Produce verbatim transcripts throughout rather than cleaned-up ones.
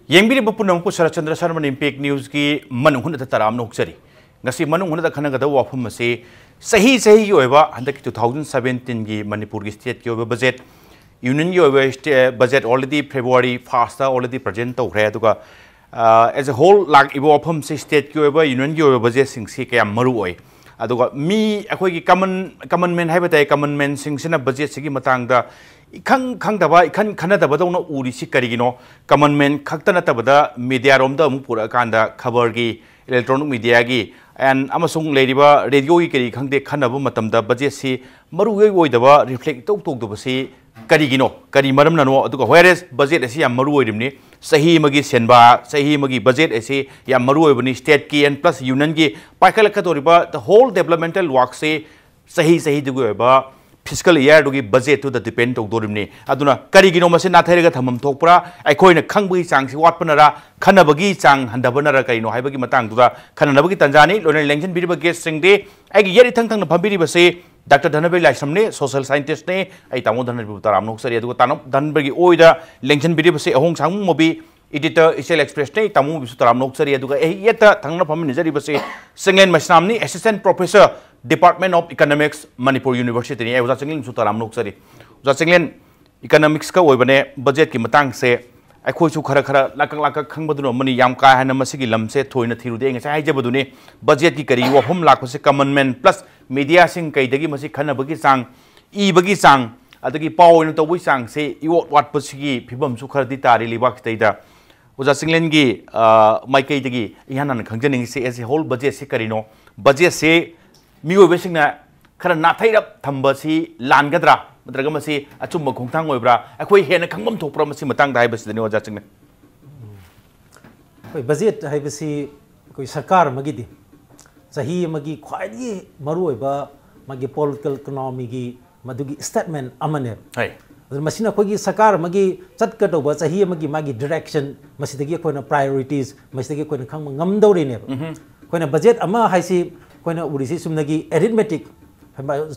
ꯌꯦꯡꯕꯤꯔꯤꯕ ꯄꯨꯝꯅꯃꯛꯄꯨ ꯁꯔꯠꯆꯟꯗ꯭ꯔ ꯁꯔꯃꯟ ꯏꯝꯄꯦꯛ ꯅ꯭ꯌꯨꯁꯀꯤ ꯃꯅꯨꯡ ꯍꯨꯠꯅꯗ ꯇꯔꯥꯝꯅ ꯑꯣꯛꯆꯔꯤ꯫ ꯉꯁꯤ ꯃꯅꯨꯡ ꯍꯨꯠꯅꯗ ꯈꯟꯅꯒꯗꯕ ꯋꯥꯐꯝ ꯑꯁꯤ ꯆꯍꯤ ꯆꯍꯤꯒꯤ ꯑꯣꯏꯕ ꯍꯟꯗꯛꯀꯤ two thousand seventeenꯒꯤ ꯃꯅꯤꯄꯨꯔꯒꯤ stateꯀꯤ ꯑꯣꯏꯕ budget, unionꯒꯤ ꯑꯣꯏꯕ stay-, budget already February firstꯇ already present ꯇꯧꯈ꯭ꯔꯦ꯫ ꯑꯗꯨꯒ, ꯑ, as a whole ꯂꯥꯛꯏꯕ ꯋꯥꯐꯝꯁꯤ stateꯀꯤ ꯑꯣꯏꯕ, unionꯒꯤ ꯑꯣꯏꯕ budgetꯁꯤꯡꯁꯤ ꯀꯌꯥꯝ ꯃꯔꯨ ꯑꯣꯏ? ꯑꯗꯨꯒ ꯃꯤ ꯑꯩꯈꯣꯏꯒꯤ common, common man ꯍꯥꯏꯕ ꯇꯥꯏ, common manꯁꯤꯡꯁꯤꯅ budgetꯁꯤꯒꯤ ꯃꯇꯥꯡꯗ ꯏꯈꯪ ꯈꯪꯗꯕ, ꯏꯈꯟ ꯈꯟꯅꯗꯕꯗꯧꯅ ꯎꯔꯤꯁꯤ ꯀꯔꯤꯒꯤꯅꯣ? Common man ꯈꯛꯇ ꯅꯠꯇꯕꯗ mediaꯔꯣꯝꯗ ꯑꯃꯨꯛ ꯄꯨꯔꯛꯑꯀꯥꯟꯗ ꯈꯕꯔꯒꯤ, electronic mediaꯒꯤ, and ꯑꯃꯁꯨꯡ ꯂꯩꯔꯤꯕ radioꯒꯤ ꯀꯔꯤ ꯈꯪꯗꯦ, ꯈꯟꯅꯕ ꯃꯇꯝꯗ budgetꯁꯤ ꯃꯔꯨ ꯑꯣꯏ ꯑꯣꯏꯗꯕ reflect ꯏꯇꯧ ꯇꯧꯗꯕꯁꯤ ꯀꯔꯤꯒꯤꯅꯣ? ꯀꯔꯤ ꯃꯔꯝꯅꯅꯣ? ꯑꯗꯨꯒ whereas budget ꯑꯁꯤ ꯌꯥꯝ ꯃꯔꯨ ꯑꯣꯏꯔꯤꯕꯅꯤ꯫ ꯆꯍꯤ ꯑꯃꯒꯤ ꯁꯦꯟꯕꯥ, ꯆꯍꯤ ꯑꯃꯒꯤ budget ꯑꯁꯤ ꯌꯥꯝ ꯃꯔꯨ ꯑꯣꯏꯕꯅꯤ꯫ Stateꯀꯤ and plus unionꯒꯤ ꯄꯥꯏꯈꯠꯂꯛꯀꯗꯧꯔꯤꯕ the whole developmental workꯁꯤ ꯆꯍꯤ ꯆꯍꯤꯗꯨꯒꯤ ꯑꯣꯏꯕ fiscal yearꯗꯨꯒꯤ budgetꯇꯨꯗ depend ꯇꯧꯗꯣꯔꯤꯕꯅꯤ꯫ ꯑꯗꯨꯅ ꯀꯔꯤꯒꯤꯅꯣ ꯃꯁꯤ ꯅꯥꯊꯩꯔꯒ ꯊꯝꯐꯝ ꯊꯣꯛꯄ꯭ꯔꯥ? ꯑꯩꯈꯣꯏꯅ ꯈꯪꯕꯒꯤ ꯆꯥꯡꯁꯤ ꯋꯥꯠꯄꯅꯔ, ꯈꯟꯅꯕꯒꯤ ꯆꯥꯡ ꯍꯟꯊꯕꯅꯔ ꯀꯔꯤꯅꯣ ꯍꯥꯏꯕꯒꯤ ꯃꯇꯥꯡꯗꯨꯗ ꯈꯟꯅꯅꯕꯒꯤ ꯇꯟꯖꯥꯅꯤ꯫ ꯂꯣꯏꯅꯅ ꯂꯦꯡꯁꯤꯟꯕꯤꯔꯤꯕ guestꯁꯤꯡꯗꯤ ꯑꯩꯒꯤ ꯌꯦꯠ ꯏꯊꯪ ꯊꯪꯅ ꯐꯝꯕꯤꯔꯤꯕꯁꯤ Doctor ꯙꯅꯕꯤꯔ ꯂꯥꯏꯁ꯭ꯔꯝꯅꯤ, social scientistꯅꯤ꯫ ꯑꯩ ꯇꯥꯃꯣ ꯙꯅꯕꯤꯔꯕꯨ ꯇꯔꯥꯝꯅ ꯑꯣꯛꯆꯔꯤ꯫ ꯑꯗꯨꯒ ꯇꯥꯃꯣ ꯙꯅꯕꯤꯔꯒꯤ ꯑꯣꯏꯗ ꯂꯦꯡꯁꯤꯟꯕꯤꯔꯤꯕꯁꯤ ꯑꯍꯣꯡ ꯁꯥꯡꯕꯨꯡ ꯃꯣꯕꯤ, editor, Ichel Expressꯅꯤ꯫ ꯇꯥꯃꯣ ꯃꯣꯕꯤꯁꯨ ꯇꯔꯥꯝꯅ ꯑꯣꯛꯆꯔꯤ꯫ ꯑꯗꯨꯒ ꯑꯩ ꯌꯦꯠꯇ ꯊꯪꯅ ꯐꯝꯃꯤꯟꯅꯖꯔꯤꯕꯁꯤ Chinglen ꯃꯩꯁꯅꯥꯝꯅꯤ, assistant professor, Department of Economics, Manipur Universityꯅꯤ꯫ ꯑꯩ ꯑꯣꯖꯥ ꯆꯤꯡꯂꯦꯟꯁꯨ ꯇꯔꯥꯝꯅ ꯑꯣꯛꯆꯔꯤ꯫ ꯑꯣꯖꯥ ꯆꯤꯡꯂꯦꯟ, economicsꯀ ꯑꯣꯏꯕꯅꯦ, budgetꯀꯤ ꯃꯇꯥꯡꯁꯦ ꯑꯩꯈꯣꯏꯁꯨ ꯈꯔ ꯈꯔ ꯂꯥꯛꯀꯛ ꯂꯥꯛꯀꯛ ꯈꯪꯕꯗꯨꯅ ꯑꯃꯅꯤ, ꯌꯥꯝ ꯀꯥ ꯍꯦꯟꯅ ꯃꯁꯤꯒꯤ ꯂꯝꯁꯦ ꯊꯣꯏꯅ ꯊꯤꯔꯨꯗꯦ꯫ ꯑꯩ ꯉꯁꯥꯏ ꯍꯥꯏꯖꯕꯗꯨꯅꯤ, budgetꯀꯤ ꯀꯔꯤ ꯋꯥꯐꯝ ꯂꯥꯛꯄꯁꯦ common man plus mediaꯁꯤꯡ ꯀꯩꯗꯒꯤ ꯃꯁꯤ ꯈꯟꯅꯕꯒꯤ ꯆꯥꯡ, ꯏꯕꯒꯤ ꯆꯥꯡ, ꯑꯗꯒꯤ ꯄꯥꯎ ꯑꯣꯏꯅ ꯇꯧꯕꯒꯤ ꯆꯥꯡꯁꯦ ꯏꯋꯥꯠ ꯋꯥꯠꯄꯁꯤꯒꯤ ꯐꯤꯕꯝꯁꯨ ꯈꯔꯗꯤ ꯇꯥꯔꯤ ꯂꯩꯕꯥꯛꯁꯤꯗꯩꯗ꯫ ꯑꯣꯖꯥ ꯆꯤꯡꯂꯦꯟꯒꯤ, ꯑ, ꯃꯥꯏꯀꯩꯗꯒꯤ ꯏꯍꯥꯟ ꯍꯥꯟꯅ ꯈꯪꯖꯅꯤꯡꯉꯤꯁꯦ, as a whole budgetꯁꯦ ꯀꯔꯤꯅꯣ? Budgetꯁꯦ ꯃꯤꯑꯣꯏꯕꯁꯤꯡꯅ ꯈꯔ ꯅꯥꯊꯩꯔꯞ ꯊꯝꯕꯁꯤ ꯂꯥꯟꯒꯗ꯭ꯔꯥ? ꯅꯠꯇ꯭ꯔꯒ ꯃꯁꯤ ꯑꯆꯨꯝꯕ ꯈꯣꯡꯊꯥꯡ ꯑꯣꯏꯕ꯭ꯔꯥ? ꯑꯩꯈꯣꯏ ꯍꯦꯟꯅ ꯈꯪꯐꯝ ꯊꯣꯛꯄ꯭ꯔꯥ ꯃꯁꯤ ꯃꯇꯥꯡꯗ ꯍꯥꯏꯕꯁꯤꯗꯅꯤ, ꯑꯣꯖꯥ ꯆꯤꯡꯂꯦꯟ꯫ ꯑꯩꯈꯣꯏ budget ꯍꯥꯏꯕꯁꯤ ꯑꯩꯈꯣꯏ ꯁꯔꯀꯥꯔ ꯑꯃꯒꯤꯗꯤ ꯆꯍꯤ ꯑꯃꯒꯤ ꯈ꯭ꯋꯥꯏꯗꯒꯤ ꯃꯔꯨꯑꯣꯏꯕ ꯃꯥꯒꯤ political economyꯒꯤ ꯃꯗꯨꯒꯤ statement ꯑꯃꯅꯦꯕ꯫ ꯍꯣꯏ꯫ ꯑꯗꯨꯅ ꯃꯁꯤꯅ ꯑꯩꯈꯣꯏꯒꯤ ꯁꯔꯀꯥꯔ ꯑꯃꯒꯤ ꯆꯠꯀꯗꯧꯕ ꯆꯍꯤ ꯑꯃꯒꯤ ꯃꯥꯒꯤ direction, ꯃꯁꯤꯗꯒꯤ ꯑꯩꯈꯣꯏꯅ priorities, ꯃꯁꯤꯗꯒꯤ ꯑꯩꯈꯣꯏꯅ ꯈꯪꯕ ꯉꯝꯗꯧꯔꯤꯅꯦꯕ꯫ ꯎꯝꯍꯨꯝ꯫ ꯑꯩꯈꯣꯏꯅ budget ꯑꯃ ꯍꯥꯏꯁꯤ ꯑꯩꯈꯣꯏꯅ ꯎꯔꯤꯁꯤ ꯆꯨꯝꯅꯒꯤ arithmetic,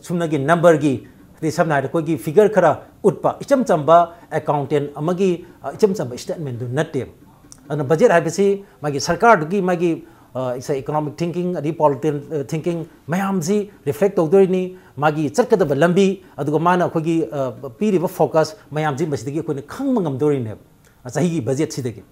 ꯆꯨꯝꯅꯒꯤ numberꯒꯤ, ꯍꯥꯏꯗꯤ ꯁꯝꯅ ꯍꯥꯏꯔꯕꯗ ꯑꯩꯈꯣꯏꯒꯤ figure ꯈꯔ ꯎꯠꯄ ꯏꯆꯝ ꯆꯝꯕ accountant ꯑꯃꯒꯤ, ꯑ, ꯏꯆꯝ ꯆꯝꯕ statementꯗꯨ ꯅꯠꯇꯦꯕ꯫ ꯑꯗꯨꯅ ꯕꯖꯦꯠ ꯍꯥꯏꯕꯁꯤ ꯃꯥꯒꯤ ꯁꯔꯀꯥꯔꯗꯨꯒꯤ ꯃꯥꯒꯤ ꯏꯀꯣꯅꯣꯃꯤꯛ ꯊꯤꯡꯀꯤꯡ ꯑꯗꯒꯤ ꯄꯣꯂꯤꯇꯤꯀꯦꯜ ꯊꯤꯡꯀꯤꯡ ꯃꯌꯥꯝꯁꯤ ꯔꯤꯐ꯭ꯂꯦꯛ ꯇꯧꯗꯣꯔꯤꯅꯤ꯫ ꯃꯥꯒꯤ ꯆꯠꯀꯗꯕ ꯂꯝꯕꯤ, ꯑꯗꯨꯒ ꯃꯥꯅ ꯑꯩꯈꯣꯏꯒꯤ ꯄꯤꯔꯤꯕ ꯐꯣꯀꯁ ꯃꯌꯥꯝꯁꯤ ꯃꯁꯤꯗꯒꯤ ꯑꯩꯈꯣꯏꯅ ꯈꯪꯕ ꯉꯝꯗꯣꯔꯤꯅꯦꯕ ꯆꯍꯤꯒꯤ ꯕꯖꯦꯠꯁꯤꯗꯒꯤ꯫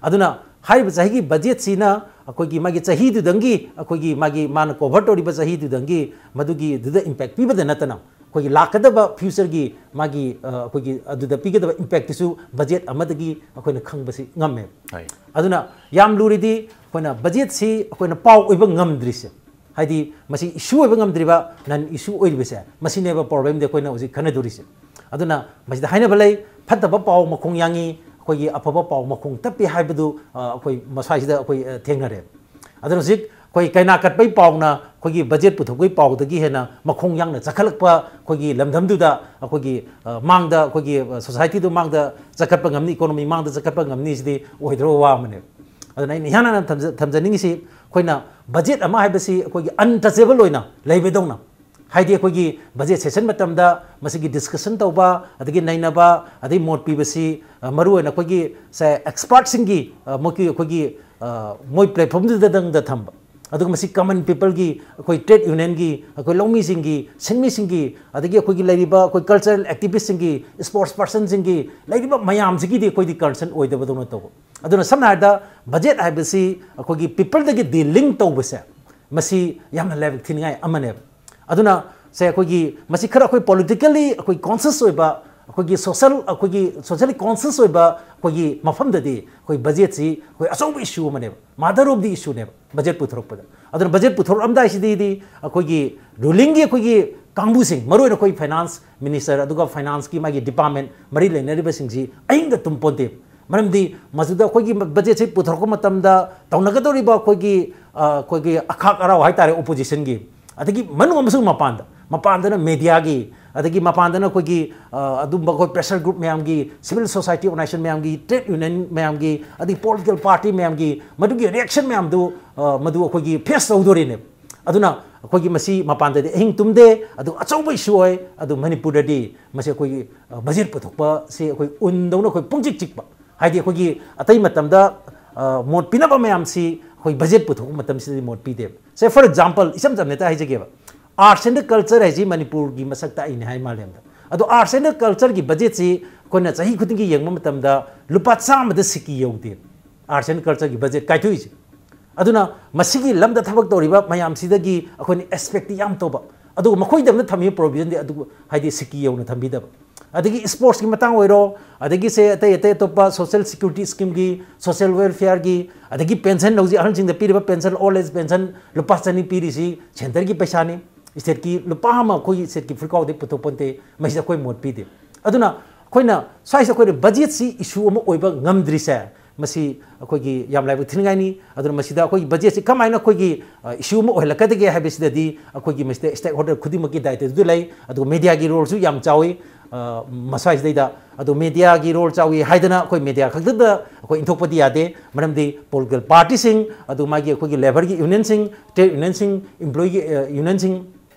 ꯑꯗꯨꯅ ꯍꯥꯏꯔꯤꯕ ꯆꯍꯤꯒꯤ ꯕꯖꯦꯠꯁꯤꯅ ꯑꯩꯈꯣꯏꯒꯤ ꯃꯥꯒꯤ ꯆꯍꯤꯗꯨꯗꯪꯒꯤ ꯑꯩꯈꯣꯏꯒꯤ ꯃꯥꯒꯤ ꯃꯥꯅ ꯀꯣꯚꯔ ꯇꯧꯔꯤꯕ ꯆꯍꯤꯗꯨꯗꯪꯒꯤ ꯃꯗꯨꯒꯤꯗꯨꯗ ꯏꯝꯄꯦꯛ ꯄꯤꯕꯗ ꯅꯠꯇꯅ ꯑꯩꯈꯣꯏꯒꯤ ꯂꯥꯛꯀꯗꯕ ꯐ꯭ꯌꯨꯆꯔꯒꯤ ꯃꯥꯒꯤ ꯑꯩꯈꯣꯏꯒꯤ ꯑꯗꯨꯗ ꯄꯤꯒꯗꯕ ꯏꯝꯄꯦꯛꯇꯨꯁꯨ ꯕꯖꯦꯠ ꯑꯃꯗꯒꯤ ꯑꯩꯈꯣꯏꯅ ꯈꯪꯕꯁꯤ ꯉꯝꯃꯦ꯫ ꯑꯗꯨꯅ ꯌꯥꯝ ꯂꯨꯔꯤꯗꯤ ꯑꯩꯈꯣꯏꯅ ꯕꯖꯦꯠꯁꯤ ꯑꯩꯈꯣꯏꯅ ꯄꯥꯎ ꯑꯣꯏꯕ ꯉꯝꯗ꯭ꯔꯤꯁꯦ, ꯍꯥꯏꯗꯤ ꯃꯁꯤ ꯏꯁꯨ ꯑꯣꯏꯕ ꯉꯝꯗ꯭ꯔꯤꯕ, ꯅꯟ ꯏꯁꯨ ꯑꯣꯏꯔꯤꯕꯁꯦ, ꯃꯁꯤꯅꯦꯕ ꯄ꯭ꯔꯣꯕ꯭ꯂꯦꯝꯗꯤ ꯑꯩꯈꯣꯏꯅ ꯍꯧꯖꯤꯛ ꯈꯟꯅꯗꯣꯔꯤꯁꯦ꯫ ꯑꯗꯨꯅ ꯃꯁꯤꯗ ꯍꯥꯏꯅꯕ ꯂꯩ, ꯐꯠꯇꯕ ꯄꯥꯎ ꯃꯈꯣꯡ ꯌꯥꯡꯉꯤ, ꯑꯩꯈꯣꯏꯒꯤ ꯑꯐꯕ ꯄꯥꯎ ꯃꯈꯣꯡ ꯇꯞꯄꯤ ꯍꯥꯏꯕꯗꯨ ꯑꯩꯈꯣꯏ ꯃꯁ꯭ꯋꯥꯏꯁꯤꯗ ꯑꯩꯈꯣꯏ ꯊꯦꯡꯅꯔꯦ꯫ ꯑꯗꯨꯅ ꯍꯧꯖꯤꯛ ꯑꯩꯈꯣꯏ ꯀꯩꯅꯥ ꯀꯠꯄꯩ ꯄꯥꯎꯅ ꯑꯩꯈꯣꯏꯒꯤ ꯕꯖꯦꯠ ꯄꯨꯊꯣꯛꯄꯒꯤ ꯄꯥꯎꯗꯒꯤ ꯍꯦꯟꯅ ꯃꯈꯣꯡ ꯌꯥꯡꯅ ꯆꯈꯠꯂꯛꯄ ꯑꯩꯈꯣꯏꯒꯤ ꯂꯝꯗꯝꯗꯨꯗ ꯑꯩꯈꯣꯏꯒꯤ ꯃꯥꯡꯗ ꯑꯩꯈꯣꯏꯒꯤ ꯁꯣꯁꯥꯏꯇꯤꯗꯨ ꯃꯥꯡꯗ ꯆꯈꯠꯄ ꯉꯝꯅꯤ, ꯏꯀꯣꯅꯣꯃꯤ ꯃꯥꯡꯗ ꯆꯈꯠꯄ ꯉꯝꯅꯤ, ꯁꯤꯗꯤ ꯑꯣꯏꯗ꯭ꯔꯕ ꯋꯥ ꯑꯃꯅꯦꯕ꯫ ꯑꯗꯨꯅ ꯑꯩꯅ ꯏꯍꯥꯟ ꯍꯥꯟꯅ ꯊꯝꯖ-, ꯊꯝꯖꯅꯤꯡꯉꯤꯁꯤ, ꯑꯩꯈꯣꯏꯅ ꯕꯖꯦꯠ ꯑꯃ ꯍꯥꯏꯕꯁꯤ ꯑꯩꯈꯣꯏꯒꯤ ꯑꯟꯇꯆꯦꯕꯜ ꯑꯣꯏꯅ ꯂꯩꯕꯗꯧꯅ, ꯍꯥꯏꯗꯤ ꯑꯩꯈꯣꯏꯒꯤ ꯕꯖꯦꯠ ꯁꯦꯁꯟ ꯃꯇꯝꯗ ꯃꯁꯤꯒꯤ ꯗꯤꯁꯀꯁꯟ ꯇꯧꯕ, ꯑꯗꯒꯤ ꯅꯩꯅꯕ, ꯑꯗꯒꯤ ꯃꯣꯠ ꯄꯤꯕꯁꯤ ꯃꯔꯨꯑꯣꯏꯅ ꯑꯩꯈꯣꯏꯒꯤ ꯁꯦ ꯑꯦꯛꯁꯄꯥꯔꯠꯁꯤꯡꯒꯤ ꯃꯣꯏꯒꯤ ꯑꯩꯈꯣꯏꯒꯤ ꯃꯣꯏ ꯄ꯭ꯂꯦꯠꯐꯣꯝꯗꯨꯗꯪꯗ ꯊꯝꯕ, ꯑꯗꯨꯒ ꯃꯁꯤ ꯀꯃꯟ ꯄꯤꯄꯜꯒꯤ, ꯑꯩꯈꯣꯏ ꯇ꯭ꯔꯦꯗ ꯌꯨꯅꯤꯌꯟꯒꯤ, ꯑꯩꯈꯣꯏ ꯂꯧꯃꯤꯁꯤꯡꯒꯤ, ꯁꯤꯟꯃꯤꯁꯤꯡꯒꯤ, ꯑꯗꯒꯤ ꯑꯩꯈꯣꯏꯒꯤ ꯂꯩꯔꯤꯕ ꯑꯩꯈꯣꯏ ꯀꯜꯆꯔꯦꯜ ꯑꯦꯛꯇꯤꯚꯤꯁꯁꯤꯡꯒꯤ, ꯁ꯭ꯄꯣꯔꯠꯁ ꯄꯥꯔꯁꯟꯁꯤꯡꯒꯤ ꯂꯩꯔꯤꯕ ꯃꯌꯥꯝꯁꯤꯒꯤꯗꯤ ꯑꯩꯈꯣꯏꯗꯤ ꯀꯟꯁꯔꯟ ꯑꯣꯏꯗꯕꯗꯧꯅ ꯇꯧꯕ꯫ ꯑꯗꯨꯅ ꯁꯝꯅ ꯍꯥꯏꯔꯕꯗ ꯕꯖꯦꯠ ꯍꯥꯏꯕꯁꯤ ꯑꯩꯈꯣꯏꯒꯤ ꯄꯤꯄꯜꯗꯒꯤ ꯗꯤꯂꯤꯡ ꯇꯧꯕꯁꯦ ꯃꯁꯤ ꯌꯥꯝꯅ ꯂꯥꯏꯕꯛ ꯊꯤꯅꯤꯡꯉꯥꯏ ꯑꯃꯅꯦꯕ꯫ ꯑꯗꯨꯅ ꯁꯦ ꯑꯩꯈꯣꯏꯒꯤ ꯃꯁꯤ ꯈꯔ ꯑꯩꯈꯣꯏ ꯄꯣꯂꯤꯇꯤꯀꯦꯜꯂꯤ ꯑꯩꯈꯣꯏ ꯀꯣꯟꯁꯤꯌꯁ ꯑꯣꯏꯕ, ꯑꯩꯈꯣꯏꯒꯤ ꯁꯣꯁꯦꯜ, ꯑꯩꯈꯣꯏꯒꯤ ꯁꯣꯁꯦꯜꯂꯤ ꯀꯣꯟꯁꯤꯌꯁ ꯑꯣꯏꯕ ꯑꯩꯈꯣꯏꯒꯤ ꯃꯐꯝꯗꯗꯤ ꯑꯩꯈꯣꯏ ꯕꯖꯦꯠꯁꯤ ꯑꯩꯈꯣꯏ ꯑꯆꯧꯕ ꯏꯁꯨ ꯑꯃꯅꯦꯕ, ꯃꯥꯗꯔ ꯑꯣꯐ ꯗꯤ ꯏꯁꯨꯅꯦꯕ ꯕꯖꯦꯠ ꯄꯨꯊꯣꯔꯛꯄꯗ꯫ ꯑꯗꯨꯅ ꯕꯖꯦꯠ ꯄꯨꯊꯣꯔꯛꯂꯝꯗꯥꯏꯁꯤꯗꯒꯤꯗꯤ ꯑꯩꯈꯣꯏꯒꯤ ꯔꯨꯂꯤꯡꯒꯤ ꯑꯩꯈꯣꯏꯒꯤ ꯀꯥꯡꯕꯨꯁꯤꯡ, ꯃꯔꯨꯑꯣꯏꯅ ꯑꯩꯈꯣꯏ ꯐꯥꯏꯅꯥꯟꯁ ꯃꯤꯅꯤꯁꯇꯔ ꯑꯗꯨꯒ ꯐꯥꯏꯅꯥꯟꯁꯀꯤ ꯃꯥꯒꯤ ꯗꯤꯄꯥꯔꯠꯃꯦꯟ ꯃꯔꯤ ꯂꯩꯅꯔꯤꯕꯁꯤꯡꯁꯤ ꯑꯍꯤꯡꯗ ꯇꯨꯝ ꯄꯣꯟꯇꯦ꯫ ꯃꯔꯝꯗꯤ ꯃꯗꯨꯗ ꯑꯩꯈꯣꯏꯒꯤ ꯕꯖꯦꯠꯁꯤ ꯄꯨꯊꯣꯔꯛꯄ ꯃꯇꯝꯗ ꯇꯧꯅꯒꯗꯧꯔꯤꯕ ꯑꯩꯈꯣꯏꯒꯤ, ꯑ, ꯑꯩꯈꯣꯏꯒꯤ ꯑꯈꯥꯛ ꯑꯔꯥꯎ ꯍꯥꯏꯇꯥꯔꯦ, ꯑꯣꯄꯣꯖꯤꯁꯟꯒꯤ, ꯑꯗꯒꯤ ꯃꯅꯨꯡ ꯑꯃꯁꯨꯡ ꯃꯄꯥꯟꯗ, ꯃꯄꯥꯟꯗꯅ ꯃꯦꯗꯤꯌꯥꯒꯤ, ꯑꯗꯒꯤ ꯃꯄꯥꯟꯗꯅ ꯑꯩꯈꯣꯏꯒꯤ, ꯑ, ꯑꯗꯨꯝꯕ ꯑꯩꯈꯣꯏ ꯄ꯭ꯔꯦꯁꯔ ꯒ꯭ꯔꯨꯞ ꯃꯌꯥꯝꯒꯤ, ꯁꯤꯚꯤꯜ ꯁꯣꯁꯥꯏꯇꯤ ꯑꯣꯔꯒꯅꯥꯏꯖꯦꯁꯟ ꯃꯌꯥꯝꯒꯤ, ꯇ꯭ꯔꯦꯗ ꯌꯨꯅꯤꯌꯟ ꯃꯌꯥꯝꯒꯤ, ꯑꯗꯒꯤ ꯄꯣꯂꯤꯇꯤꯀꯦꯜ ꯄꯥꯔꯇꯤ ꯃꯌꯥꯝꯒꯤ, ꯃꯗꯨꯒꯤ ꯔꯤꯌꯦꯛꯁꯟ ꯃꯌꯥꯝꯗꯨ, ꯑ, ꯃꯗꯨ ꯑꯩꯈꯣꯏꯒꯤ ꯐꯦꯁ ꯇꯧꯗꯣꯔꯤꯅꯦꯕ꯫ ꯑꯗꯨꯅ ꯑꯩꯈꯣꯏꯒꯤ ꯃꯁꯤ ꯃꯄꯥꯟꯗꯗꯤ ꯑꯍꯤꯡ ꯇꯨꯝꯗꯦ, ꯑꯗꯨ ꯑꯆꯧꯕ ꯏꯁꯨ ꯑꯣꯏ꯫ ꯑꯗꯨ ꯃꯅꯤꯄꯨꯔꯗꯗꯤ ꯃꯁꯤ ꯑꯩꯈꯣꯏꯒꯤ, ꯑ, ꯕꯖꯦꯠ ꯄꯨꯊꯣꯛꯄꯁꯤ ꯑꯩꯈꯣꯏ ꯎꯟꯗꯧꯅ ꯑꯩꯈꯣꯏ ꯄꯨꯡꯆꯤꯛ ꯆꯤꯛꯄ, ꯍꯥꯏꯗꯤ ꯑꯩꯈꯣꯏꯒꯤ ꯑꯇꯩ ꯃꯇꯝꯗ ꯃꯣꯠ ꯄꯤꯅꯕ ꯃꯌꯥꯝꯁꯤ ꯑꯩꯈꯣꯏ ꯕꯖꯦꯠ ꯄꯨꯊꯣꯛꯄ ꯃꯇꯝꯁꯤꯗꯗꯤ ꯃꯣꯠ ꯄꯤꯗꯦꯕ꯫ ꯁꯦ, for example, ꯏꯆꯝ ꯆꯝꯅ ꯍꯦꯛꯇ ꯍꯥꯏꯖꯒꯦꯕ, ꯑꯥꯔꯠꯁ ꯑꯦꯟ ꯀꯜꯆꯔ ꯍꯥꯏꯁꯤ ꯃꯅꯤꯄꯨꯔꯒꯤ ꯃꯁꯛ ꯇꯥꯛꯏꯅꯦ ꯍꯥꯏ ꯃꯥꯂꯦꯝꯗ꯫ ꯑꯗꯣ ꯑꯥꯔꯠꯁ ꯑꯦꯟ ꯀꯜꯆꯔꯒꯤ ꯕꯖꯦꯠꯁꯤ ꯑꯩꯈꯣꯏꯅ ꯆꯍꯤ ꯈꯨꯗꯤꯡꯒꯤ ꯌꯦꯡꯕ ꯃꯇꯝꯗ ꯂꯨꯄꯥ ꯆꯥꯝꯃꯗ ꯁꯤꯀꯤ ꯌꯧꯗꯦ ꯑꯥꯔꯠꯁ ꯑꯦꯟ ꯀꯜꯆꯔꯒꯤ ꯕꯖꯦꯠ ꯀꯥꯏꯊꯣꯛꯏꯁꯦ꯫ ꯑꯗꯨꯅ ꯃꯁꯤꯒꯤ ꯂꯝꯗ ꯊꯕꯛ ꯇꯧꯔꯤꯕ ꯃꯌꯥꯝꯁꯤꯗꯒꯤ ꯑꯩꯈꯣꯏꯅ ꯑꯦꯛꯁꯄꯦꯛꯇꯤ ꯌꯥꯝ ꯇꯧꯕ, ꯑꯗꯨꯒ ꯃꯈꯣꯏꯗꯃꯛ ꯊꯝꯃꯤꯕ ꯄ꯭ꯔꯣꯕꯤꯖꯟꯗꯤ ꯑꯗꯨ, ꯍꯥꯏꯗꯤ, ꯁꯤꯀꯤ ꯌꯧꯅ ꯊꯝꯕꯤꯗꯕ꯫ ꯑꯗꯒꯤ ꯁ꯭ꯄꯣꯔꯠꯁꯀꯤ ꯃꯇꯥꯡ ꯑꯣꯏꯔꯣ, ꯑꯗꯒꯤ ꯁꯦ ꯑꯇꯩ ꯑꯇꯩ ꯑꯇꯣꯞꯄ ꯁꯣꯁꯤꯌꯦꯜ ꯁꯦꯀ꯭ꯌꯨꯔꯤꯇꯤ ꯁ꯭ꯀꯤꯝꯒꯤ, ꯁꯣꯁꯤꯌꯦꯜ ꯋꯦꯜꯐꯤꯌꯔꯒꯤ, ꯑꯗꯒꯤ ꯄꯦꯟꯁꯟ, ꯍꯧꯖꯤꯛ ꯑꯍꯜꯁꯤꯡꯗ ꯄꯤꯔꯤꯕ ꯄꯦꯟꯁꯟ, ꯑꯣꯜ ꯑꯦꯖ ꯄꯦꯟꯁꯟ ꯂꯨꯄꯥ ꯆꯅꯤ ꯄꯤꯔꯤꯁꯤ ꯁꯦꯟꯇꯔꯒꯤ ꯄꯩꯁꯥꯅꯤ꯫ ꯁ꯭ꯇꯦꯠꯀꯤ ꯂꯨꯄꯥ ꯑꯃ ꯑꯩꯈꯣꯏꯒꯤ ꯁ꯭ꯇꯦꯠꯀꯤ ꯐꯨꯔꯨꯀꯥꯎꯗꯩ ꯄꯨꯊꯣꯛꯄ ꯅꯠꯇꯦ꯫ ꯃꯁꯤꯗ ꯑꯩꯈꯣꯏ ꯃꯣꯠ ꯄꯤꯗꯦ꯫ ꯑꯗꯨꯅ ꯑꯩꯈꯣꯏꯅ ꯁ꯭ꯋꯥꯏꯁꯤꯗ ꯑꯩꯈꯣꯏꯅ ꯕꯖꯦꯠꯁꯤ ꯏꯁꯨ ꯑꯃ ꯑꯣꯏꯕ ꯉꯝꯗ꯭ꯔꯤꯁꯦ, ꯃꯁꯤ ꯑꯩꯈꯣꯏꯒꯤ ꯌꯥꯝ ꯂꯥꯏꯕꯛ ꯊꯤꯅꯤꯡꯉꯥꯏꯅꯤ꯫ ꯑꯗꯨꯅ ꯃꯁꯤꯗ ꯑꯩꯈꯣꯏꯒꯤ ꯕꯖꯦꯠꯁꯤ ꯀꯃꯥꯏꯅ ꯑꯩꯈꯣꯏꯒꯤ, ꯑ, ꯏꯁꯨ ꯑꯃ ꯑꯣꯏꯍꯜꯂꯛꯀꯗꯒꯦ ꯍꯥꯏꯕꯁꯤꯗꯗꯤ ꯑꯩꯈꯣꯏꯒꯤ ꯃꯁꯤꯗ ꯁ꯭ꯇꯦꯛ ꯍꯣꯜꯗꯔ ꯈꯨꯗꯤꯡꯃꯛꯀꯤ ꯗꯥꯏꯇꯗꯨ ꯂꯩ꯫ ꯑꯗꯨꯒ ꯃꯦꯗꯤꯌꯥꯒꯤ ꯔꯣꯜꯁꯨ ꯌꯥꯝ ꯆꯥꯎꯏ, ꯑ, ꯃꯁ꯭ꯋꯥꯏꯁꯤꯗꯩꯗ꯫ ꯑꯗꯣ ꯃꯦꯗꯤꯌꯥꯒꯤ ꯔꯣꯜ ꯆꯥꯎꯏ ꯍꯥꯏꯗꯅ ꯑꯩꯈꯣꯏ ꯃꯦꯗꯤꯌꯥ ꯈꯛꯇꯗ ꯑꯩꯈꯣꯏ ꯏꯟꯊꯣꯛꯄꯗꯤ ꯌꯥꯗꯦ꯫ ꯃꯔꯝꯗꯤ ꯄꯣꯂꯤꯇꯤꯀꯦꯜ ꯄꯥꯔꯇꯤꯁꯤꯡ, ꯑꯗꯨ ꯃꯥꯒꯤ ꯑꯩꯈꯣꯏꯒꯤ ꯂꯦꯕꯔꯒꯤ ꯌꯨꯅꯤꯌꯟꯁꯤꯡ, ꯇ꯭ꯔꯦꯗ ꯌꯨꯅꯤꯌꯟꯁꯤꯡ, ꯏꯝꯄ꯭ꯂꯣꯌꯤꯒꯤ, ꯑ, ꯌꯨꯅꯤꯌꯟꯁꯤꯡ,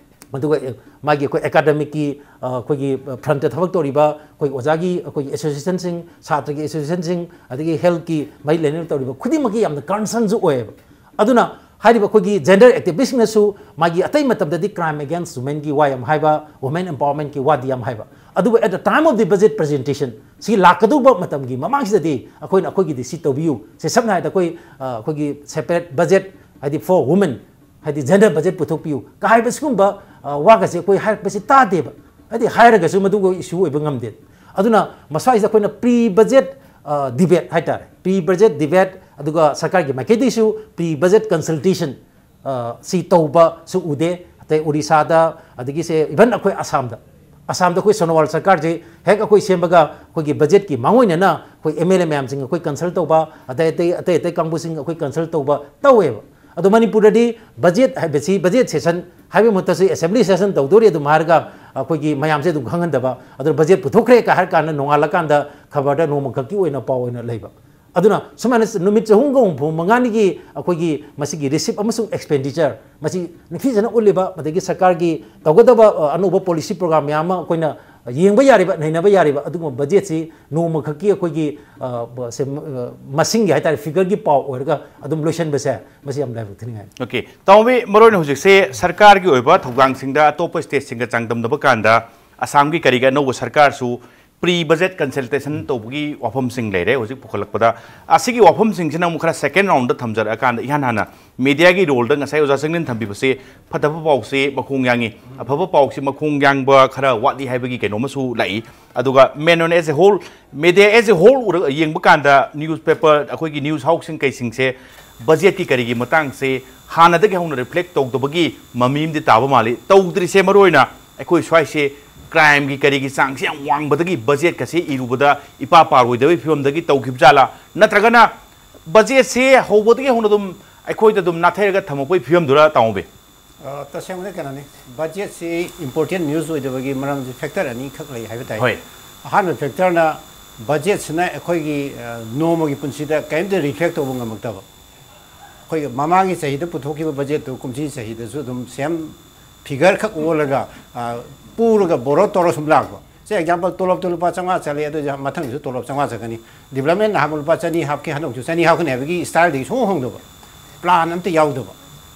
ꯑꯗꯨꯒ, ꯑꯦ, ꯃꯥꯒꯤ ꯑꯩꯈꯣꯏ ꯑꯦꯀꯥꯗꯃꯤꯛꯀꯤ, ꯑ, ꯑꯩꯈꯣꯏꯒꯤ ꯐ꯭ꯔꯟꯠꯇ ꯊꯕꯛ ꯇꯧꯔꯤꯕ ꯑꯩꯈꯣꯏ ꯑꯣꯖꯥꯒꯤ ꯑꯩꯈꯣꯏꯒꯤ ꯑꯦꯁꯣꯁꯤꯌꯦꯁꯟꯁꯤꯡ, ꯁꯥꯇ꯭ꯔꯒꯤ ꯑꯦꯁꯣꯁꯤꯌꯦꯁꯟꯁꯤꯡ, ꯑꯗꯒꯤ ꯍꯦꯜꯠꯀꯤ ꯃꯔꯤ ꯂꯩꯅꯅ ꯇꯧꯔꯤꯕ ꯈꯨꯗꯤꯡꯃꯛꯀꯤ ꯌꯥꯝꯅ ꯀꯟꯁꯔꯟꯁꯨ ꯑꯣꯏꯌꯦꯕ꯫ ꯑꯗꯨꯅ ꯍꯥꯏꯔꯤꯕ ꯑꯩꯈꯣꯏꯒꯤ ꯖꯦꯟꯗꯔ ꯑꯦꯛꯇꯤꯚꯤꯁꯁꯤꯡꯅꯁꯨ ꯃꯥꯒꯤ ꯑꯇꯩ ꯃꯇꯝꯗꯗꯤ ꯀ꯭ꯔꯥꯏꯝ ꯑꯦꯒꯦꯟꯁ ꯋꯨꯃꯦꯟꯒꯤ ꯋꯥ ꯌꯥꯝ ꯍꯥꯏꯕ, ꯋꯨꯃꯦꯟ ꯑꯦꯝꯄꯥꯋꯔꯃꯦꯟꯠꯀꯤ ꯋꯥꯗꯤ ꯌꯥꯝ ꯍꯥꯏꯕ, ꯑꯗꯨꯕꯨ at the time of the budget presentation, ꯁꯤ ꯂꯥꯛꯀꯗꯧꯕ ꯃꯇꯝꯒꯤ ꯃꯃꯥꯡꯁꯤꯗꯗꯤ ꯑꯩꯈꯣꯏꯅ ꯑꯩꯈꯣꯏꯒꯤꯗꯤ ꯁꯤ ꯇꯧꯕꯤꯌꯨ, ꯁꯤ ꯁꯝꯅ ꯍꯥꯏꯔꯕꯗ ꯑꯩꯈꯣꯏ, ꯑ, ꯑꯩꯈꯣꯏꯒꯤ ꯁꯦꯄꯔꯦꯠ ꯕꯖꯦꯠ, ꯍꯥꯏꯗꯤ for women, ꯍꯥꯏꯗꯤ ꯖꯦꯟꯗꯔ ꯕꯖꯦꯠ ꯄꯨꯊꯣꯛꯄꯤꯌꯨ ꯀ ꯍꯥꯏꯕ ꯁꯤꯒꯨꯝꯕ, ꯑ, ꯋꯥꯒꯁꯦ ꯑꯩꯈꯣꯏ ꯍꯥꯏꯔꯛꯄꯁꯤ ꯇꯥꯗꯦꯕ꯫ ꯍꯥꯏꯗꯤ ꯍꯥꯏꯔꯒꯁꯨ ꯃꯗꯨꯒ ꯏꯁꯨ ꯑꯣꯏꯕ ꯉꯝꯗꯦ꯫ ꯑꯗꯨꯅ ꯃꯁ꯭ꯋꯥꯏꯁꯤꯗ ꯑꯩꯈꯣꯏꯅ ꯄ꯭ꯔꯤ ꯕꯖꯦꯠ, ꯑ, ꯗꯤꯕꯦꯠ ꯍꯥꯏꯇꯥꯔꯦ, ꯄ꯭ꯔꯤ ꯕꯖꯦꯠ ꯗꯤꯕꯦꯠ, ꯑꯗꯨꯒ ꯁꯔꯀꯥꯔꯒꯤ ꯃꯥꯏꯀꯩꯗꯒꯤꯁꯨ ꯄ꯭ꯔꯤ ꯕꯖꯦꯠ ꯀꯟꯁꯜꯇꯦꯁꯟ, ꯑ, ꯁꯤ ꯇꯧꯕꯁꯨ ꯎꯗꯦ꯫ ꯑꯇꯩ ꯑꯣꯔꯤꯁꯥꯗ, ꯑꯗꯒꯤ ꯁꯦ ꯏꯚꯟ ꯑꯩꯈꯣꯏ ꯑꯁꯥꯝꯗ, ꯑꯁꯥꯝꯗ ꯑꯩꯈꯣꯏ ꯁꯣꯅꯣꯋꯥꯜ ꯁꯔꯀꯥꯔꯁꯦ ꯍꯦꯛ ꯑꯩꯈꯣꯏ ꯁꯦꯝꯕꯒ ꯑꯩꯈꯣꯏꯒꯤ ꯕꯖꯦꯠꯀꯤ ꯃꯥꯡꯑꯣꯏꯅꯅ ꯑꯩꯈꯣꯏ ꯑꯦꯝ ꯑꯦꯜ ꯑꯦ ꯃꯌꯥꯝꯁꯤꯡ ꯑꯩꯈꯣꯏ ꯀꯟꯁꯜ ꯇꯧꯕ, ꯑꯇꯩ ꯑꯇꯩ, ꯑꯇꯩ ꯑꯇꯩ ꯀꯥꯡꯕꯨꯁꯤꯡ ꯑꯩꯈꯣꯏ ꯀꯟꯁꯜ ꯇꯧꯕ ꯇꯧꯋꯦꯕ꯫ ꯑꯗꯣ ꯃꯅꯤꯄꯨꯔꯗꯗꯤ ꯕꯖꯦꯠ ꯍꯥꯏꯕꯁꯤ ꯕꯖꯦꯠ ꯁꯦꯁꯟ ꯍꯥꯏꯕꯒꯤ ꯃꯍꯨꯠꯇꯁꯨ ꯑꯦꯁꯦꯝꯕ꯭ꯂꯤ ꯁꯦꯁꯟ ꯇꯧꯗꯣꯔꯤ ꯑꯗꯨꯝ ꯍꯥꯏꯔꯒ ꯑꯩꯈꯣꯏꯒꯤ ꯃꯌꯥꯝꯁꯦ ꯑꯗꯨꯝ ꯈꯪꯍꯟꯗꯕ꯫ ꯑꯗꯨꯅ ꯕꯖꯦꯠ ꯄꯨꯊꯣꯛꯈ꯭ꯔꯦ ꯀ ꯍꯥꯏꯔ ꯀꯥꯟꯗ ꯅꯣꯡꯉꯥꯜꯂꯀꯥꯟꯗ ꯈꯕꯔꯗ ꯅꯣꯡꯃꯈꯛꯀꯤ ꯑꯣꯏꯅ ꯄꯥꯎ ꯑꯣꯏꯅ ꯂꯩꯕ꯫ ꯑꯗꯨꯅ ꯁꯨꯃꯥꯏꯅ ꯅꯨꯃꯤꯠ ꯆꯍꯨꯝꯒ ꯍꯨꯝꯐꯨ ꯃꯉꯥꯅꯤꯒꯤ ꯑꯩꯈꯣꯏꯒꯤ ꯃꯁꯤꯒꯤ ꯔꯤꯁꯤꯞ ꯑꯃꯁꯨꯡ ꯑꯦꯛꯁꯄꯦꯟꯗꯤꯆꯔ ꯃꯁꯤ ꯅꯤꯡꯊꯤꯖꯅ ꯎꯠꯂꯤꯕ, ꯑꯗꯒꯤ ꯁꯔꯀꯥꯔꯒꯤ ꯇꯧꯒꯗꯕ, ꯑ, ꯑꯅꯧꯕ ꯄꯣꯂꯤꯁꯤ ꯄ꯭ꯔꯣꯒ꯭ꯔꯥꯝ ꯃꯌꯥꯝ ꯑꯃ ꯑꯩꯈꯣꯏꯅ ꯌꯦꯡꯕ ꯌꯥꯔꯤꯕ, ꯅꯩꯅꯕ ꯌꯥꯔꯤꯕ ꯑꯗꯨꯒꯨꯝꯕ ꯕꯖꯦꯠꯁꯤ ꯅꯣꯡꯃꯈꯛꯀꯤ ꯑꯩꯈꯣꯏꯒꯤ, ꯑ, ꯕ-, ꯁꯦ, ꯑ, ꯃꯁꯤꯡꯒꯤ ꯍꯥꯏꯇꯥꯔꯦ, ꯐꯤꯒꯔꯒꯤ ꯄꯥꯎ ꯑꯣꯏꯔꯒ ꯑꯗꯨꯝ ꯂꯣꯏꯁꯤꯟꯕꯁꯦ, ꯃꯁꯤ ꯌꯥꯝ ꯂꯥꯏꯕꯛ ꯊꯤꯅꯤꯡꯉꯥꯏ꯫ ꯑꯣꯀꯦ, ꯇꯥꯃꯣꯕꯤ, ꯃꯔꯨꯑꯣꯏꯅ ꯍꯧꯖꯤꯛꯁꯦ ꯁꯔꯀꯥꯔꯒꯤ ꯑꯣꯏꯕ ꯊꯧꯗꯥꯡꯁꯤꯡꯗ ꯑꯇꯣꯞꯄ ꯁ꯭ꯇꯦꯠꯁꯤꯡꯒ ꯆꯥꯡꯗꯝꯅꯕ ꯀꯥꯟꯗ ꯑꯁꯥꯝꯒꯤ ꯀꯔꯤꯒꯤ ꯑꯅꯧꯕ ꯁꯔꯀꯥꯔꯁꯨ ꯄ꯭ꯔꯤ ꯕꯖꯦꯠ ꯀꯟꯁꯜꯇꯦꯁꯟ ꯇꯧꯕꯒꯤ ꯋꯥꯐꯝꯁꯤꯡ ꯂꯩꯔꯦ ꯍꯧꯖꯤꯛ ꯄꯨꯈꯠꯂꯛꯄꯗ꯫ ꯑꯁꯤꯒꯤ ꯋꯥꯐꯝꯁꯤꯡꯁꯤꯅ ꯑꯃꯨꯛ ꯈꯔ ꯁꯦꯀꯦꯟ ꯔꯥꯎꯟꯗ ꯊꯝꯖꯔꯛꯑꯀꯥꯟꯗ, ꯏꯍꯥꯟ ꯍꯥꯟꯅ ꯃꯦꯗꯤꯌꯥꯒꯤ ꯔꯣꯜꯗ ꯉꯁꯥꯏ ꯑꯣꯖꯥ ꯆꯪꯂꯦꯟ ꯊꯝꯕꯤꯕꯁꯦ, ꯐꯠꯇꯕ ꯄꯥꯎꯁꯦ ꯃꯈꯣꯡ ꯌꯥꯡꯉꯤ, ꯑꯐꯕ ꯄꯥꯎꯁꯦ ꯃꯈꯣꯡ ꯌꯥꯡꯕ ꯈꯔ ꯋꯥꯠꯂꯤ ꯍꯥꯏꯕꯒꯤ ꯀꯩꯅꯣ ꯑꯃꯁꯨ ꯂꯥꯛꯏ꯫ ꯑꯗꯨꯒ ꯃꯦꯟ ꯑꯣꯏꯅ as a whole, media as a whole ꯎꯔ-, ꯌꯦꯡꯕ ꯀꯥꯟꯗ ꯅ꯭ꯌꯨꯁ ꯄꯦꯄꯔ, ꯑꯩꯈꯣꯏꯒꯤ ꯅ꯭ꯌꯨꯁ ꯍꯥꯎꯁꯁꯤꯡ ꯀꯩꯁꯤꯡꯁꯦ ꯕꯖꯦꯠꯀꯤ ꯀꯔꯤꯒꯤ ꯃꯇꯥꯡꯁꯦ ꯍꯥꯟꯅꯗꯒꯤ ꯍꯧꯅ ꯔꯤꯐ꯭ꯂꯦꯛ ꯇꯧꯗꯕꯒꯤ ꯃꯃꯤ ꯑꯃꯗꯤ ꯇꯥꯕ ꯃꯥꯜꯂꯤ꯫ ꯇꯧꯗ꯭ꯔꯤꯁꯦ ꯃꯔꯨꯑꯣꯏꯅ ꯑꯩꯈꯣꯏ ꯁ꯭ꯋꯥꯏꯁꯦ ꯀ꯭ꯔꯥꯏꯝꯒꯤ ꯀꯔꯤꯒꯤ ꯆꯥꯡꯁꯦ ꯌꯥꯝ ꯋꯥꯡꯕꯗꯒꯤ ꯕꯖꯦꯠꯀꯁꯦ ꯏꯔꯨꯕꯗ ꯏꯄꯥ ꯄꯥꯔꯣꯏꯗꯕꯒꯤ ꯐꯤꯕꯝꯗꯒꯤ ꯇꯧꯈꯤꯕ ꯖꯥꯠꯂꯥ, ꯅꯠꯇ꯭ꯔꯒꯅ ꯕꯖꯦꯠꯁꯦ ꯍꯧꯕꯗꯒꯤ ꯍꯧꯅ ꯑꯗꯨꯝ ꯑꯩꯈꯣꯏꯗ ꯑꯗꯨꯝ ꯅꯥꯊꯩꯔꯒ ꯊꯝꯃꯛꯄꯒꯤ ꯐꯤꯕꯝꯗꯨꯔ, ꯇꯥꯃꯣꯕꯤ? ꯑ, ꯇꯁꯦꯡꯕꯗ ꯀꯩꯅꯣꯅꯤ, ꯕꯖꯦꯠꯁꯤ ꯏꯝꯄꯣꯔꯇꯦꯟ ꯅ꯭ꯌꯨꯁ ꯑꯣꯏꯗꯕꯒꯤ ꯃꯔꯝꯁꯤ ꯐꯦꯛꯇꯔ ꯑꯅꯤꯈꯛ ꯂꯩ ꯍꯥꯏꯕ ꯇꯥꯏ꯫ ꯍꯣꯏ꯫ ꯑꯍꯥꯟꯕ ꯐꯦꯛꯇꯔꯅ ꯕꯖꯦꯠꯁꯤꯅ ꯑꯩꯈꯣꯏꯒꯤ, ꯑ, ꯅꯣꯡꯃꯒꯤ ꯄꯨꯟꯁꯤꯗ ꯀꯔꯤꯝꯇ ꯔꯤꯐ꯭ꯂꯦꯛ ꯇꯧꯕ ꯉꯝꯃꯛꯇꯕ꯫ ꯑꯩꯈꯣꯏꯒꯤ ꯃꯃꯥꯡꯒꯤ ꯆꯍꯤꯗ ꯄꯨꯊꯣꯛꯈꯤꯕ ꯕꯖꯦꯠꯇꯨ ꯀꯨꯝꯁꯤ ꯆꯍꯤꯗꯁꯨ ꯑꯗꯨꯝ ꯁꯦꯝ ꯐꯤꯒꯔ ꯈꯛ ꯑꯣꯜꯂꯒ, ꯑ, ꯄꯨꯔꯒ ꯕꯣꯔꯣ ꯇꯧꯔ ꯁꯨꯝ ꯂꯥꯛꯄ꯫ ꯁꯦ ꯑꯦꯛꯖꯥꯝꯄꯜ, ꯇꯣꯂꯣꯞꯇꯨ ꯂꯨꯄꯥ ꯆꯥꯝꯃꯉꯥ ꯆꯠꯂꯦ, ꯑꯗꯨ ꯑꯣꯏꯔꯁꯨ ꯃꯊꯪꯁꯨ ꯇꯣꯂꯣꯞ ꯆꯥꯝꯃꯉꯥ ꯆꯠꯀꯅꯤ꯫ ꯗꯤꯕ꯭ꯂꯞꯃꯦꯟ ꯅꯍꯥꯟ ꯂꯨꯄꯥ ꯆꯅꯤ ꯍꯥꯞꯀꯦ, ꯍꯟꯗꯛꯁꯨ ꯆꯅꯤ ꯍꯥꯞꯀꯅꯤ ꯍꯥꯏꯕꯒꯤ ꯁ꯭ꯇꯥꯏꯜꯗꯒꯤ ꯁꯨꯡꯍꯣꯡ ꯍꯣꯡꯗꯕ, ꯄ꯭ꯂꯥꯟ ꯑꯝꯇ ꯌꯥꯎꯗꯕ꯫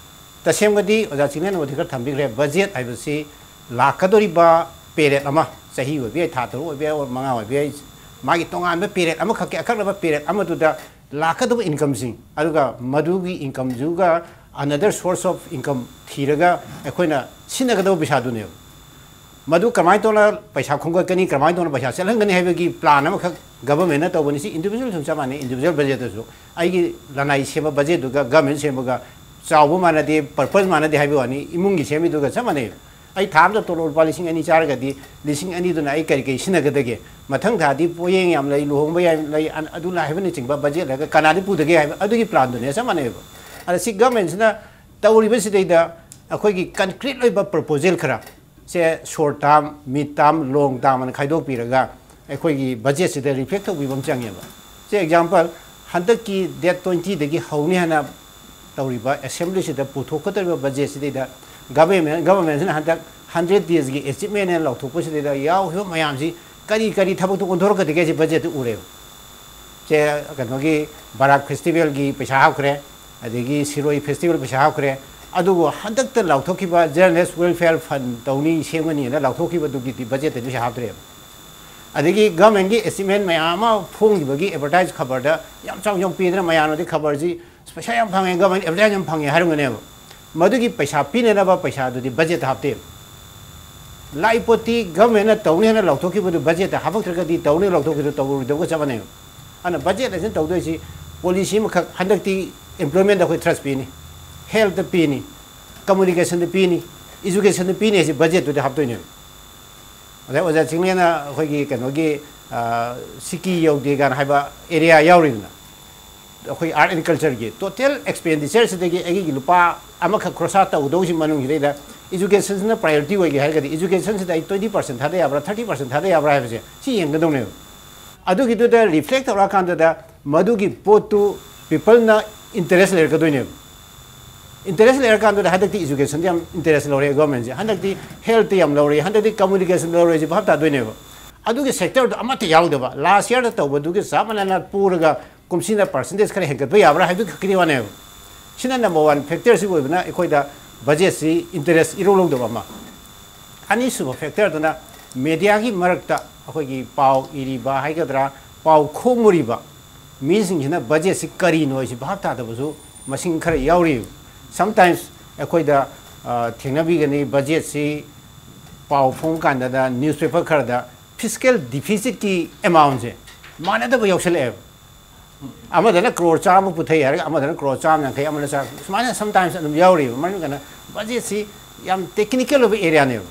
ꯇꯁꯦꯡꯕꯗꯤ ꯑꯣꯖꯥ ꯆꯤꯡꯂꯦꯟ ꯑꯣꯏꯗꯤ ꯈꯔ ꯊꯝꯕꯤꯈ꯭ꯔꯦ, ꯕꯖꯦꯠ ꯍꯥꯏꯕꯁꯤ ꯂꯥꯛꯀꯗꯧꯔꯤꯕ ꯄꯦꯔꯦꯠ ꯑꯃ, ꯆꯍꯤ ꯑꯣꯏꯕ ꯌꯥꯏ, ꯊꯥ ꯇꯔꯨꯛ ꯑꯣꯏꯕ ꯌꯥꯏ, ꯑꯣꯔ ꯃꯉꯥ ꯑꯣꯏꯕ ꯌꯥꯏ, ꯃꯥꯒꯤ ꯇꯣꯉꯥꯟꯕ ꯄꯦꯔꯦꯠ ꯑꯃꯈꯛꯀꯤ, ꯑꯀꯛꯅꯕ ꯄꯦꯔꯦꯠ ꯑꯃꯗꯨꯗ ꯂꯥꯛꯀꯗꯧꯕ ꯏꯟꯀꯝꯁꯤꯡ, ꯑꯗꯨꯒ ꯃꯗꯨꯒꯤ ꯏꯟꯀꯝꯗꯨꯒ another source of income ꯊꯤꯔꯒ ꯑꯩꯈꯣꯏꯅ ꯁꯤꯖꯤꯟꯅꯒꯗꯧꯕ ꯄꯩꯁꯥꯗꯨꯅꯦꯕ꯫ ꯃꯗꯨ ꯀꯃꯥꯏꯅ ꯇꯧꯅ ꯄꯩꯁꯥ ꯈꯣꯝꯒꯠꯀꯅꯤ, ꯀꯃꯥꯏꯅ ꯇꯧꯅ ꯄꯩꯁꯥ ꯆꯠꯍꯟꯒꯅꯤ ꯍꯥꯏꯕꯒꯤ ꯄ꯭ꯂꯥꯟ ꯑꯃꯈꯛ ꯒꯚꯔꯟꯃꯦꯟꯠꯅ ꯇꯧꯕꯅꯤ꯫ ꯁꯤ ꯏꯟꯗꯤꯕꯤꯖꯨꯋꯦꯜꯁꯨ ꯆꯞ ꯃꯥꯟꯅꯩ, ꯏꯟꯗꯤꯕꯤꯖꯨꯋꯦꯜ ꯕꯖꯦꯠꯇꯁꯨ꯫ ꯑꯩꯒꯤ ꯂꯅꯥꯏ ꯁꯦꯝꯕ ꯕꯖꯦꯠꯇꯨꯒ ꯒꯚꯔꯟꯃꯦꯟꯠ ꯁꯦꯝꯕꯒ ꯆꯥꯎꯕ ꯃꯥꯟꯅꯗꯦ, ꯄꯔꯄꯁ ꯃꯥꯟꯅꯗꯦ ꯍꯥꯏꯕꯒꯤ ꯋꯥꯅꯤ, ꯏꯃꯨꯡꯒꯤ ꯁꯦꯝꯃꯤꯗꯨꯒ ꯆꯞ ꯃꯥꯟꯅꯩ꯫ ꯑꯩ ꯊꯥ ꯑꯃꯗ ꯇꯣꯂꯣꯞ ꯂꯨꯄꯥ ꯂꯤꯁꯤꯡ ꯑꯅꯤ ꯆꯥꯔꯒꯗꯤ, ꯂꯤꯁꯤꯡ ꯑꯅꯤꯗꯨꯅ ꯑꯩ ꯀꯔꯤ ꯀꯔꯤ ꯁꯤꯖꯤꯟꯅꯒꯗꯒꯦ? ꯃꯊꯪ ꯊꯥꯗꯤ ꯄꯣꯠꯌꯦꯡ ꯌꯥꯝ ꯂꯩ, ꯂꯨꯍꯣꯡꯕ ꯌꯥꯝ ꯂꯩ, ꯑꯟ-, ꯑꯗꯨ ꯂꯥꯏ ꯍꯥꯏꯕꯅꯆꯤꯡꯕ ꯕꯖꯦꯠ ꯂꯩꯔꯒ ꯀꯅꯥꯗꯤ ꯄꯨꯗꯒꯦ ꯍꯥꯏꯕ ꯑꯗꯨꯒꯤ ꯄ꯭ꯂꯥꯟꯗꯨꯅꯦ, ꯆꯞ ꯃꯥꯟꯅꯩꯕ꯫ ꯑꯗ ꯁꯤ ꯒꯚꯔꯟꯃꯦꯟꯠꯁꯤꯅ ꯇꯧꯔꯤꯕꯁꯤꯗꯩꯗ ꯑꯩꯈꯣꯏꯒꯤ ꯀꯟꯀ꯭ꯔꯤꯠ ꯑꯣꯏꯕ ꯄ꯭ꯔꯣꯄꯣꯖꯦꯜ ꯈꯔ ꯁꯦ ꯁꯣꯔꯠ ꯇꯥꯔꯝ, ꯃꯤꯗ ꯇꯥꯔꯝ, ꯂꯣꯡ ꯇꯥꯔꯝ ꯑꯅ ꯈꯥꯏꯗꯣꯛꯄꯤꯔꯒ ꯑꯩꯈꯣꯏꯒꯤ ꯕꯖꯦꯠꯁꯤꯗ ꯔꯤꯐ꯭ꯂꯦꯛ ꯇꯧꯕꯤꯕ ꯑꯃ ꯆꯪꯉꯦꯕ꯫ ꯁꯦ ꯑꯦꯛꯖꯥꯝꯄꯜ, ꯍꯟꯗꯛꯀꯤ ꯗꯦꯠ ꯇ꯭ꯋꯦꯟꯇꯤꯗꯒꯤ ꯍꯧꯅꯤ ꯍꯥꯏꯅ ꯇꯧꯔꯤꯕ ꯑꯦꯁꯦꯝꯕ꯭ꯂꯤꯁꯤꯗ ꯄꯨꯊꯣꯛꯀꯗꯧꯔꯤꯕ ꯕꯖꯦꯠꯁꯤꯗꯩꯗ ꯒꯚꯔꯟꯃꯦꯟꯠ, ꯒꯚꯔꯟꯃꯦꯟꯠꯁꯤꯅ ꯍꯟꯗꯛ ꯍꯟꯗ꯭ꯔꯦꯠ ꯗꯦꯖꯀꯤ ꯑꯦꯆꯤꯞꯃꯦꯟ ꯍꯥꯏꯅ ꯂꯥꯎꯊꯣꯛꯄꯁꯤꯗꯩꯗ ꯌꯥꯎꯈꯤꯕ ꯃꯌꯥꯝꯁꯤ ꯀꯔꯤ ꯀꯔꯤ ꯊꯕꯛꯇꯣ ꯑꯣꯟꯊꯣꯔꯛꯀꯗꯒꯦ ꯁꯤ ꯕꯖꯦꯠꯇ ꯎꯔꯦꯕ꯫ ꯁꯦ, ꯀꯩꯅꯣꯒꯤ ꯕꯔꯥꯛ ꯐꯦꯁꯇꯤꯚꯦꯜꯒꯤ ꯄꯩꯁꯥ ꯍꯥꯞꯈ꯭ꯔꯦ, ꯑꯗꯒꯤ ꯁꯤꯔꯣꯏ ꯐꯦꯁꯇꯤꯚꯦꯜ ꯄꯩꯁꯥ ꯍꯥꯞꯈ꯭ꯔꯦ, ꯑꯗꯨꯕꯨ ꯍꯟꯗꯛꯇ ꯂꯥꯎꯊꯣꯛꯈꯤꯕ ꯖꯔꯅꯦꯂꯤꯁ ꯋꯦꯜꯐꯤꯌꯔ ꯐꯟ ꯇꯧꯅꯤ, ꯁꯦꯝꯒꯅꯤꯅ ꯂꯥꯎꯊꯣꯛꯈꯤꯕꯗꯨꯒꯤꯗꯤ ꯕꯖꯦꯠꯇꯗꯤ ꯄꯩꯁꯥ ꯍꯥꯞꯇ꯭ꯔꯦꯕ꯫ ꯑꯗꯒꯤ ꯒꯚꯔꯟꯃꯦꯟꯠꯀꯤ ꯑꯦꯆꯤꯞꯃꯦꯟ ꯃꯌꯥꯝ ꯑꯃ ꯐꯣꯡꯈꯤꯕꯒꯤ ꯑꯦꯗꯚꯔꯇꯥꯏꯁ ꯈꯕꯔꯗ ꯌꯥꯝ ꯆꯥꯎ ꯆꯥꯎ ꯄꯤꯗꯅ ꯃꯌꯥꯝꯅꯗꯤ ꯈꯕꯔꯁꯤ ꯄꯩꯁꯥ ꯌꯥꯝ ꯐꯪꯉꯦ, ꯒꯚꯔꯟꯃꯦꯟꯠ ꯑꯦꯗꯚꯔꯇꯥꯏꯁ ꯌꯥꯝ ꯐꯪꯉꯦ ꯍꯥꯏꯔꯝꯒꯅꯦꯕ꯫ ꯃꯗꯨꯒꯤ ꯄꯩꯁꯥ ꯄꯤꯅꯅꯕ ꯄꯩꯁꯥꯗꯨꯗꯤ ꯕꯖꯦꯠꯇ ꯍꯥꯞꯇꯦꯕ꯫ ꯂꯥꯛꯏ ꯄꯣꯠꯇꯤ ꯒꯚꯔꯟꯃꯦꯟꯠꯅ ꯇꯧꯅꯤ ꯍꯥꯏꯅ ꯂꯥꯎꯊꯣꯛꯈꯤꯕꯗꯨ ꯕꯖꯦꯠꯇ ꯍꯥꯞꯄꯛꯇ꯭ꯔꯒꯗꯤ ꯇꯧꯅꯤ ꯂꯥꯎꯊꯣꯛꯈꯤꯕꯗꯨ ꯇꯧꯔꯣꯏꯗꯧꯒ ꯆꯞ ꯃꯥꯟꯅꯩꯕ꯫ ꯑꯗꯨꯅ ꯕꯖꯦꯠ ꯑꯁꯤꯅ ꯇꯧꯗꯣꯏꯁꯤ ꯄꯣꯂꯤꯁꯤ ꯑꯃꯈꯛ, ꯍꯟꯗꯛꯇꯤ ꯑꯦꯝꯄ꯭ꯂꯣꯏꯃꯦꯟꯠꯇ ꯑꯩꯈꯣꯏ ꯊ꯭ꯔꯁ ꯄꯤꯅꯤ, ꯍꯦꯜꯠꯇ ꯄꯤꯅꯤ, ꯀꯝꯃꯨꯅꯤꯀꯦꯁꯟꯗ ꯄꯤꯅꯤ, ꯏꯖꯨꯀꯦꯁꯟꯗ ꯄꯤꯅꯤ ꯍꯥꯏꯁꯤ ꯕꯖꯦꯠꯇꯨꯗ ꯍꯥꯞꯇꯣꯏꯅꯦꯕ꯫ ꯑꯗꯩ ꯑꯣꯖꯥ ꯆꯤꯡꯂꯦꯟꯅ ꯑꯩꯈꯣꯏꯒꯤ ꯀꯩꯅꯣꯒꯤ, ꯑ, ꯁꯤꯀꯤ ꯌꯧꯗꯦ ꯀꯥꯏꯅ ꯍꯥꯏꯕ ꯑꯦꯔꯤꯌꯥ ꯌꯥꯎꯔꯤꯗꯅ, ꯑꯩꯈꯣꯏ ꯑꯥꯔꯠ ꯑꯦꯟ ꯀꯜꯆꯔꯒꯤ ꯇꯣꯇꯦꯜ ꯑꯦꯛꯁꯄꯦꯟꯗꯤꯆꯔꯁꯤꯗꯒꯤ ꯑꯩꯒꯤ ꯂꯨꯄꯥ ꯑꯃꯈꯛ ꯈꯣꯔꯁꯥ ꯇꯧꯒꯗꯧꯕꯁꯤ ꯃꯅꯨꯡꯁꯤꯗꯩꯗ ꯏꯖꯨꯀꯦꯁꯟꯁꯤꯅ ꯄ꯭ꯔꯥꯏꯌꯣꯔꯤꯇꯤ ꯑꯣꯏꯒꯦ ꯍꯥꯏꯔꯒꯗꯤ ꯏꯖꯨꯀꯦꯁꯟꯁꯤꯗ ꯑꯩ ꯇ꯭ꯋꯦꯟꯇꯤ ꯄꯔꯁꯦꯟ ꯊꯥꯗ ꯌꯥꯕ꯭ꯔꯥ, ꯊꯥꯔꯇꯤ ꯄꯔꯁꯦꯟ ꯊꯥꯗ ꯌꯥꯕ꯭ꯔꯥ ꯍꯥꯏꯕꯁꯦ ꯁꯤ ꯌꯦꯡꯒꯗꯧꯅꯦꯕ꯫ ꯑꯗꯨꯒꯤꯗꯨꯗ ꯔꯤꯐ꯭ꯂꯦꯛ ꯇꯧꯔꯛꯑꯀꯥꯟꯗꯗ ꯃꯗꯨꯒꯤ ꯄꯣꯠꯇꯨ ꯄꯤꯄꯜꯅ ꯏꯟꯇꯔꯦꯁ ꯂꯩꯔꯛꯀꯗꯣꯏꯅꯦꯕ꯫ ꯏꯟꯇꯔꯦꯁ ꯂꯩꯔꯀꯥꯟꯗꯨꯗ ꯍꯟꯗꯛꯇꯤ ꯏꯖꯨꯀꯦꯁꯟꯗ ꯌꯥꯝ ꯏꯟꯇꯔꯦꯁ ꯂꯧꯔꯦ ꯒꯣꯔꯃꯦꯟꯁꯦ, ꯍꯟꯗꯛꯇꯤ ꯍꯦꯜꯠꯇ ꯌꯥꯝ ꯂꯧꯔꯦ, ꯍꯟꯗꯛꯇꯤ ꯀꯝꯃꯨꯅꯤꯀꯦꯁꯟꯗ ꯂꯧꯔꯦ, ꯁꯤ ꯚꯥꯞ ꯇꯥꯗꯣꯏꯅꯦꯕ꯫ ꯑꯗꯨꯒꯤ ꯁꯦꯛꯇꯔꯗꯣ ꯑꯃꯠꯇ ꯌꯥꯎꯗꯕ, ꯂꯥꯁ ꯌꯔꯗ ꯇꯧꯕꯗꯨꯒꯤ ꯆꯞ ꯃꯥꯟꯅꯅ ꯄꯨꯔꯒ ꯀꯨꯝꯁꯤꯅ ꯄꯔꯁꯦꯟꯇꯦꯖ ꯈꯔ ꯍꯦꯟꯒꯠꯄ ꯌꯥꯕ꯭ꯔꯥ ꯍꯥꯏꯕꯗꯨ ꯈꯛꯀꯤꯗꯤ ꯋꯥꯅꯦꯕ꯫ ꯁꯤꯅ ꯅꯝꯕꯔ ꯋꯥꯟ ꯐꯦꯛꯇꯔꯁꯤ ꯑꯣꯏꯕꯅ ꯑꯩꯈꯣꯏꯗ ꯕꯖꯦꯠꯁꯤ ꯏꯟꯇꯔꯦꯁ ꯏꯔꯧ ꯂꯧꯗꯕ ꯑꯃ꯫ ꯑꯅꯤꯁꯨꯕ ꯐꯦꯛꯇꯔꯗꯨꯅ ꯃꯦꯗꯤꯌꯥꯒꯤ ꯃꯔꯛꯇ ꯑꯩꯈꯣꯏꯒꯤ ꯄꯥꯎ ꯏꯔꯤꯕ ꯍꯥꯏꯒꯗ꯭ꯔꯥ, ꯄꯥꯎ ꯈꯣꯝꯃꯨꯔꯤꯕ ꯃꯤꯁꯤꯡꯁꯤꯅ ꯕꯖꯦꯠꯁꯤ ꯀꯔꯤꯅꯣ ꯍꯥꯏꯁꯤ ꯚꯥꯞ ꯇꯥꯗꯕꯁꯨ ꯃꯁꯤꯡ ꯈꯔ ꯌꯥꯎꯔꯤ꯫ ꯁꯝꯇꯥꯏꯝꯁ ꯑꯩꯈꯣꯏꯗ, ꯑ, ꯊꯦꯡꯅꯕꯤꯒꯅꯤ, ꯕꯖꯦꯠꯁꯤ ꯄꯥꯎ ꯐꯣꯡ ꯀꯥꯟꯗꯗ ꯅ꯭ꯌꯨꯁꯄꯦꯄꯔ ꯈꯔꯗ ꯐꯤꯁꯀꯦꯜ ꯗꯤꯐꯤꯁꯤꯠꯀꯤ ꯑꯦꯃꯥꯎꯟꯁꯦ ꯃꯥꯟꯅꯗꯕ ꯌꯥꯎꯁꯜꯂꯛꯑꯦꯕ꯫ ꯑꯃꯗꯅ ꯀ꯭ꯔꯣꯔ ꯆꯥꯝꯃ ꯄꯨꯊꯩ ꯍꯥꯏꯔꯒ ꯑꯃꯗꯅ ꯀ꯭ꯔꯣꯔ ꯆꯥꯝꯃ ꯌꯥꯡꯈꯩ, ꯑꯃꯅ ꯆꯥ-, ꯁꯨꯃꯥꯏꯅ ꯁꯝꯇꯥꯏꯝꯁ ꯑꯗꯨꯝ ꯌꯥꯎꯔꯤꯕ꯫ ꯃꯔꯝ ꯀꯩꯅꯣ, ꯕꯖꯦꯠꯁꯤ ꯌꯥꯝ ꯇꯦꯛꯅꯤꯀꯦꯜ ꯑꯣꯏꯕ ꯑꯦꯔꯤꯌꯥꯅꯦꯕ꯫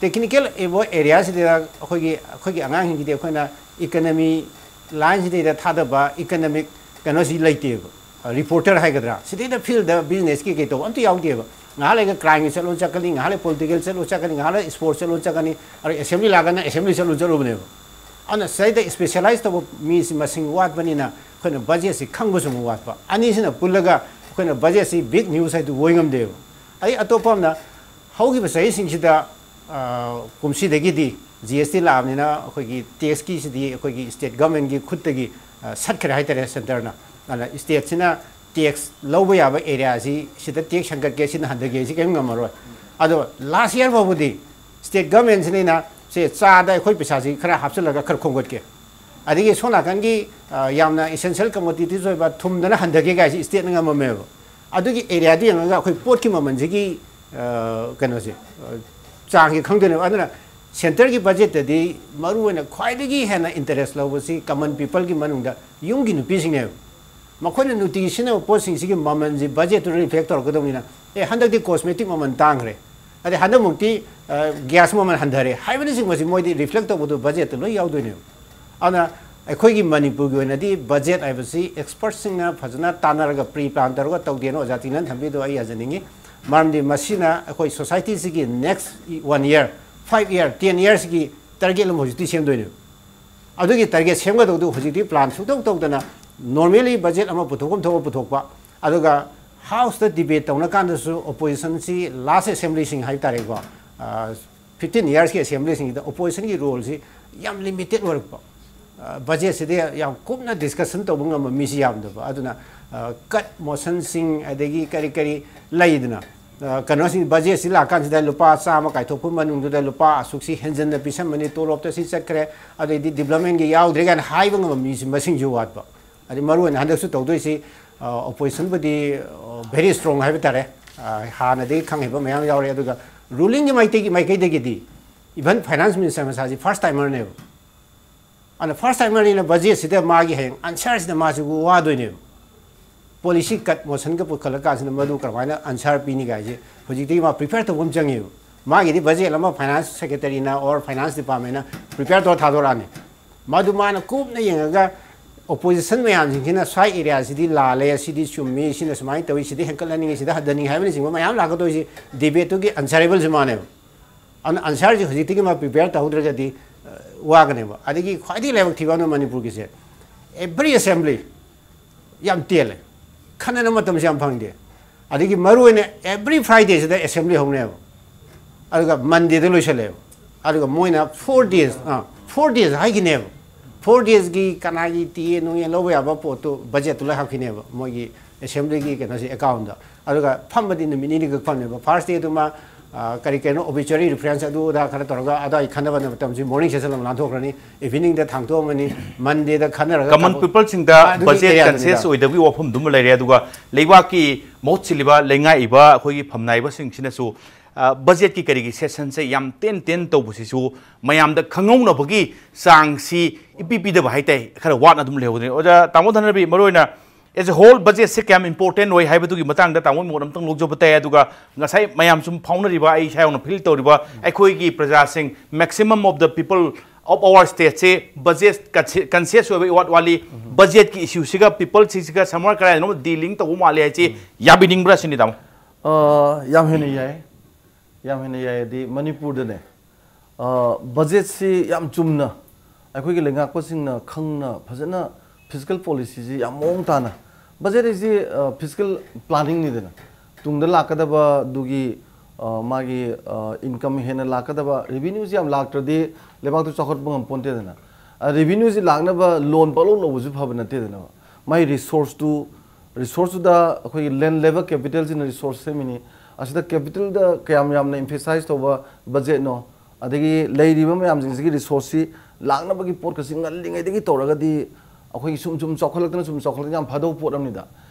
ꯇꯦꯛꯅꯤꯀꯦꯜ ꯑꯣꯏꯕ ꯑꯦꯔꯤꯌꯥꯁꯤꯗ ꯑꯩꯈꯣꯏꯒꯤ, ꯑꯩꯈꯣꯏꯒꯤ ꯑꯉꯥꯡꯁꯤꯡꯁꯤꯗꯤ ꯑꯩꯈꯣꯏꯅ ꯏꯀꯅꯃꯤ ꯂꯥꯏꯟꯁꯤꯗꯩꯗ ꯊꯥꯗꯕ ꯏꯀꯅꯃꯤꯛ ꯀꯩꯅꯣꯁꯤ ꯂꯩꯇꯦꯕ꯫ ꯔꯤꯄꯣꯔꯇꯔ ꯍꯥꯏꯒꯗ꯭ꯔꯥ, ꯁꯤꯗꯩꯗ ꯐꯤꯜꯗ ꯕꯤꯖꯤꯅꯦꯁꯀꯤ ꯀꯩ ꯇꯧꯕ ꯑꯝꯇ ꯌꯥꯎꯗꯦꯕ꯫ ꯉꯥꯏꯍꯥꯛ ꯂꯩꯔꯒ ꯀ꯭ꯔꯥꯏꯝꯒꯤ ꯆꯠꯂꯨ ꯆꯠꯀꯅꯤ, ꯉꯥꯏꯍꯥꯛ ꯂꯩꯔꯒ ꯄꯣꯂꯤꯇꯤꯀꯦꯜ ꯆꯠꯂꯨ ꯆꯠꯀꯅꯤ, ꯉꯥꯏꯍꯥꯛ ꯂꯩꯔꯒ ꯁ꯭ꯄꯣꯔꯠꯁ ꯆꯠꯂꯨ ꯆꯠꯀꯅꯤ, ꯑꯗꯩ ꯑꯦꯁꯦꯝꯕ꯭ꯂꯤ ꯂꯥꯛꯀꯥꯟꯗ ꯑꯦꯁꯦꯝꯕ꯭ꯂꯤ ꯆꯠꯂꯨ ꯆꯠꯂꯨꯕꯅꯦꯕ꯫ ꯑꯗꯨꯅ ꯁꯤꯗꯩꯗ ꯁ꯭ꯄꯦꯁꯤꯌꯦꯂꯥꯏꯁ ꯇꯧꯕ ꯃꯤꯁꯤ ꯃꯁꯤꯡ ꯋꯥꯠꯄꯅꯤꯅ ꯑꯩꯈꯣꯏꯅ ꯕꯖꯦꯠꯁꯤ ꯈꯪꯕꯁꯨ ꯑꯃꯨꯛ ꯋꯥꯠꯄ꯫ ꯑꯅꯤꯁꯤꯅ ꯄꯨꯜꯂꯒ ꯑꯩꯈꯣꯏꯅ ꯕꯖꯦꯠꯁꯤ ꯕꯤꯒ ꯅ꯭ꯌꯨꯁ ꯍꯥꯏꯗꯨ ꯑꯣꯏ ꯉꯝꯗꯦꯕ꯫ ꯑꯗꯩ ꯑꯇꯣꯞꯄ ꯑꯃꯅ ꯍꯧꯈꯤꯕ ꯆꯍꯤꯁꯤꯡꯁꯤꯗ, ꯑ, ꯀꯨꯝꯁꯤꯗꯒꯤꯗꯤ ꯖꯤ ꯑꯦꯁ ꯇꯤ ꯂꯥꯛꯑꯕꯅꯤꯅ ꯑꯩꯈꯣꯏꯒꯤ ꯇꯦꯛꯁꯀꯤꯁꯤꯗꯤ ꯑꯩꯈꯣꯏꯒꯤ ꯁ꯭ꯇꯦꯠ ꯒꯚꯔꯟꯃꯦꯟꯒꯤ ꯈꯨꯠꯇꯒꯤ, ꯑ, ꯁꯠꯈ꯭ꯔꯦ ꯍꯥꯏꯇꯥꯔꯦ, ꯁꯦꯟꯇꯔꯅ꯫ ꯑꯗꯨꯅ ꯁ꯭ꯇꯦꯠꯁꯤꯅ ꯇꯦꯛꯁ ꯂꯧꯕ ꯌꯥꯕ ꯑꯦꯔꯤꯌꯥꯁꯤ, ꯁꯤꯗ ꯇꯦꯛꯁ ꯍꯦꯟꯒꯠꯀꯦ, ꯁꯤꯅ ꯍꯟꯊꯒꯦ, ꯁꯤ ꯀꯔꯤꯝ ꯉꯝꯃꯔꯣꯏ꯫ ꯑꯗꯣ ꯂꯥꯁ ꯌꯔ ꯐꯥꯎꯕꯗꯤ ꯁ꯭ꯇꯦꯠ ꯒꯚꯔꯟꯃꯦꯟꯁꯤꯅ ꯁꯦ ꯆꯥꯗ ꯑꯩꯈꯣꯏ ꯄꯩꯁꯥꯁꯤ ꯈꯔ ꯍꯥꯞꯆꯤꯜꯂꯒ ꯈꯔ ꯈꯣꯝꯒꯠꯀꯦ, ꯑꯗꯒꯤ ꯁꯣꯝ ꯅꯥꯀꯟꯒꯤ, ꯑ, ꯌꯥꯝꯅ essential commodities ꯑꯣꯏꯕ ꯊꯨꯝꯗꯅ ꯍꯟꯊꯒꯦ ꯀꯥꯏꯁꯤ ꯁ꯭ꯇꯦꯠꯅ ꯉꯝꯃꯝꯃꯦꯕ꯫ ꯑꯗꯨꯒꯤ ꯑꯦꯔꯤꯌꯥꯗꯨ ꯌꯦꯡꯉꯒ ꯑꯩꯈꯣꯏ ꯄꯣꯠꯀꯤ ꯃꯃꯜꯁꯤꯒꯤ, ꯑ, ꯀꯩꯅꯣꯁꯦ, ꯑ, ꯆꯥꯡꯁꯤ ꯈꯪꯗꯣꯏꯅꯦꯕ꯫ ꯑꯗꯨꯅ ꯁꯦꯟꯇꯔꯒꯤ ꯕꯖꯦꯠꯇꯗꯤ ꯃꯔꯨꯑꯣꯏꯅ ꯈ꯭ꯋꯥꯏꯗꯒꯤ ꯍꯦꯟꯅ ꯏꯟꯇꯔꯦꯁ ꯂꯧꯕꯁꯤ ꯀꯃꯟ ꯄꯤꯄꯜꯒꯤ ꯃꯅꯨꯡꯗ ꯌꯨꯝꯒꯤ ꯅꯨꯄꯤꯁꯤꯡꯅꯦꯕ꯫ ꯃꯈꯣꯏꯅ ꯅꯨꯡꯇꯤꯒꯤ ꯁꯤꯖꯤꯟꯅꯕ ꯄꯣꯠꯁꯤꯡꯁꯤꯒꯤ ꯃꯃꯜꯁꯤ ꯕꯖꯦꯠꯇꯨꯗ ꯔꯤꯐ꯭ꯂꯦꯛ ꯇꯧꯔꯛꯀꯗꯧꯅꯤꯅ, ꯑꯦ, ꯍꯟꯗꯛꯇꯤ ꯀꯣꯁꯃꯦꯇꯤꯛ ꯃꯃꯜ ꯇꯥꯡꯈ꯭ꯔꯦ, ꯑꯗꯩ ꯍꯟꯗꯛꯃꯨꯛꯇꯤ, ꯑ, ꯒ꯭ꯌꯥꯁ ꯃꯃꯜ ꯍꯟꯊꯔꯦ ꯍꯥꯏꯕꯅꯆꯤꯡꯕꯁꯤ ꯃꯣꯏꯗꯤ ꯔꯤꯐ꯭ꯂꯦꯛ ꯇꯧꯕꯗꯨ ꯕꯖꯦꯠꯇ ꯂꯣꯏ ꯌꯥꯎꯗꯣꯏꯅꯦꯕ꯫ ꯑꯗꯨꯅ ꯑꯩꯈꯣꯏꯒꯤ ꯃꯅꯤꯄꯨꯔꯒꯤ ꯑꯣꯏꯅꯗꯤ ꯕꯖꯦꯠ ꯍꯥꯏꯕꯁꯤ ꯑꯦꯛꯁꯄꯔꯠꯁꯤꯡꯅ ꯐꯖꯅ ꯇꯥꯟꯅꯔꯒ ꯄ꯭ꯔꯤ ꯄ꯭ꯂꯥꯟ ꯇꯧꯔꯒ ꯇꯧꯗꯦꯅ ꯑꯣꯖꯥ ꯇꯤꯡꯅ ꯊꯝꯕꯤꯗꯣ ꯑꯩ ꯌꯥꯖꯅꯤꯡꯉꯤ꯫ ꯃꯔꯝꯗꯤ ꯃꯁꯤꯅ ꯑꯩꯈꯣꯏ ꯁꯣꯁꯥꯏꯇꯤꯁꯤꯒꯤ next one year, five year, ten yearsꯒꯤ ꯇꯥꯔꯒꯦꯠ ꯑꯃ ꯍꯧꯖꯤꯛꯇꯤ ꯁꯦꯝꯗꯣꯏꯅꯦꯕ꯫ ꯑꯗꯨꯒꯤ ꯇꯥꯔꯒꯦꯠ ꯁꯦꯝꯒꯗꯧꯗꯨ ꯍꯧꯖꯤꯛꯇꯤ ꯄ꯭ꯂꯥꯟ ꯁꯨꯡꯇꯧ ꯇꯧꯗꯅ normally ꯕꯖꯦꯠ ꯑꯃ ꯄꯨꯊꯣꯛꯐꯝ ꯊꯣꯛꯄ ꯄꯨꯊꯣꯛꯄ, ꯑꯗꯨꯒ ꯍꯥꯎꯁꯇ ꯗꯤꯕꯦꯠ ꯇꯧꯅ ꯀꯥꯟꯗꯁꯨ ꯑꯣꯄꯣꯖꯤꯁꯟꯁꯤ ꯂꯥꯁ ꯑꯦꯁꯦꯝꯕ꯭ꯂꯤꯁꯤꯡ ꯍꯥꯏꯕ ꯇꯥꯔꯦꯀꯣ, ꯐꯤꯐꯇꯤꯟ ꯌꯔꯁꯀꯤ ꯑꯦꯁꯦꯝꯕ꯭ꯂꯤꯁꯤꯡꯁꯤꯗ ꯑꯣꯄꯣꯖꯤꯁꯟꯒꯤ ꯔꯣꯜꯁꯤ ꯌꯥꯝ ꯂꯤꯃꯤꯇꯦꯠ ꯑꯣꯏꯔꯛꯄ꯫ ꯕꯖꯦꯠꯁꯤꯗꯤ ꯌꯥꯝ ꯀꯨꯞꯅ ꯗꯤꯁꯀꯁꯟ ꯇꯧꯕ ꯉꯝꯕ ꯃꯤꯁꯤ ꯌꯥꯝꯗꯕ꯫ ꯑꯗꯨꯅ ꯀꯠ ꯃꯣꯁꯟꯁꯤꯡ ꯑꯗꯒꯤ ꯀꯔꯤ ꯀꯔꯤ ꯂꯩꯗꯅ, ꯑ, ꯀꯩꯅꯣꯁꯤꯡ, ꯕꯖꯦꯠꯁꯤ ꯂꯥꯛꯀꯥꯟꯁꯤꯗ ꯂꯨꯄꯥ ꯆꯥꯝꯃ ꯀꯥꯏꯊꯣꯛꯄ ꯃꯅꯨꯡꯗꯨꯗ ꯂꯨꯄꯥ ꯑꯁꯨꯛꯁꯤ ꯍꯦꯟꯖꯟꯅ ꯄꯤꯁꯟꯕꯅꯤ, ꯇꯣꯂꯣꯞꯇ ꯁꯤ ꯆꯠꯈ꯭ꯔꯦ, ꯑꯗꯩꯗꯤ ꯗꯤꯕ꯭ꯂꯞꯃꯦꯟꯒꯤ ꯌꯥꯎꯗ꯭ꯔꯦ ꯀꯥꯏꯅ ꯍꯥꯏꯕ ꯉꯝꯕ ꯃꯤꯁꯤ ꯃꯁꯤꯡꯁꯨ ꯋꯥꯠꯄ꯫ ꯑꯗꯩ ꯃꯔꯨꯑꯣꯏꯅ ꯍꯟꯗꯛꯁꯨ ꯇꯧꯗꯣꯏꯁꯤ, ꯑ, ꯑꯣꯄꯣꯖꯤꯁꯟꯕꯨꯗꯤ, ꯑ, very strong ꯍꯥꯏꯕ ꯇꯥꯔꯦ, ꯑ, ꯍꯥꯟꯅꯗꯒꯤ ꯈꯪꯉꯤꯕ ꯃꯌꯥꯝ ꯌꯥꯎꯔꯦ꯫ ꯑꯗꯨꯒ ꯔꯨꯂꯤꯡꯒꯤ ꯃꯥꯏꯀꯩꯒꯤ, ꯃꯥꯏꯀꯩꯗꯒꯤꯗꯤ even ꯐꯥꯏꯅꯥꯟꯁ ꯃꯤꯅꯤꯁꯇꯔ ꯃꯁꯥꯁꯤ ꯐꯥꯔꯁ ꯇꯥꯏꯃꯔꯅꯦꯕ꯫ ꯑꯗꯨꯅ ꯐꯥꯔꯁ ꯇꯥꯏꯃꯔꯅꯤꯅ ꯕꯖꯦꯠꯁꯤꯗ ꯃꯥꯒꯤ ꯍꯌꯦꯡ ꯑꯟꯁꯔꯁꯤꯗ ꯃꯥꯁꯤ ꯋꯥꯗꯣꯏꯅꯦꯕ꯫ ꯄꯣꯂꯤꯁꯤ ꯀꯠ ꯃꯣꯁꯟꯒ ꯄꯨꯈꯠꯂꯀꯥꯟꯁꯤꯗ ꯃꯗꯨ ꯀꯔꯝꯍꯥꯏꯅ ꯑꯟꯁꯔ ꯄꯤꯅꯤ ꯀꯥꯏꯁꯦ ꯍꯧꯖꯤꯛꯇꯒꯤ ꯃꯥ ꯄ꯭ꯔꯤꯄꯦꯌꯔ ꯇꯧꯕ ꯑꯃ ꯆꯪꯉꯦꯕ꯫ ꯃꯥꯒꯤꯗꯤ ꯕꯖꯦꯠ ꯑꯃ ꯐꯥꯏꯅꯥꯟꯁ ꯁꯦꯀ꯭ꯔꯦꯇꯔꯤꯅ or ꯐꯥꯏꯅꯥꯟꯁ ꯗꯤꯄꯥꯔꯠꯃꯦꯟꯅ ꯄ꯭ꯔꯤꯄꯦꯌꯔ ꯇꯧꯔ ꯊꯥꯗꯣꯔꯛꯑꯅꯤ꯫ ꯃꯗꯨ ꯃꯥꯅ ꯀꯨꯞꯅ ꯌꯦꯡꯉꯒ ꯑꯣꯄꯣꯖꯤꯁꯟ ꯃꯌꯥꯝꯁꯤꯡꯁꯤꯅ ꯁ꯭ꯋꯥꯏ ꯑꯦꯔꯤꯌꯥꯁꯤꯗꯤ ꯂꯥꯜꯂꯦ, ꯁꯤꯗꯤ ꯆꯨꯝꯃꯤ, ꯁꯤꯅ ꯁꯨꯃꯥꯏꯅ ꯇꯧꯏ, ꯁꯤꯗ ꯍꯦꯟꯀꯠꯍꯟꯅꯤꯡꯉꯤ, ꯁꯤꯗ ꯍꯟꯊꯅꯤꯡꯉꯤ ꯍꯥꯏꯕꯅꯆꯤꯡꯕ ꯃꯌꯥꯝ ꯂꯥꯛꯀꯗꯣꯏꯁꯤ ꯗꯤꯕꯦꯠꯇꯨꯒꯤ ꯑꯟꯁꯔꯦꯕꯜꯁꯤ ꯃꯥꯅꯦꯕ꯫ ꯑꯗꯨꯅ ꯑꯟꯁꯔꯁꯤ ꯍꯧꯖꯤꯛꯇꯒꯤ ꯃꯥ ꯄ꯭ꯔꯤꯄꯦꯌꯔ ꯇꯧꯍꯧꯗ꯭ꯔꯒꯗꯤ, ꯑ, ꯋꯥꯒꯅꯦꯕ꯫ ꯑꯗꯒꯤ ꯈ꯭ꯋꯥꯏꯗꯒꯤ ꯂꯥꯏꯕꯛ ꯊꯤꯕ ꯑꯃꯅ ꯃꯅꯤꯄꯨꯔꯒꯤꯁꯦ ꯑꯦꯚ꯭ꯔꯤ ꯑꯦꯁꯦꯝꯕ꯭ꯂꯤ ꯌꯥꯝ ꯇꯦꯜꯂꯦ, ꯈꯟꯅꯅꯕ ꯃꯇꯝꯁꯨ ꯌꯥꯝ ꯐꯪꯗꯦ꯫ ꯑꯗꯒꯤ ꯃꯔꯨꯑꯣꯏꯅ ꯑꯦꯚ꯭ꯔꯤ ꯐ꯭ꯔꯥꯏꯗꯦꯁꯤꯗ ꯑꯦꯁꯦꯝꯕ꯭ꯂꯤ ꯍꯧꯅꯦꯕ꯫ ꯑꯗꯨꯒ ꯃꯟꯗꯦꯗ ꯂꯣꯏꯁꯜꯂꯦꯕ꯫ ꯑꯗꯨꯒ ꯃꯣꯏꯅ ꯐꯣꯔ ꯗꯦꯖ, ꯑꯥ, ꯐꯣꯔ ꯗꯦꯖ ꯍꯥꯏꯈꯤꯅꯦꯕ꯫ ꯐꯣꯔ ꯗꯦꯖꯀꯤ ꯀꯅꯥꯒꯤ ꯇꯤ ꯑꯦ ꯅꯨꯡ ꯑꯦ ꯂꯧꯕ ꯌꯥꯕ ꯄꯣꯠꯇꯨ ꯕꯖꯦꯠꯇꯨ ꯂꯣꯏ ꯍꯥꯞꯈꯤꯅꯦꯕ, ꯃꯣꯏꯒꯤ ꯑꯦꯁꯦꯝꯕ꯭ꯂꯤꯒꯤ ꯀꯩꯅꯣꯁꯤ ꯑꯦꯀꯥꯎꯟꯗ꯫ ꯑꯗꯨꯒ ꯐꯝꯕꯗꯤ ꯅꯨꯃꯤꯠ ꯅꯤꯅꯤ ꯈꯛ ꯐꯝꯅꯦꯕ꯫ ꯐꯥꯔꯁ ꯗꯦꯗꯨꯃ, ꯑꯥ, ꯀꯔꯤ ꯀꯔꯤꯅꯣ ꯑꯣꯕꯤꯆꯔꯤ ꯔꯤꯐ꯭ꯔꯦꯟꯁ ꯑꯗꯨ ꯑꯗꯥ ꯈꯔ ꯇꯧꯔꯒ ꯑꯗꯥꯏ ꯈꯟꯅꯕ ꯃꯇꯝꯁꯤ ꯃꯣꯔꯅꯤꯡ ꯁꯦꯁꯟ ꯑꯃ ꯂꯥꯟꯊꯣꯛꯈ꯭ꯔꯅꯤ, ꯏꯚꯤꯅꯤꯡꯗ ꯊꯥꯡꯇꯣꯛꯑꯝꯃꯅꯤ, ꯃꯟꯗꯦꯗ ꯈꯟꯅꯔꯒ ꯀꯃꯟ ꯊꯕꯛ-, ꯄꯤꯄꯜꯁꯤꯡꯗ ꯑꯥ, ꯑꯗꯨꯒꯤ ꯕꯖꯦꯠ ꯑꯦꯔꯤꯌꯥꯗꯨꯅꯤꯗ꯫ ꯀꯟꯁꯤꯌꯁ ꯑꯣꯏꯗꯕꯒꯤ ꯋꯥꯐꯝꯗꯨꯃ ꯂꯩꯔꯦ꯫ ꯑꯗꯨꯒ ꯂꯩꯕꯥꯛꯀꯤ ꯃꯍꯨꯠ ꯁꯤꯜꯂꯤꯕ ꯂꯩꯉꯥꯛꯏꯕ ꯑꯩꯈꯣꯏꯒꯤ ꯐꯝꯅꯥꯏꯕꯁꯤꯡꯁꯤꯅꯁꯨ, ꯑ, ꯕꯖꯦꯠꯀꯤ ꯀꯔꯤꯒꯤ ꯁꯦꯁꯟꯁꯦ ꯌꯥꯝ ꯇꯦꯟ ꯇꯦꯟ ꯇꯧꯕꯁꯤꯁꯨ ꯃꯌꯥꯝꯗ ꯈꯪꯍꯧꯅꯕꯒꯤ ꯆꯥꯡꯁꯤ ꯏꯄꯤ ꯄꯤꯗꯕ ꯍꯥꯏꯇꯥꯏ, ꯈꯔ ꯋꯥꯠꯅ ꯑꯗꯨꯝ ꯂꯩꯍꯧꯗꯣꯏꯅꯤ꯫ ꯑꯣꯖꯥ ꯇꯥꯃꯣ ꯙꯅꯔꯕꯤ, ꯃꯔꯨꯑꯣꯏꯅ as a whole ꯕꯖꯦꯠꯁꯦ ꯀꯌꯥꯝ ꯏꯝꯄꯣꯔꯇꯦꯟ ꯑꯣꯏ ꯍꯥꯏꯕꯗꯨꯒꯤ ꯃꯇꯥꯡꯗ ꯇꯥꯃꯣꯒꯤ ꯃꯣꯠ ꯑꯝꯇꯪ ꯂꯧꯖꯕ ꯇꯥꯏ꯫ ꯑꯗꯨꯒ ꯉꯁꯥꯏ ꯃꯌꯥꯝ ꯁꯨꯝ ꯐꯥꯎꯅꯔꯤꯕ, ꯑꯩ ꯏꯁꯥ ꯌꯥꯎꯅ ꯐꯤꯜ ꯇꯧꯔꯤꯕ ꯑꯩꯈꯣꯏꯒꯤ ꯄ꯭ꯔꯖꯥꯁꯤꯡ, maximum of the people of our stateꯁꯦ ꯕꯖꯦꯠ ꯀꯟꯁꯦ-, ꯀꯟꯁꯤꯌꯁ ꯑꯣꯏꯕ ꯏꯋꯥꯠ ꯋꯥꯠꯂꯤ, ꯕꯖꯦꯠꯀꯤ ꯏꯁꯨꯁꯤꯒ ꯄꯤꯄꯜꯁꯤꯡꯁꯤꯒ ꯁꯝꯋꯥꯔ ꯀꯗꯥꯏꯗꯅꯣ ꯗꯤꯂꯤꯡ ꯇꯧꯕ ꯃꯥꯜꯂꯦ ꯍꯥꯏꯁꯤ ꯌꯥꯕꯤꯅꯤꯡꯕ꯭ꯔꯥ ꯁꯤꯅꯤ ꯇꯥꯃꯣ? ꯑ, ꯌꯥꯝ ꯍꯦꯟꯅ ꯌꯥꯏ, ꯌꯥꯝ ꯍꯦꯟꯅ ꯌꯥꯏ꯫ ꯍꯥꯏꯗꯤ ꯃꯅꯤꯄꯨꯔꯗꯅꯦ, ꯑ, ꯕꯖꯦꯠꯁꯤ ꯌꯥꯝ ꯆꯨꯝꯅ ꯑꯩꯈꯣꯏꯒꯤ ꯂꯩꯉꯥꯛꯄꯁꯤꯡꯅ ꯈꯪꯅ ꯐꯖꯅ ꯐꯤꯁꯀꯦꯜ ꯄꯣꯂꯤꯁꯤꯁꯤ ꯌꯥꯝ ꯃꯑꯣꯡ ꯇꯥꯅ, ꯕꯖꯦꯠ ꯍꯥꯏꯁꯤ, ꯑ, ꯐꯤꯁꯀꯦꯜ ꯄ꯭ꯂꯥꯅꯤꯡꯅꯤꯗꯅ, ꯇꯨꯡꯗ ꯂꯥꯛꯀꯗꯕ ꯑꯗꯨꯒꯤ, ꯑ, ꯃꯥꯒꯤ, ꯑ, ꯏꯟꯀꯝ ꯍꯦꯟꯅ ꯂꯥꯛꯀꯗꯕ, ꯔꯦꯚꯤꯅ꯭ꯌꯨꯁꯤ ꯌꯥꯝ ꯂꯥꯛꯇ꯭ꯔꯗꯤ ꯂꯩꯕꯥꯛꯇꯨ ꯆꯥꯎꯈꯠꯄ ꯉꯝꯄꯣꯟꯇꯦꯗꯅ꯫ ꯑ, ꯔꯦꯚꯤꯅ꯭ꯌꯨꯁꯤ ꯂꯥꯛꯅꯕ ꯂꯣꯟ ꯄꯪꯂꯧ ꯂꯧꯕꯁꯨ ꯐꯕ ꯅꯠꯇꯦꯗꯅ꯫ ꯃꯥꯏ ꯔꯤꯁꯣꯔꯁꯇꯨ, ꯔꯤꯁꯣꯔꯁꯇꯨꯗ ꯑꯩꯈꯣꯏꯒꯤ ꯂꯦꯟ ꯂꯦꯕꯔ ꯀꯦꯄꯤꯇꯦꯜꯁꯤꯅ ꯔꯤꯁꯣꯔꯁ ꯁꯦꯝꯃꯤꯅꯤ꯫ ꯑꯁꯤꯗ ꯀꯦꯄꯤꯇꯦꯜꯗ ꯀꯌꯥꯝ ꯌꯥꯝꯅ ꯏꯝꯐꯦꯁꯥꯏꯁ ꯇꯧꯕ ꯕꯖꯦꯠꯅꯣ, ꯑꯗꯒꯤ ꯂꯩꯔꯤꯕ ꯃꯌꯥꯝꯁꯤꯡꯁꯤꯒꯤ ꯔꯤꯁꯣꯔꯁꯁꯤ ꯂꯥꯛꯅꯕꯒꯤ ꯄꯣꯠꯀꯁꯤ ꯉꯜꯂꯤꯉꯩꯗꯒꯤ ꯇꯧꯔꯒꯗꯤ ꯑꯩꯈꯣꯏꯒꯤ ꯁꯨꯝ ꯁꯨꯝ ꯆꯥꯎꯈꯠꯂꯛꯇꯅ ꯁꯨꯝ ꯆꯥꯎꯈꯠꯂꯛꯇꯅ ꯌꯥꯝ ꯐꯗꯧꯕ ꯄꯣꯠ ꯑꯃꯅꯤꯗ꯫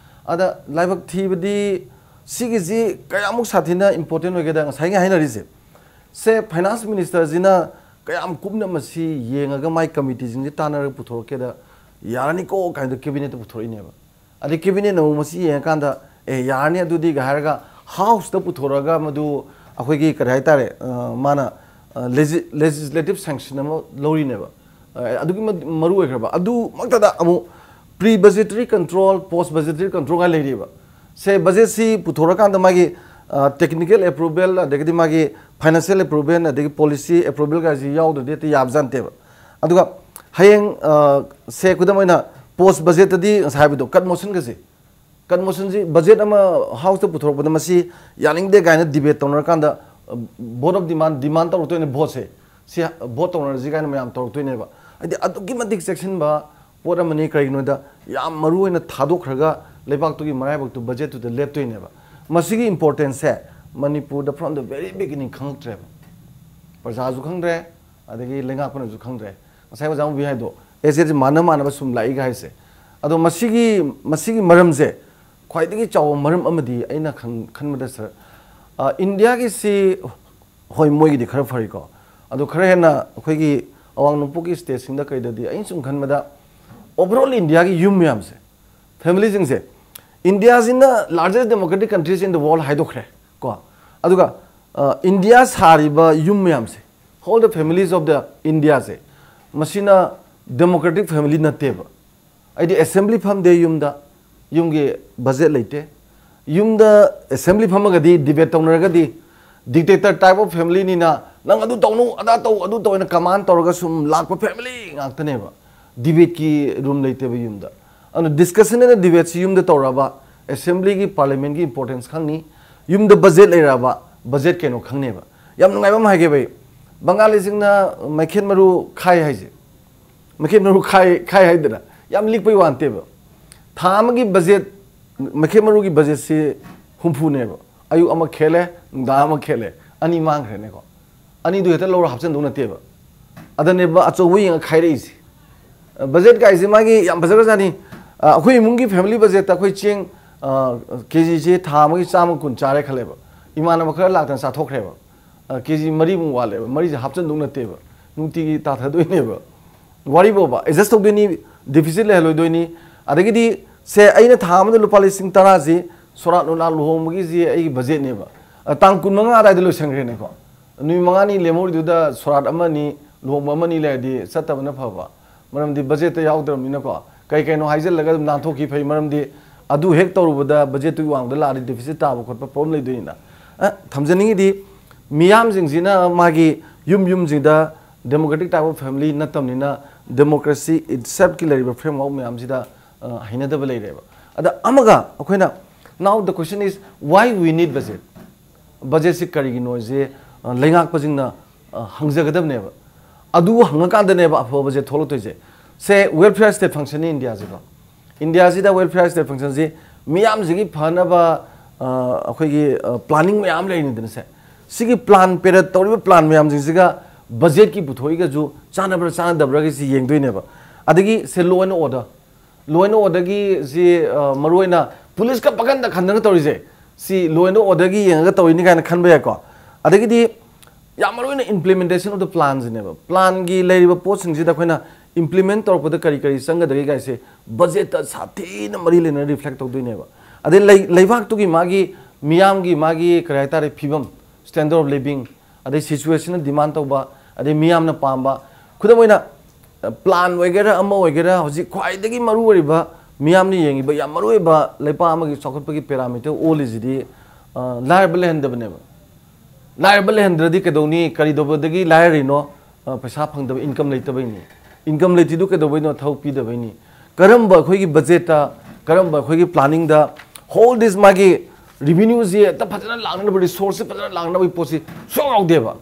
ꯑꯗ ꯂꯥꯏꯕꯛ ꯊꯤꯕꯗꯤ ꯁꯤꯒꯤꯁꯤ ꯀꯌꯥꯃꯨꯛ ꯁꯥꯊꯤꯅ ꯏꯝꯄꯣꯔꯇꯦꯟ ꯑꯣꯏꯒꯦꯗ, ꯉꯁꯥꯏꯒꯤ ꯍꯥꯏꯅꯔꯤꯁꯦ ꯁꯦ, ꯐꯥꯏꯅꯥꯟꯁ ꯃꯤꯅꯤꯁꯇꯔꯁꯤꯅ ꯀꯌꯥꯝ ꯀꯨꯞꯅ ꯃꯁꯤ ꯌꯦꯡꯉꯒ ꯃꯥꯏ ꯀꯃꯤꯇꯤꯁꯤꯡꯁꯤ ꯇꯥꯟꯅꯔꯒ ꯄꯨꯊꯣꯔꯛꯀꯦꯗ ꯌꯥꯔꯅꯤꯀꯣ ꯀꯥꯏꯅ ꯀꯦꯕꯤꯅꯦꯠꯇ ꯄꯨꯊꯣꯔꯛꯏꯅꯦꯕ꯫ ꯑꯗꯩ ꯀꯦꯕꯤꯅꯦꯠꯅ ꯑꯃꯨꯛ ꯃꯁꯤ ꯌꯦꯡꯉꯀꯥꯟꯗ, "ꯑꯦ, ꯌꯥꯔꯅꯤ ꯑꯗꯨꯗꯤꯒ" ꯍꯥꯏꯔꯒ ꯍꯥꯎꯁꯇ ꯄꯨꯊꯣꯔꯛꯑꯒ ꯃꯗꯨ ꯑꯩꯈꯣꯏꯒꯤ ꯀꯔꯤ ꯍꯥꯏꯇꯥꯔꯦ, ꯑ, ꯃꯥꯅ, ꯑ, ꯂꯦꯖꯤ-, ꯂꯦꯖꯤꯁꯂꯦꯇꯤꯞ ꯁꯦꯡꯁꯟ ꯑꯃ ꯂꯧꯔꯤꯅꯦꯕ꯫ ꯑ, ꯑꯗꯨꯛꯀꯤ ꯃꯇꯤꯛ ꯃꯔꯨ ꯑꯣꯏꯈ꯭ꯔꯕ꯫ ꯑꯗꯨꯃꯛꯇꯗ ꯑꯃꯨꯛ ꯄ꯭ꯔꯤ ꯕꯖꯦꯇꯔꯤ ꯀꯟꯇ꯭ꯔꯣꯜ, ꯄꯣꯁ ꯕꯖꯦꯇꯔꯤ ꯀꯟꯇ꯭ꯔꯣꯜ ꯀꯥꯏ ꯂꯩꯔꯤꯕ꯫ ꯁꯦ, ꯕꯖꯦꯠꯁꯤ ꯄꯨꯊꯣꯔꯀꯥꯟꯗ ꯃꯥꯒꯤ, ꯑ, ꯇꯦꯛꯅꯤꯀꯦꯜ ꯑꯦꯄ꯭ꯔꯨꯕꯦꯜ, ꯑꯗꯒꯤꯗꯤ ꯃꯥꯒꯤ ꯐꯥꯏꯅꯥꯟꯁꯤꯌꯦꯜ ꯑꯦꯄ꯭ꯔꯨꯕꯦꯜ, ꯑꯗꯒꯤ ꯄꯣꯂꯤꯁꯤ ꯑꯦꯄ꯭ꯔꯨꯕꯦꯜ ꯀꯥꯏꯁꯤ ꯌꯥꯎꯗ꯭ꯔꯗꯤ ꯍꯦꯛꯇ ꯌꯥꯕꯖꯥꯠ ꯅꯠꯇꯦꯕ꯫ ꯑꯗꯨꯒ ꯍꯌꯦꯡ, ꯑ, ꯁꯦ, ꯈꯨꯗꯝ ꯑꯣꯏꯅ ꯄꯣꯁ ꯕꯖꯦꯠꯇꯗꯤ ꯉꯁꯥꯏ ꯍꯥꯏꯕꯗꯣ, ꯀꯠ ꯃꯣꯁꯟꯒꯁꯦ, ꯀꯠ ꯃꯣꯁꯟꯁꯤ ꯕꯖꯦꯠ ꯑꯃ ꯍꯥꯎꯁꯇ ꯄꯨꯊꯣꯔꯛꯄꯗ ꯃꯁꯤ ꯌꯥꯅꯤꯡꯗꯦ ꯀꯥꯏꯅ ꯗꯤꯕꯦꯠ ꯇꯧꯅꯔꯀꯥꯟꯗ vote of demand, demand ꯇꯧꯔꯛꯇꯣꯏꯅꯦ, vote ꯁꯦ꯫ ꯁꯤ vote ꯇꯧꯅꯔꯁꯤ ꯀꯥꯏꯅ ꯃꯌꯥꯝ ꯇꯧꯔꯛꯇꯣꯏꯅꯦꯕ꯫ ꯍꯥꯏꯗꯤ ꯑꯗꯨꯛꯀꯤ ꯃꯇꯤꯛ ꯆꯦꯛꯁꯤꯟꯕ ꯄꯣꯠ ꯑꯃꯅꯤ꯫ ꯀꯔꯤꯒꯤꯅꯣꯗ, ꯌꯥꯝ ꯃꯔꯨ ꯑꯣꯏꯅ ꯊꯥꯗꯣꯛꯈ꯭ꯔꯒ ꯂꯩꯕꯥꯛꯇꯨꯒꯤ ꯃꯔꯥꯏꯕꯛꯇꯨ budget ꯇꯨꯗ ꯂꯦꯞꯇꯣꯏꯅꯦꯕ꯫ ꯃꯁꯤꯒꯤ importance ꯁꯦ ꯃꯅꯤꯄꯨꯔꯗ from the very beginning ꯈꯪꯉꯛꯇ꯭ꯔꯦꯕ꯫ ꯄ꯭ꯔꯖꯥꯁꯨ ꯈꯪꯗ꯭ꯔꯦ, ꯑꯗꯒꯤ ꯂꯩꯉꯥꯛꯄꯅꯁꯨ ꯈꯪꯗ꯭ꯔꯦ꯫ ꯉꯁꯥꯏ ꯑꯣꯖꯥ ꯃꯨꯕꯤ ꯍꯥꯏꯗꯣ, ꯑꯦꯖꯦꯠꯁꯦ ꯃꯥꯟꯅ ꯃꯥꯟꯅꯕ ꯁꯨꯝ ꯂꯥꯛꯏꯒ ꯍꯥꯏꯁꯦ꯫ ꯑꯗꯣ ꯃꯁꯤꯒꯤ, ꯃꯁꯤꯒꯤ ꯃꯔꯝꯁꯦ ꯈ꯭ꯋꯥꯏꯗꯒꯤ ꯆꯥꯎꯕ ꯃꯔꯝ ꯑꯃꯗꯤ ꯑꯩꯅ ꯈꯪ-, ꯈꯟꯕꯗ ꯁꯥꯔ, ꯑ, ꯏꯟꯗꯤꯌꯥꯒꯤꯁꯤ, ꯍꯣꯏ, ꯃꯣꯏꯒꯤꯗꯤ ꯈꯔ ꯐꯔꯤꯀꯣ, ꯑꯗꯣ ꯈꯔ ꯍꯦꯟꯅ ꯑꯩꯈꯣꯏꯒꯤ ꯑꯋꯥꯡ ꯅꯣꯡꯄꯣꯛꯀꯤ ꯁ꯭ꯇꯦꯠꯁꯤꯡꯗ ꯀꯩꯗꯗꯤ ꯑꯩꯅ ꯁꯨꯝ ꯈꯟꯕꯗ overall ꯏꯟꯗꯤꯌꯥꯒꯤ ꯌꯨꯝ ꯃꯌꯥꯝꯁꯦ, ꯐꯦꯃꯤꯂꯤꯁꯤꯡꯁꯦ, ꯏꯟꯗꯤꯌꯥꯁꯤꯅ largest democratic countries in the world ꯍꯥꯏꯗꯣꯛꯈ꯭ꯔꯦ ꯀꯣ꯫ ꯑꯗꯨꯒ, ꯑ, ꯏꯟꯗꯤꯌꯥ ꯁꯥꯔꯤꯕ ꯌꯨꯝ ꯃꯌꯥꯝꯁꯦ, all the families of the India ꯁꯦ, ꯃꯁꯤꯅ democratic family ꯅꯠꯇꯦꯕ꯫ ꯑꯩꯗꯤ assembly ꯐꯝꯗꯦ ꯌꯨꯝꯗ, ꯌꯨꯝꯒꯤ budget ꯂꯩꯇꯦ꯫ ꯌꯨꯝꯗ assembly ꯐꯝꯃꯒꯗꯤ, debate ꯇꯧꯅꯔꯒꯗꯤ, dictator type of family ꯅꯤꯅ, "ꯅꯪ ꯑꯗꯨ ꯇꯧꯅꯨ, ꯑꯗꯥ ꯇꯧ, ꯑꯗꯨ ꯇꯧ" ꯍꯥꯏꯅ command ꯇꯧꯔꯒ ꯁꯨꯝ ꯂꯥꯛꯄ family ꯉꯥꯛꯇꯅꯦꯕ꯫ Debate ꯀꯤ room ꯂꯩꯇꯦꯕ ꯌꯨꯝꯗ꯫ ꯑꯗꯨꯅ discussion ꯑꯅ debate ꯁꯤ ꯌꯨꯝꯗ ꯇꯧꯔꯕ, assembly ꯒꯤ, parliament ꯀꯤ importance ꯈꯪꯅꯤ꯫ ꯌꯨꯝꯗ budget ꯂꯩꯔꯕ, budget ꯀꯩꯅꯣ ꯈꯪꯅꯦꯕ꯫ ꯌꯥꯝ ꯅꯨꯡꯉꯥꯏꯕ ꯑꯃ ꯍꯥꯏꯒꯦ ꯚꯩ, ꯕꯪꯒꯥꯂꯤꯁꯤꯡꯅ ꯃꯩꯈꯦꯠ ꯃꯔꯨ ꯈꯥꯏ ꯍꯥꯏꯁꯦ, ꯃꯩꯈꯦꯠ ꯃꯔꯨ ꯈꯥꯏ, ꯈꯥꯏ ꯍꯥꯏꯗꯅ, ꯌꯥꯝ ꯂꯤꯛꯄꯩ ꯋꯥ ꯅꯠꯇꯦꯕ꯫ ꯊꯥ ꯑꯃꯒꯤ budget, ꯃꯩꯈꯦꯠ ꯃꯔꯨꯒꯤ budget ꯁꯤ ꯍꯨꯝꯐꯨꯅꯦꯕ꯫ ꯑꯌꯨꯛ ꯑꯃ ꯈꯦꯠꯂꯦ, ꯅꯨꯡꯗꯥꯡ ꯑꯃ ꯈꯦꯠꯂꯦ, ꯑꯅꯤ ꯃꯥꯡꯈ꯭ꯔꯦꯅꯦꯀꯣ꯫ ꯑꯅꯤꯗꯨ ꯍꯦꯛꯇ ꯂꯧꯔ ꯍꯥꯞꯆꯤꯟꯗꯧ ꯅꯠꯇꯦꯕ꯫ ꯑꯗꯅꯦꯕ ꯑꯆꯧꯕ ꯌꯦꯡꯉ ꯈꯥꯏꯔꯛꯏꯁꯦ꯫ ꯑ, budget ꯀꯥꯏꯁꯦ ꯃꯥꯒꯤ ꯌꯥꯝ ꯐꯖꯈ꯭ꯔꯖꯥꯠꯅꯤ꯫ ꯑ, ꯑꯩꯈꯣꯏ ꯏꯃꯨꯡꯒꯤ family budget ꯇ ꯑꯩꯈꯣꯏ ꯆꯦꯡ, ꯑ, KG ꯁꯦ ꯊꯥ ꯑꯃꯒꯤ ꯆꯥꯝꯃ ꯀꯨꯟ ꯆꯥꯔꯦ ꯈꯜꯂꯦꯕ꯫ ꯏꯃꯥꯟꯅꯕ ꯈꯔ ꯂꯥꯛꯇꯅ ꯆꯥꯊꯣꯛꯈ꯭ꯔꯦꯕ꯫ ꯑ, KG ꯃꯔꯤꯃꯨꯛ ꯋꯥꯠꯂꯦꯕ꯫ ꯃꯔꯤꯁꯦ ꯍꯥꯞꯆꯤꯟꯗꯧ ꯅꯠꯇꯦꯕ꯫ ꯅꯨꯡꯇꯤꯒꯤ ꯇꯥꯊꯗꯣꯏꯅꯦꯕ꯫ ꯋꯥꯔꯤꯕꯣꯕ, adjust ꯇꯧꯗꯣꯏꯅꯤ, deficit ꯂꯩꯍꯜꯂꯣꯏꯗꯣꯏꯅꯤ꯫ ꯑꯗꯒꯤꯗꯤ ꯁꯦ, ꯑꯩꯅ ꯊꯥ ꯑꯃꯗ ꯂꯨꯄꯥ ꯂꯤꯁꯤꯡ ꯇꯔꯥꯁꯤ ꯁꯣꯔꯥꯠ ꯅꯨꯡꯂꯥꯠ ꯂꯨꯍꯣꯡꯕꯒꯤꯁꯤ ꯑꯩꯒꯤ budget ꯅꯦꯕ꯫ ꯑ, ꯇꯥꯡ ꯀꯨꯟꯃꯉꯥ ꯑꯗꯨꯋꯥꯏꯗ ꯂꯣꯏꯁꯟꯈ꯭ꯔꯦꯅꯦꯀꯣ꯫ ꯅꯨꯃꯤꯠ ꯃꯉꯥꯅꯤ ꯂꯦꯝꯍꯧꯔꯤꯗꯨꯗ ꯁꯣꯔꯥꯠ ꯑꯃꯅꯤ, ꯂꯨꯍꯣꯡꯕ ꯑꯃꯅꯤ ꯂꯩꯔꯗꯤ ꯆꯠꯇꯕꯅ ꯐꯕ꯫ ꯃꯔꯝꯗꯤ budget ꯇ ꯌꯥꯎꯗ꯭ꯔꯕꯅꯤꯅꯀꯣ꯫ ꯀꯩ ꯀꯩꯅꯣ ꯍꯥꯏꯖꯤꯜꯂꯒ ꯑꯗꯨꯝ ꯅꯥꯟꯊꯣꯛꯈꯤ ꯐꯩ꯫ ꯃꯔꯝꯗꯤ ꯑꯗꯨ ꯍꯦꯛ ꯇꯧꯔꯨꯕꯗ budget ꯇꯨꯒꯤ ꯋꯥꯡꯃꯗ ꯂꯥꯛꯑꯗꯤ deficit ꯇꯥꯕ ꯈꯣꯠꯄ problem ꯂꯩꯗꯣꯏꯅꯤꯅ꯫ ꯑ, ꯊꯝꯖꯅꯤꯡꯉꯤꯗꯤ ꯃꯤꯌꯥꯝꯁꯤꯡꯁꯤꯅ ꯃꯥꯒꯤ ꯌꯨꯝ ꯌꯨꯝꯁꯤꯡꯗ democratic type of family ꯅꯠꯇꯕꯅꯤꯅ democracy itself ꯀꯤ ꯂꯩꯔꯤꯕ framework ꯃꯌꯥꯝꯁꯤꯗ, ꯑ, ꯍꯩꯅꯗꯕ ꯂꯩꯔꯦꯕ꯫ ꯑꯗ ꯑꯃꯒ ꯑꯩꯈꯣꯏꯅ, now the question is, why we need budget? ꯕꯖꯦꯠꯁꯤ ꯀꯔꯤꯒꯤꯅꯣꯁꯦ, ꯑ, ꯂꯩꯉꯥꯛꯄꯁꯤꯡꯅ, ꯑ, ꯍꯪꯖꯒꯗꯕꯅꯦꯕ꯫ ꯑꯗꯨ ꯍꯪꯉꯀꯥꯟꯗꯅꯦꯕ ꯑꯐꯕ ꯕꯖꯦꯠ ꯊꯣꯛꯂꯛꯇꯣꯏꯁꯦ꯫ ꯁꯦ, welfare state functionꯅꯤ ꯏꯟꯗꯤꯌꯥꯁꯤꯀꯣ꯫ ꯏꯟꯗꯤꯌꯥꯁꯤꯗ welfare state functionꯁꯤ ꯃꯤꯌꯥꯝꯁꯤꯒꯤ ꯐꯅꯕ, ꯑ, ꯑꯩꯈꯣꯏꯒꯤ, ꯑ, planning ꯃꯌꯥꯝ ꯂꯩꯔꯤꯅꯤꯗꯅ ꯁꯦ꯫ ꯁꯤꯒꯤ plan, ꯄꯦꯔꯠ ꯇꯧꯔꯤꯕ plan ꯃꯌꯥꯝꯁꯤꯡꯁꯤꯒ ꯕꯖꯦꯠꯀꯤ ꯄꯨꯊꯣꯛꯏꯒꯁꯨ ꯆꯥꯟꯅꯕ꯭ꯔꯥ ꯆꯥꯟꯅꯗꯕ꯭ꯔꯥꯒꯤꯁꯤ ꯌꯦꯡꯗꯣꯏꯅꯦꯕ꯫ ꯑꯗꯒꯤ ꯁꯦ, law and order꯫ Law and orderꯒꯤ ꯁꯤ, ꯑ, ꯃꯔꯨꯑꯣꯏꯅ ꯄꯨꯂꯤꯁꯀ ꯄꯥꯈꯟꯗ ꯈꯟꯗꯅ ꯇꯧꯔꯤꯁꯦ, ꯁꯤ law and orderꯒꯤ ꯌꯦꯡꯉꯒ ꯇꯧꯔꯤꯅꯤ ꯀꯥꯏꯅ ꯈꯟꯕ ꯌꯥꯏꯀꯣ꯫ ꯑꯗꯒꯤꯗꯤ ꯌꯥꯝ ꯃꯔꯨꯑꯣꯏꯅ implementation of the planꯁꯤꯅꯦꯕ꯫ Planꯒꯤ ꯂꯩꯔꯤꯕ ꯄꯣꯠꯁꯤꯡꯁꯤꯗ ꯑꯩꯈꯣꯏꯅ implement ꯇꯧꯔꯛꯄꯗ ꯀꯔꯤ ꯀꯔꯤ ꯆꯪꯒꯗꯒꯦ ꯀꯥꯏꯁꯦ ꯕꯖꯦꯠꯇ ꯁꯥꯊꯤꯅ ꯃꯔꯤ ꯂꯩꯅꯅ reflect ꯇꯧꯗꯣꯏꯅꯦꯕ꯫ ꯑꯗꯩ ꯂꯩ-, ꯂꯩꯕꯥꯛꯇꯨꯒꯤ ꯃꯥꯒꯤ ꯃꯤꯌꯥꯝꯒꯤ ꯃꯥꯒꯤ ꯀꯔꯤ ꯍꯥꯏꯇꯥꯔꯦ, ꯐꯤꯕꯝ, standard of living, ꯑꯗꯩ situationꯅ demand ꯇꯧꯕ, ꯑꯗꯩ ꯃꯤꯌꯥꯝꯅ ꯄꯥꯝꯕ, ꯈꯨꯗꯝ ꯑꯣꯏꯅ, plan ꯑꯣꯏꯒꯦꯔꯥ ꯑꯃ ꯑꯣꯏꯒꯦꯔꯥ, ꯍꯧꯖꯤꯛ ꯈ꯭ꯋꯥꯏꯗꯒꯤ ꯃꯔꯨꯑꯣꯏꯔꯤꯕ, ꯃꯤꯌꯥꯝꯅ ꯌꯦꯡꯉꯤꯕ ꯌꯥꯝ ꯃꯔꯨꯑꯣꯏꯕ ꯂꯩꯄꯥꯛ ꯑꯃꯒꯤ ꯆꯥꯎꯈꯠꯄꯒꯤ parameter ꯑꯣꯜꯂꯤꯁꯤꯗꯤ, ꯑ, ꯂꯥꯏꯔꯕ ꯂꯩꯍꯟꯗꯕꯅꯦꯕ꯫ ꯂꯥꯏꯔꯕ ꯂꯩꯍꯟꯗ꯭ꯔꯗꯤ ꯀꯩꯗꯧꯅꯤ? ꯀꯔꯤ ꯇꯧꯕꯗꯒꯤ ꯂꯥꯏꯔꯔꯤꯅꯣ? ꯑ, ꯄꯩꯁꯥ ꯐꯪꯗꯕ, income ꯂꯩꯇꯕꯩꯅꯤ꯫ Income ꯂꯩꯇ꯭ꯔꯤꯗꯨ ꯀꯩꯗꯧꯕꯩꯅꯣ? ꯊꯕꯛ ꯄꯤꯗꯕꯩꯅꯤ꯫ ꯀꯔꯝꯕ ꯑꯩꯈꯣꯏꯒꯤ ꯕꯖꯦꯠꯇ, ꯀꯔꯝꯕ ꯑꯩꯈꯣꯏꯒꯤ planningꯗ, whole this ꯃꯥꯒꯤ revenueꯁꯤ ꯍꯦꯛꯇ ꯐꯖꯅ ꯂꯥꯛꯅꯅꯕ, resourceꯁꯤ ꯐꯖꯅ ꯂꯥꯛꯅꯕꯒꯤ ꯄꯣꯠꯁꯤ ꯁꯨꯡꯌꯥꯎ ꯌꯥꯎꯗꯦꯕ꯫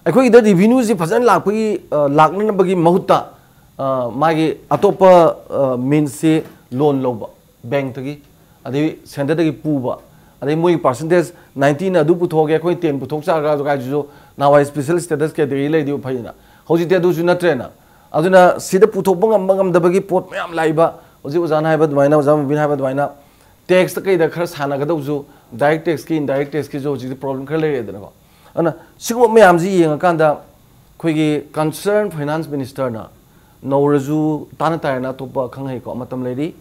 ꯑꯩꯈꯣꯏꯒꯤꯗ revenueꯁꯤ ꯐꯖꯅ ꯂꯥꯛꯄꯒꯤ, ꯑ, ꯂꯥꯛꯅꯅꯕꯒꯤ ꯃꯍꯨꯠꯇ, ꯑ, ꯃꯥꯒꯤ ꯑꯇꯣꯞꯄ, ꯑ, meansꯁꯤ loan ꯂꯧꯕ bankꯇꯒꯤ, ꯑꯗꯩ centreꯗꯒꯤ ꯄꯨꯕ, ꯑꯗꯩ ꯃꯣꯏꯒꯤ percentage ninetyꯅ ꯑꯗꯨ ꯄꯨꯊꯣꯛꯑꯒꯦ, ꯑꯩꯈꯣꯏ ten ꯄꯨꯊꯣꯛꯆꯔꯒ ꯀꯥꯏꯁꯤꯁꯨ ꯅꯍꯥꯟꯋꯥꯏ special status category ꯂꯩꯗꯤ ꯐꯩꯗꯅ꯫ ꯍꯧꯖꯤꯛꯇꯤ ꯑꯗꯨꯁꯨ ꯅꯠꯇ꯭ꯔꯦꯅ꯫ ꯑꯗꯨꯅ ꯁꯤꯗ ꯄꯨꯊꯣꯛꯄ ꯉꯝꯕ ꯉꯝꯗꯕꯒꯤ ꯄꯣꯠ ꯃꯌꯥꯝ ꯂꯥꯛꯏꯕ, ꯍꯧꯖꯤꯛ ꯑꯣꯖꯥꯅ ꯍꯥꯏꯕ ꯑꯗꯨꯃꯥꯏꯅ, ꯑꯣꯖꯥ ꯃꯨꯕꯤꯅ ꯍꯥꯏꯕ ꯑꯗꯨꯃꯥꯏꯅ, taxꯇ ꯀꯩꯗ ꯈꯔ ꯁꯥꯟꯅꯒꯗꯧꯁꯨ, direct taxꯀꯤ, indirect taxꯀꯤꯁꯨ ꯍꯧꯖꯤꯛꯇꯤ problem ꯈꯔ ꯂꯩꯔꯦꯗꯅꯀꯣ꯫ ꯑꯗꯨꯅ ꯁꯤꯒꯨꯝꯕ ꯃꯌꯥꯝꯁꯤ ꯌꯦꯡꯉꯀꯥꯟꯗ ꯑꯩꯈꯣꯏꯒꯤ concerned finance ministerꯅ ꯅꯧꯔꯁꯨ ꯇꯥꯅ ꯇꯥꯔꯦꯅ ꯑꯇꯣꯞꯄ ꯈꯪꯍꯩꯀꯣ ꯃꯇꯝ ꯂꯩꯔꯤ꯫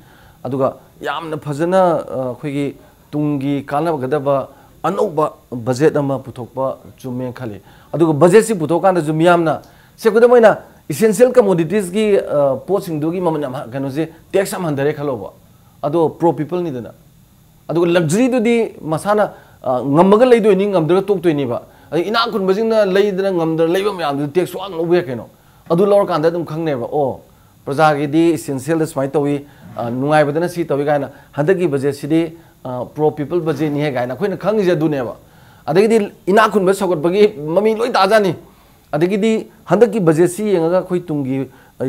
ꯑꯗꯨꯒ ꯌꯥꯝꯅ ꯐꯖꯅ, ꯑ, ꯑꯩꯈꯣꯏꯒꯤ ꯇꯨꯡꯒꯤ ꯀꯥꯟꯅꯒꯗꯕ ꯑꯅꯧꯕ ꯕꯖꯦꯠ ꯑꯃ ꯄꯨꯊꯣꯛꯄ ꯆꯨꯝꯃꯦꯅ ꯈꯜꯂꯤ꯫ ꯑꯗꯨꯒ ꯕꯖꯦꯠꯁꯤ ꯄꯨꯊꯣꯛꯀꯥꯟꯗꯁꯨ ꯃꯤꯌꯥꯝꯅ, ꯁꯦ, ꯈꯨꯗꯝ ꯑꯣꯏꯅ essential commoditiesꯀꯤ, ꯑ, ꯄꯣꯠꯁꯤꯡꯗꯨꯒꯤ ꯃꯃꯜ ꯌꯥꯝ ꯍ-, ꯀꯩꯅꯣꯁꯦ, tax ꯌꯥꯝ ꯍꯟꯊꯔꯦ ꯈꯜꯂꯣꯕ꯫ ꯑꯗꯣ pro peopleꯅꯤꯗꯅ꯫ ꯑꯗꯨꯒ luxuryꯗꯨꯗꯤ ꯃꯁꯥꯅ, ꯑ, ꯉꯝꯃꯒ ꯂꯩꯗꯣꯏꯅꯤ, ꯉꯝꯗ꯭ꯔꯒ ꯇꯣꯛꯇꯣꯏꯅꯦꯕ꯫ ꯑꯗꯩ ꯏꯅꯥꯛ ꯈꯨꯟꯕꯁꯤꯡꯅ ꯂꯩꯗꯅ ꯉꯝꯗꯅ ꯂꯩꯕ ꯃꯌꯥꯝꯗꯨꯗꯤ tax ꯁꯨꯡꯂꯧ ꯂꯧꯕ ꯌꯥꯏ ꯀꯩꯅꯣ꯫ ꯑꯗꯨ ꯂꯧꯔꯀꯥꯟꯗ ꯑꯗꯨꯝ ꯈꯪꯅꯦꯕ, ꯑꯣ, ꯄ꯭ꯔꯖꯥꯒꯤꯗꯤ essentialꯗ ꯁꯨꯃꯥꯏꯅ ꯇꯧꯏ, ꯑ, ꯅꯨꯡꯉꯥꯏꯕꯗꯅ ꯁꯤ ꯇꯧꯏ ꯀꯥꯏꯅ, ꯍꯟꯗꯛꯀꯤ ꯕꯖꯦꯠꯁꯤꯗꯤ, ꯑ, pro people ꯕꯖꯦꯠꯅꯤꯍꯦ ꯀꯥꯏꯅ ꯑꯩꯈꯣꯏꯅ ꯈꯪꯉꯤꯁꯦ ꯑꯗꯨꯅꯦꯕ꯫ ꯑꯗꯒꯤꯗꯤ ꯏꯅꯥꯛ ꯈꯨꯟꯕ ꯁꯧꯒꯠꯄꯒꯤ ꯃꯃꯤ ꯂꯣꯏ ꯇꯥꯖꯥꯅꯤ꯫ ꯑꯗꯒꯤꯗꯤ ꯍꯟꯗꯛꯀꯤ ꯕꯖꯦꯠꯁꯤ ꯌꯦꯡꯉꯒ ꯑꯩꯈꯣꯏ ꯇꯨꯡꯒꯤ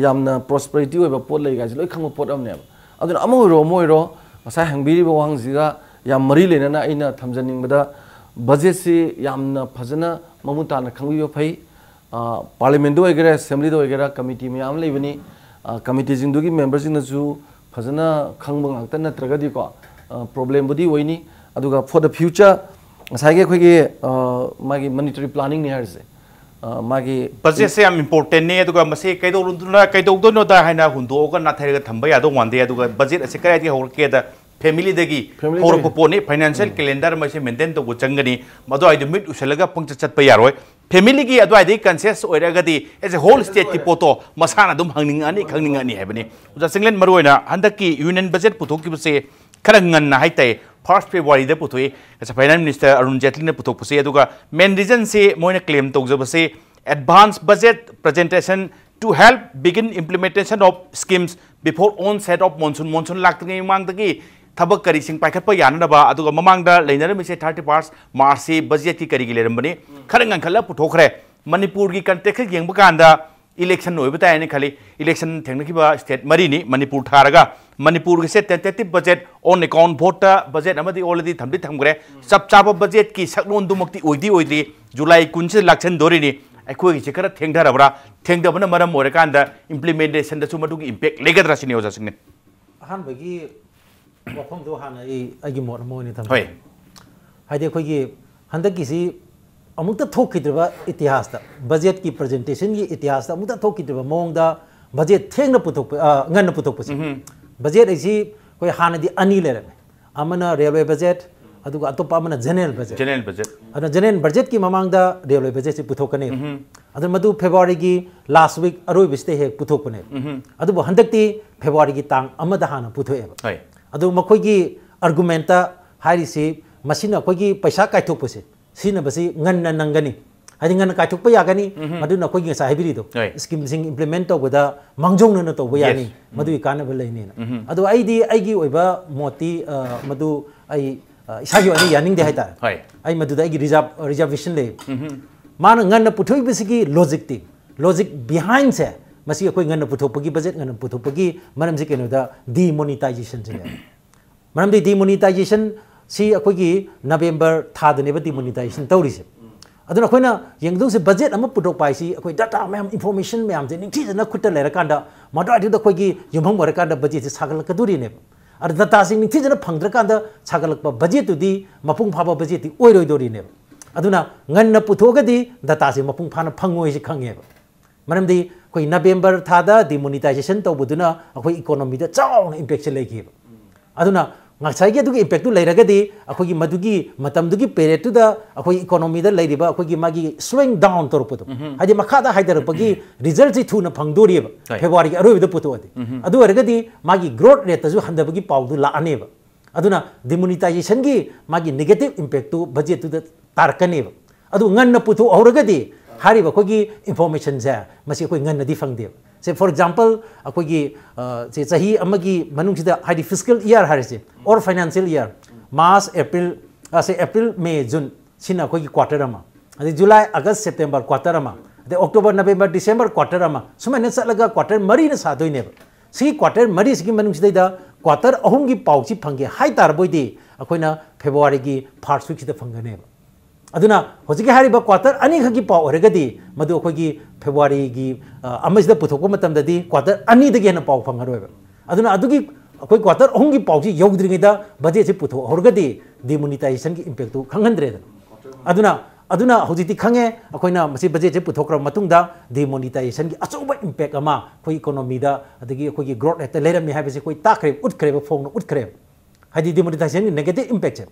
ꯌꯥꯝꯅ ꯄ꯭ꯔꯣꯁꯄꯔꯤꯇꯤ ꯑꯣꯏꯕ ꯄꯣꯠ ꯂꯩ ꯀꯥꯏꯁꯦ ꯂꯣꯏ ꯈꯪꯕ ꯄꯣꯠ ꯑꯃꯅꯦꯕ꯫ ꯑꯗꯨꯅ ꯑꯃ ꯑꯣꯏꯔꯣ ꯑꯃ ꯑꯣꯏꯔꯣ, ꯉꯁꯥꯏ ꯍꯪꯕꯤꯔꯤꯕ ꯋꯥꯍꯪꯁꯤꯒ ꯌꯥꯝ ꯃꯔꯤ ꯂꯩꯅꯅ ꯑꯩꯅ ꯊꯝꯖꯅꯤꯡꯕꯗ, ꯕꯖꯦꯠꯁꯤ ꯌꯥꯝꯅ ꯐꯖꯅ ꯃꯃꯨꯠ ꯇꯥꯅ ꯈꯪꯕꯤꯕ ꯐꯩ꯫ ꯄꯥꯔꯂꯤꯌꯥꯃꯦꯟꯗ ꯑꯣꯏꯒꯦꯔꯥ, ꯑꯦꯁꯦꯝꯕ꯭ꯂꯤꯗ ꯑꯣꯏꯒꯦꯔꯥ, ꯀꯃꯤꯇꯤ ꯃꯌꯥꯝ ꯑꯃ ꯂꯩꯕꯅꯤ꯫ ꯀꯃꯤꯇꯤꯁꯤꯡꯗꯨꯒꯤ ꯃꯦꯝꯕꯔꯁꯤꯡꯅꯁꯨ ꯐꯖꯅ ꯈꯪꯕ ꯉꯥꯛꯇ ꯅꯠꯇ꯭ꯔꯒꯗꯤꯀꯣ, ꯄ꯭ꯔꯣꯕ꯭ꯂꯦꯝꯕꯨꯗꯤ ꯑꯣꯏꯅꯤ꯫ ꯑꯗꯨꯒ for the future, ꯉꯁꯥꯏꯒꯤ ꯑꯩꯈꯣꯏꯒꯤ ꯃꯥꯒꯤ ꯃꯅꯤꯇꯔꯤ ꯄ꯭ꯂꯥꯅꯤꯡꯅꯤ ꯍꯥꯏꯔꯤꯁꯦ, ꯃꯥꯒꯤ ꯕꯖꯦꯠꯁꯦ ꯌꯥꯝ ꯏꯝꯄꯣꯔꯇꯦꯟꯅꯤ꯫ ꯑꯗꯨꯒ ꯃꯁꯤ ꯀꯩꯗꯧꯔꯨꯗꯨꯅ ꯀꯩꯗꯧꯗꯣꯏꯅꯣꯗ ꯍꯥꯏꯅ ꯍꯨꯟꯗꯣꯛꯑꯒ ꯅꯥꯊꯩꯔꯒ ꯊꯝꯕ ꯌꯥꯗꯧ ꯃꯥꯟꯗꯦ꯫ ꯑꯗꯨꯒ ꯕꯖꯦꯠ ꯑꯁꯤ ꯀꯗꯥꯏꯗꯒꯤ ꯍꯧꯔꯛꯀꯦꯗ, ꯐꯦꯃꯤꯂꯤꯗꯒꯤ ꯍꯧꯔꯛꯄ ꯄꯣꯠꯅꯤ꯫ ꯐꯥꯏꯅꯥꯟꯁꯤꯌꯦꯜ ꯀꯦꯂꯦꯟꯗꯔ ꯑꯃ ꯑꯩꯁꯦ ꯃꯦꯟꯇꯦꯟ ꯇꯧꯕ ꯆꯪꯒꯅꯤ꯫ ꯃꯗꯨꯋꯥꯏꯗꯨ ꯃꯤꯠ ꯎꯁꯜꯂꯒ ꯄꯪꯆꯠ ꯆꯠꯄ ꯌꯥꯔꯣꯏ꯫ ꯐꯦꯃꯤꯂꯤꯒꯤ ꯑꯗꯨꯋꯥꯏꯗꯒꯤ ꯀꯟꯁꯤꯌꯁ ꯑꯣꯏꯔꯒꯗꯤ, ꯑꯦꯁ ꯑꯦ ꯍꯣꯜ ꯁ꯭ꯇꯦꯠꯀꯤ ꯄꯣꯠꯇꯣ ꯃꯁꯥꯅ ꯑꯗꯨꯝ ꯍꯪꯅꯤꯡꯉꯛꯑꯅꯤ, ꯈꯪꯅꯤꯡꯉꯛꯑꯅꯤ ꯍꯥꯏꯕꯅꯤ꯫ ꯑꯣꯖꯥ ꯆꯤꯡꯂꯦꯟ, ꯃꯔꯨꯑꯣꯏꯅ ꯍꯟꯗꯛꯀꯤ ꯌꯨꯅꯤꯌꯟ ꯕꯖꯦꯠ ꯄꯨꯊꯣꯛꯈꯤꯕꯁꯦ ꯈꯔ ꯉꯟꯅ ꯍꯥꯏꯇꯥꯏ, ꯐꯥꯔꯁ ꯐꯦꯕ꯭ꯔꯨꯋꯥꯔꯤꯗ ꯄꯨꯊꯣꯛꯏ꯫ ꯉꯁꯥꯏ ꯐꯥꯏꯅꯥꯟꯁ ꯃꯤꯅꯤꯁꯇꯔ ꯑꯔꯨꯟ ꯖꯦꯠꯂꯤꯅ ꯄꯨꯊꯣꯛꯄꯁꯦ꯫ ꯑꯗꯨꯒ ꯃꯦꯟ ꯔꯤꯖꯟꯁꯤ ꯃꯣꯏꯅ claim ꯇꯧꯖꯕꯁꯦ, advance budget presentation to help begin implementation of schemes before onset of monsoon꯫ Monsoon ꯂꯥꯛꯇ꯭ꯔꯤꯉꯩ ꯃꯃꯥꯡꯗꯒꯤ ꯊꯕꯛ ꯀꯔꯤꯁꯤꯡ ꯄꯥꯏꯈꯠꯄ ꯌꯥꯅꯅꯕ꯫ ꯑꯗꯨꯒ ꯃꯃꯥꯡꯗ ꯂꯩꯅꯔꯝꯃꯤꯁꯦ ꯊꯥꯔꯇꯤ ꯐꯥꯔꯁ ꯃꯥꯔꯆꯁꯤ ꯕꯖꯦꯠꯀꯤ ꯀꯔꯤꯒꯤ ꯂꯩꯔꯝꯕꯅꯤ, ꯈꯔ ꯉꯟꯈꯠꯂ ꯄꯨꯊꯣꯛꯈ꯭ꯔꯦ꯫ ꯃꯅꯤꯄꯨꯔꯒꯤ ꯀꯟꯇꯦꯛꯁꯇ ꯌꯦꯡꯕ ꯀꯥꯟꯗ ꯏꯂꯦꯛꯁꯟ ꯑꯣꯏꯕ ꯇꯥꯏꯅ ꯈꯜꯂꯤ꯫ ꯏꯂꯦꯛꯁꯟ ꯊꯦꯡꯅꯈꯤꯕ ꯁ꯭ꯇꯦꯠ ꯃꯔꯤꯅꯤ ꯃꯅꯤꯄꯨꯔ ꯊꯥꯔꯒ꯫ ꯃꯅꯤꯄꯨꯔꯒꯤꯁꯦ ꯇꯦꯟꯇꯦꯇꯤꯚ ꯕꯖꯦꯠ ꯑꯣꯟ ꯑꯦꯀꯥꯎꯟ ꯚꯣꯠꯇ ꯕꯖꯦꯠ ꯑꯃꯗꯤ ꯑꯣꯜꯔꯦꯗꯤ ꯊꯝꯗꯤ ꯊꯝꯈ꯭ꯔꯦ꯫ ꯆꯞ ꯆꯥꯕ ꯕꯖꯦꯠꯀꯤ ꯁꯛꯂꯣꯟꯗꯨꯃꯛꯇꯤ ꯑꯣꯏꯗꯤ ꯑꯣꯏꯗ꯭ꯔꯤ꯫ ꯖꯨꯂꯥꯏ ꯀꯨꯟꯁꯤꯗ ꯂꯥꯛꯁꯟꯗꯣꯔꯤꯅꯤ꯫ ꯑꯩꯈꯣꯏꯒꯤꯁꯦ ꯈꯔ ꯊꯦꯡꯊꯔꯕ꯭ꯔꯥ? ꯊꯦꯡꯊꯕꯅ ꯃꯔꯝ ꯑꯣꯏꯔꯀꯥꯟꯗ ꯏꯝꯄ꯭ꯂꯤꯃꯦꯟꯇꯦꯁꯟꯗꯁꯨ ꯃꯗꯨꯒꯤ ꯏꯝꯄꯦꯛ ꯂꯩꯒꯗ꯭ꯔꯥ ꯁꯤꯅꯤ ꯑꯣꯖꯥꯁꯤꯡꯅ꯫ ꯑꯍꯥꯟꯕꯒꯤ ꯋꯥꯐꯝꯗꯣ ꯍꯥꯟꯅ ꯑꯩ ꯑꯩꯒꯤ ꯃꯣꯠ ꯑꯃ ꯑꯣꯏꯅ ꯊꯝꯖꯒꯦ꯫ ꯍꯣꯏ꯫ ꯍꯥꯏꯗꯤ ꯑꯩꯈꯣꯏꯒꯤ ꯍꯟꯗꯛꯀꯤꯁꯤ ꯑꯃꯨꯛꯇ ꯊꯣꯛꯈꯤꯗ꯭ꯔꯤꯕ ꯏꯇꯤꯍꯥꯁꯇ, ꯕꯖꯦꯠꯀꯤ ꯄ꯭ꯔꯖꯦꯟꯇꯦꯁꯟꯒꯤ ꯏꯇꯤꯍꯥꯁꯇ ꯑꯃꯨꯛꯇ ꯊꯣꯛꯈꯤꯗ꯭ꯔꯤꯕ ꯃꯑꯣꯡꯗ ꯕꯖꯦꯠ ꯊꯦꯡꯅ ꯄꯨꯊꯣꯛꯄ, ꯑ, ꯉꯟꯅ ꯄꯨꯊꯣꯛꯄꯁꯦ꯫ ꯕꯖꯦꯠ ꯑꯁꯤ ꯑꯩꯈꯣꯏ ꯍꯥꯟꯅꯗꯤ ꯑꯅꯤ ꯂꯩꯔꯝꯃꯦ, ꯑꯃꯅ ꯔꯦꯜꯋꯦ ꯕꯖꯦꯠ, ꯑꯗꯨꯒ ꯑꯇꯣꯞꯄ ꯑꯃꯅ ꯖꯦꯅꯔꯦꯜ ꯕꯖꯦꯠ꯫ General budget. ꯑꯗꯨꯅ ꯖꯦꯅꯔꯦꯜ ꯕꯖꯦꯠꯀꯤ ꯃꯃꯥꯡꯗ ꯔꯦꯜꯋꯦ ꯕꯖꯦꯠꯁꯤ ꯄꯨꯊꯣꯛꯀꯅꯤ꯫ ꯑꯗꯨ ꯃꯗꯨ ꯐꯦꯕ꯭ꯔꯨꯋꯥꯔꯤꯒꯤ ꯂꯥꯁ ꯋꯤꯛ ꯑꯔꯣꯏꯕꯁꯤꯗ ꯍꯦꯛ ꯄꯨꯊꯣꯛꯄꯅꯦꯕ꯫ ꯑꯗꯨꯕꯨ ꯍꯟꯗꯛꯇꯤ ꯐꯦꯕ꯭ꯔꯨꯋꯥꯔꯤꯒꯤ ꯇꯥꯡ ꯑꯃꯗ ꯍꯥꯟꯅ ꯄꯨꯊꯣꯛꯑꯦꯕ꯫ ꯍꯣꯏ꯫ ꯑꯗꯨ ꯃꯈꯣꯏꯒꯤ ꯑꯥꯔꯒꯨꯃꯦꯟꯇ ꯍꯥꯏꯔꯤꯁꯤ, ꯃꯁꯤꯅ ꯑꯩꯈꯣꯏꯒꯤ ꯄꯩꯁꯥ ꯀꯥꯏꯊꯣꯛꯄꯁꯦ, ꯁꯤꯖꯤꯟꯅꯕꯁꯤ ꯉꯟꯅ ꯅꯪꯒꯅꯤ, ꯍꯥꯏꯗꯤ ꯉꯟꯅ ꯀꯥꯏꯊꯣꯛꯄ ꯌꯥꯒꯅꯤ꯫ ꯃꯗꯨꯅ ꯑꯩꯈꯣꯏꯒꯤ ꯉꯁꯥꯏ ꯍꯥꯏꯕꯤꯔꯤꯗꯣ, ꯍꯣꯏ꯫ ꯁ꯭ꯀꯤꯝꯁꯤꯡ ꯏꯝꯄ꯭ꯂꯤꯃꯦꯟ ꯇꯧꯕꯗ ꯃꯥꯡꯖꯧꯅꯅ ꯇꯧꯕ Yes꯫ ꯌꯥꯅꯤ, ꯃꯗꯨꯒꯤ ꯀꯥꯟꯅꯕ ꯂꯩꯅꯤꯅ꯫ ꯑꯗꯣ ꯑꯩꯗꯤ ꯑꯩꯒꯤ ꯑꯣꯏꯕ ꯃꯣꯠꯇꯤ, ꯑ, ꯃꯗꯨ ꯑꯩ ꯏꯁꯥꯒꯤ ꯑꯣꯏꯅ ꯌꯥꯅꯤꯡꯗꯦ ꯍꯥꯏꯇꯥꯔꯦ꯫ ꯍꯣꯏ꯫ ꯑꯩ ꯃꯗꯨꯗ ꯑꯩꯒꯤ ꯔꯤꯖꯥꯔꯕ ꯔꯤꯖꯥꯔꯕꯦꯁꯟ ꯂꯩ꯫ ꯃꯥꯅ ꯉꯟꯅ ꯄꯨꯊꯣꯛꯏꯕꯁꯤꯒꯤ ꯂꯣꯖꯤꯛꯇꯤ, ꯂꯣꯖꯤꯛ ꯕꯤꯍꯥꯏꯟꯁꯦ, ꯃꯁꯤ ꯑꯩꯈꯣꯏ ꯉꯟꯅ ꯄꯨꯊꯣꯛꯄꯒꯤ, ꯕꯖꯦꯠ ꯉꯟꯅ ꯄꯨꯊꯣꯛꯄꯒꯤ ꯃꯔꯝꯁꯤ ꯀꯩꯅꯣꯗ, ꯗꯤꯃꯣꯅꯤꯇꯥꯏꯖꯦꯁꯟꯁꯤꯅꯦ꯫ ꯃꯔꯝꯗꯤ ꯗꯤꯃꯣꯅꯤꯇꯥꯏꯖꯦꯁꯟ ꯁꯤ ꯑꯩꯈꯣꯏꯒꯤ ꯅꯕꯦꯝꯕꯔ ꯊꯥꯗꯅꯦꯕ ꯗꯤꯃꯣꯅꯤꯇꯥꯏꯖꯦꯁꯟ ꯇꯧꯔꯤꯁꯦ꯫ ꯑꯗꯨꯅ ꯑꯩꯈꯣꯏꯅ ꯌꯦꯡꯗꯧꯁꯦ, ꯕꯖꯦꯠ ꯑꯃ ꯄꯨꯊꯣꯛꯄ ꯍꯥꯏꯁꯤ ꯑꯩꯈꯣꯏ ꯗꯥꯇꯥ ꯃꯌꯥꯝ, ꯏꯟꯐꯣꯔꯃꯦꯁꯟ ꯃꯌꯥꯝꯁꯦ ꯅꯤꯡꯊꯤꯖꯅ ꯈꯨꯠꯇ ꯂꯩꯔꯀꯥꯟꯗ, ꯃꯗꯨꯋꯥꯏꯗꯨꯗ ꯑꯩꯈꯣꯏꯒꯤ ꯌꯨꯝꯐꯝ ꯑꯣꯏꯔꯀꯥꯟꯗ ꯕꯖꯦꯠꯁꯦ ꯁꯥꯒꯠꯂꯛꯀꯗꯣꯔꯤꯅꯦꯕ꯫ ꯑꯗ ꯗꯥꯇꯥꯁꯤ ꯅꯤꯡꯊꯤꯖꯅ ꯐꯪꯗ꯭ꯔꯀꯥꯟꯗ ꯁꯥꯒꯠꯂꯛꯄ ꯕꯖꯦꯠꯇꯨꯗꯤ ꯃꯄꯨꯡ ꯐꯥꯕ ꯕꯖꯦꯠꯇꯤ ꯑꯣꯏꯔꯣꯏꯗꯣꯔꯤꯅꯦꯕ꯫ ꯑꯗꯨꯅ ꯉꯟꯅ ꯄꯨꯊꯣꯛꯑꯒꯗꯤ ꯗꯥꯇꯥꯁꯦ ꯃꯄꯨꯡ ꯐꯥꯅ ꯐꯪꯉꯣꯏꯁꯤ ꯈꯪꯉꯦꯕ꯫ ꯃꯔꯝꯗꯤ ꯑꯩꯈꯣꯏ ꯅꯕꯦꯝꯕꯔ ꯊꯥꯗ ꯗꯤꯃꯣꯅꯤꯇꯥꯏꯖꯦꯁꯟ ꯇꯧꯕꯗꯨꯅ ꯑꯩꯈꯣꯏ ꯏꯀꯣꯅꯣꯃꯤꯗ ꯆꯥꯎꯅ ꯏꯝꯄꯦꯛꯁꯦ ꯂꯩꯈꯤꯕ꯫ ꯑꯗꯨꯅ ꯉꯁꯥꯏꯒꯤ ꯑꯗꯨꯒꯤ ꯏꯝꯄꯦꯛꯇꯨ ꯂꯩꯔꯒꯗꯤ ꯑꯩꯈꯣꯏꯒꯤ ꯃꯗꯨꯒꯤ ꯃꯇꯝꯗꯨꯒꯤ ꯄꯦꯔꯦꯠꯇꯨꯗ ꯑꯩꯈꯣꯏ ꯏꯀꯣꯅꯣꯃꯤꯗ ꯂꯩꯔꯤꯕ ꯑꯩꯈꯣꯏꯒꯤ ꯃꯥꯒꯤ ꯁ꯭ꯂꯣꯋꯤꯡ ꯗꯥꯎꯟ ꯇꯧꯔꯛꯄꯗꯣ, ꯍꯥꯏꯗꯤ ꯃꯈꯥꯗ ꯍꯥꯏꯊꯔꯛꯄꯒꯤ ꯔꯤꯖꯜꯠꯁꯤ ꯊꯨꯅ ꯐꯪꯗꯣꯔꯤꯑꯕ, ꯍꯣꯏ꯫ ꯐꯦꯕ꯭ꯔꯨꯋꯥꯔꯤꯒꯤ ꯑꯔꯣꯏꯕꯗ ꯄꯨꯊꯣꯛꯑꯗꯤ꯫ ꯑꯗꯨ ꯑꯣꯏꯔꯒꯗꯤ ꯃꯥꯒꯤ ꯒ꯭ꯔꯣꯠ ꯔꯦꯠꯇꯁꯨ ꯍꯟꯊꯕꯒꯤ ꯄꯥꯎꯗꯨ ꯂꯥꯛꯑꯅꯦꯕ꯫ ꯑꯗꯨꯅ ꯗꯤꯃꯣꯅꯤꯇꯥꯏꯖꯦꯁꯟꯒꯤ ꯃꯥꯒꯤ ꯅꯦꯒꯦꯇꯤꯞ ꯏꯝꯄꯦꯛꯇꯨ ꯕꯖꯦꯠꯇꯨꯗ ꯇꯥꯔꯛꯀꯅꯦꯕ꯫ ꯑꯗꯨ ꯉꯟꯅ ꯄꯨꯊꯣꯛꯍꯧꯔꯒꯗꯤ ꯍꯥꯏꯔꯤꯕ ꯑꯩꯈꯣꯏꯒꯤ ꯏꯟꯐꯣꯔꯃꯦꯁꯟꯁꯦ ꯃꯁꯤ ꯑꯩꯈꯣꯏ ꯉꯟꯅꯗꯤ ꯐꯪꯗꯦꯕ꯫ ꯁꯦ, ꯐꯣꯔ ꯑꯦꯛꯖꯥꯝꯄꯜ, ꯑꯩꯈꯣꯏꯒꯤ, ꯑ, ꯁꯦ, ꯆꯍꯤ ꯑꯃꯒꯤ ꯃꯅꯨꯡꯁꯤꯗ, ꯍꯥꯏꯗꯤ ꯐꯤꯁꯀꯦꯜ ꯏꯌꯥꯔ ꯍꯥꯏꯔꯤꯁꯦ, or financial year, March, April, ꯑ, ꯁꯦ, ꯑꯦꯄ꯭ꯔꯤꯜ, ꯃꯦ, ꯖꯨꯟ, ꯁꯤꯅ ꯑꯩꯈꯣꯏꯒꯤ ꯀ꯭ꯋꯥꯇꯔ ꯑꯃ, ꯑꯗꯩ ꯖꯨꯂꯥꯏ, ꯑꯥꯒꯁ, ꯁꯦꯞꯇꯦꯝꯕꯔ ꯀ꯭ꯋꯥꯇꯔ ꯑꯃ, ꯑꯗꯩ ꯑꯣꯛꯇꯣꯕꯔ, ꯅꯕꯦꯝꯕꯔ, ꯗꯤꯁꯦꯝꯕꯔ ꯀ꯭ꯋꯥꯇꯔ ꯑꯃ, ꯁꯨꯃꯥꯏꯅ ꯆꯠꯂꯒ ꯀ꯭ꯋꯥꯇꯔ ꯃꯔꯤꯅ ꯁꯥꯗꯣꯏꯅꯦꯕ꯫ ꯁꯤꯒꯤ ꯀ꯭ꯋꯥꯇꯔ ꯃꯔꯤꯁꯤꯒꯤ ꯃꯅꯨꯡꯁꯤꯗꯩꯗ ꯀ꯭ꯋꯥꯇꯔ ꯑꯍꯨꯝꯒꯤ ꯄꯥꯎꯁꯤ ꯐꯪꯒꯦ ꯍꯥꯏ ꯇꯥꯔꯕꯣꯏꯗꯤ ꯑꯩꯈꯣꯏꯅ ꯐꯦꯕ꯭ꯔꯨꯋꯥꯔꯤꯒꯤ ꯐꯥꯔꯁ ꯋꯤꯛꯁꯤꯗ ꯐꯪꯒꯅꯦꯕ꯫ ꯑꯗꯨꯅ ꯍꯧꯖꯤꯛꯀꯤ ꯍꯥꯏꯔꯤꯕ ꯀ꯭ꯋꯥꯇꯔ ꯑꯅꯤꯈꯛꯀꯤ ꯄꯥꯎ ꯑꯣꯏꯔꯒꯗꯤ ꯃꯗꯨ ꯑꯩꯈꯣꯏꯒꯤ ꯐꯦꯕ꯭ꯔꯨꯋꯥꯔꯤꯒꯤ, ꯑ, ꯑꯃꯁꯤꯗ ꯄꯨꯊꯣꯛꯄ ꯃꯇꯝꯗꯗꯤ ꯀ꯭ꯋꯥꯇꯔ ꯑꯅꯤꯗꯒꯤ ꯍꯦꯟꯅ ꯄꯥꯎ ꯐꯪꯉꯔꯣꯏꯕ꯫ ꯑꯗꯨꯅ ꯑꯗꯨꯒꯤ ꯑꯩꯈꯣꯏ ꯀ꯭ꯋꯥꯇꯔ ꯑꯍꯨꯝꯒꯤ ꯄꯥꯎꯁꯤ ꯌꯧꯗ꯭ꯔꯤꯉꯩꯗ ꯕꯖꯦꯠꯁꯤ ꯄꯨꯊꯣꯛꯍꯧꯔꯒꯗꯤ ꯗꯤꯃꯣꯅꯤꯇꯥꯏꯖꯦꯁꯟꯒꯤ ꯏꯝꯄꯦꯛꯇꯨ ꯈꯪꯍꯟꯗ꯭ꯔꯦꯗꯅ꯫ ꯑꯗꯨꯅ, ꯑꯗꯨꯅ ꯍꯧꯖꯤꯛꯇꯤ ꯈꯪꯉꯦ, ꯑꯩꯈꯣꯏꯅ ꯃꯁꯤ ꯕꯖꯦꯠꯁꯦ ꯄꯨꯊꯣꯛꯈ꯭ꯔꯕ ꯃꯇꯨꯡꯗ ꯗꯤꯃꯣꯅꯤꯇꯥꯏꯖꯦꯁꯟꯒꯤ ꯑꯆꯧꯕ ꯏꯝꯄꯦꯛ ꯑꯃ ꯑꯩꯈꯣꯏ ꯏꯀꯣꯅꯣꯃꯤꯗ ꯑꯗꯒꯤ ꯑꯩꯈꯣꯏꯒꯤ ꯒ꯭ꯔꯣꯠ ꯔꯦꯠꯇ ꯂꯩꯔꯝꯃꯤ ꯍꯥꯏꯕꯁꯤ ꯑꯩꯈꯣꯏ ꯇꯥꯛꯈ꯭ꯔꯦ, ꯎꯠꯈ꯭ꯔꯦꯕ, ꯐꯣꯡꯅ ꯎꯠꯈ꯭ꯔꯦꯕ꯫ ꯍꯥꯏꯗꯤ ꯗꯤꯃꯣꯅꯤꯇꯥꯏꯖꯦꯁꯟꯒꯤ ꯅꯦꯒꯦꯇꯤꯞ ꯏꯝꯄꯦꯛꯁꯦ꯫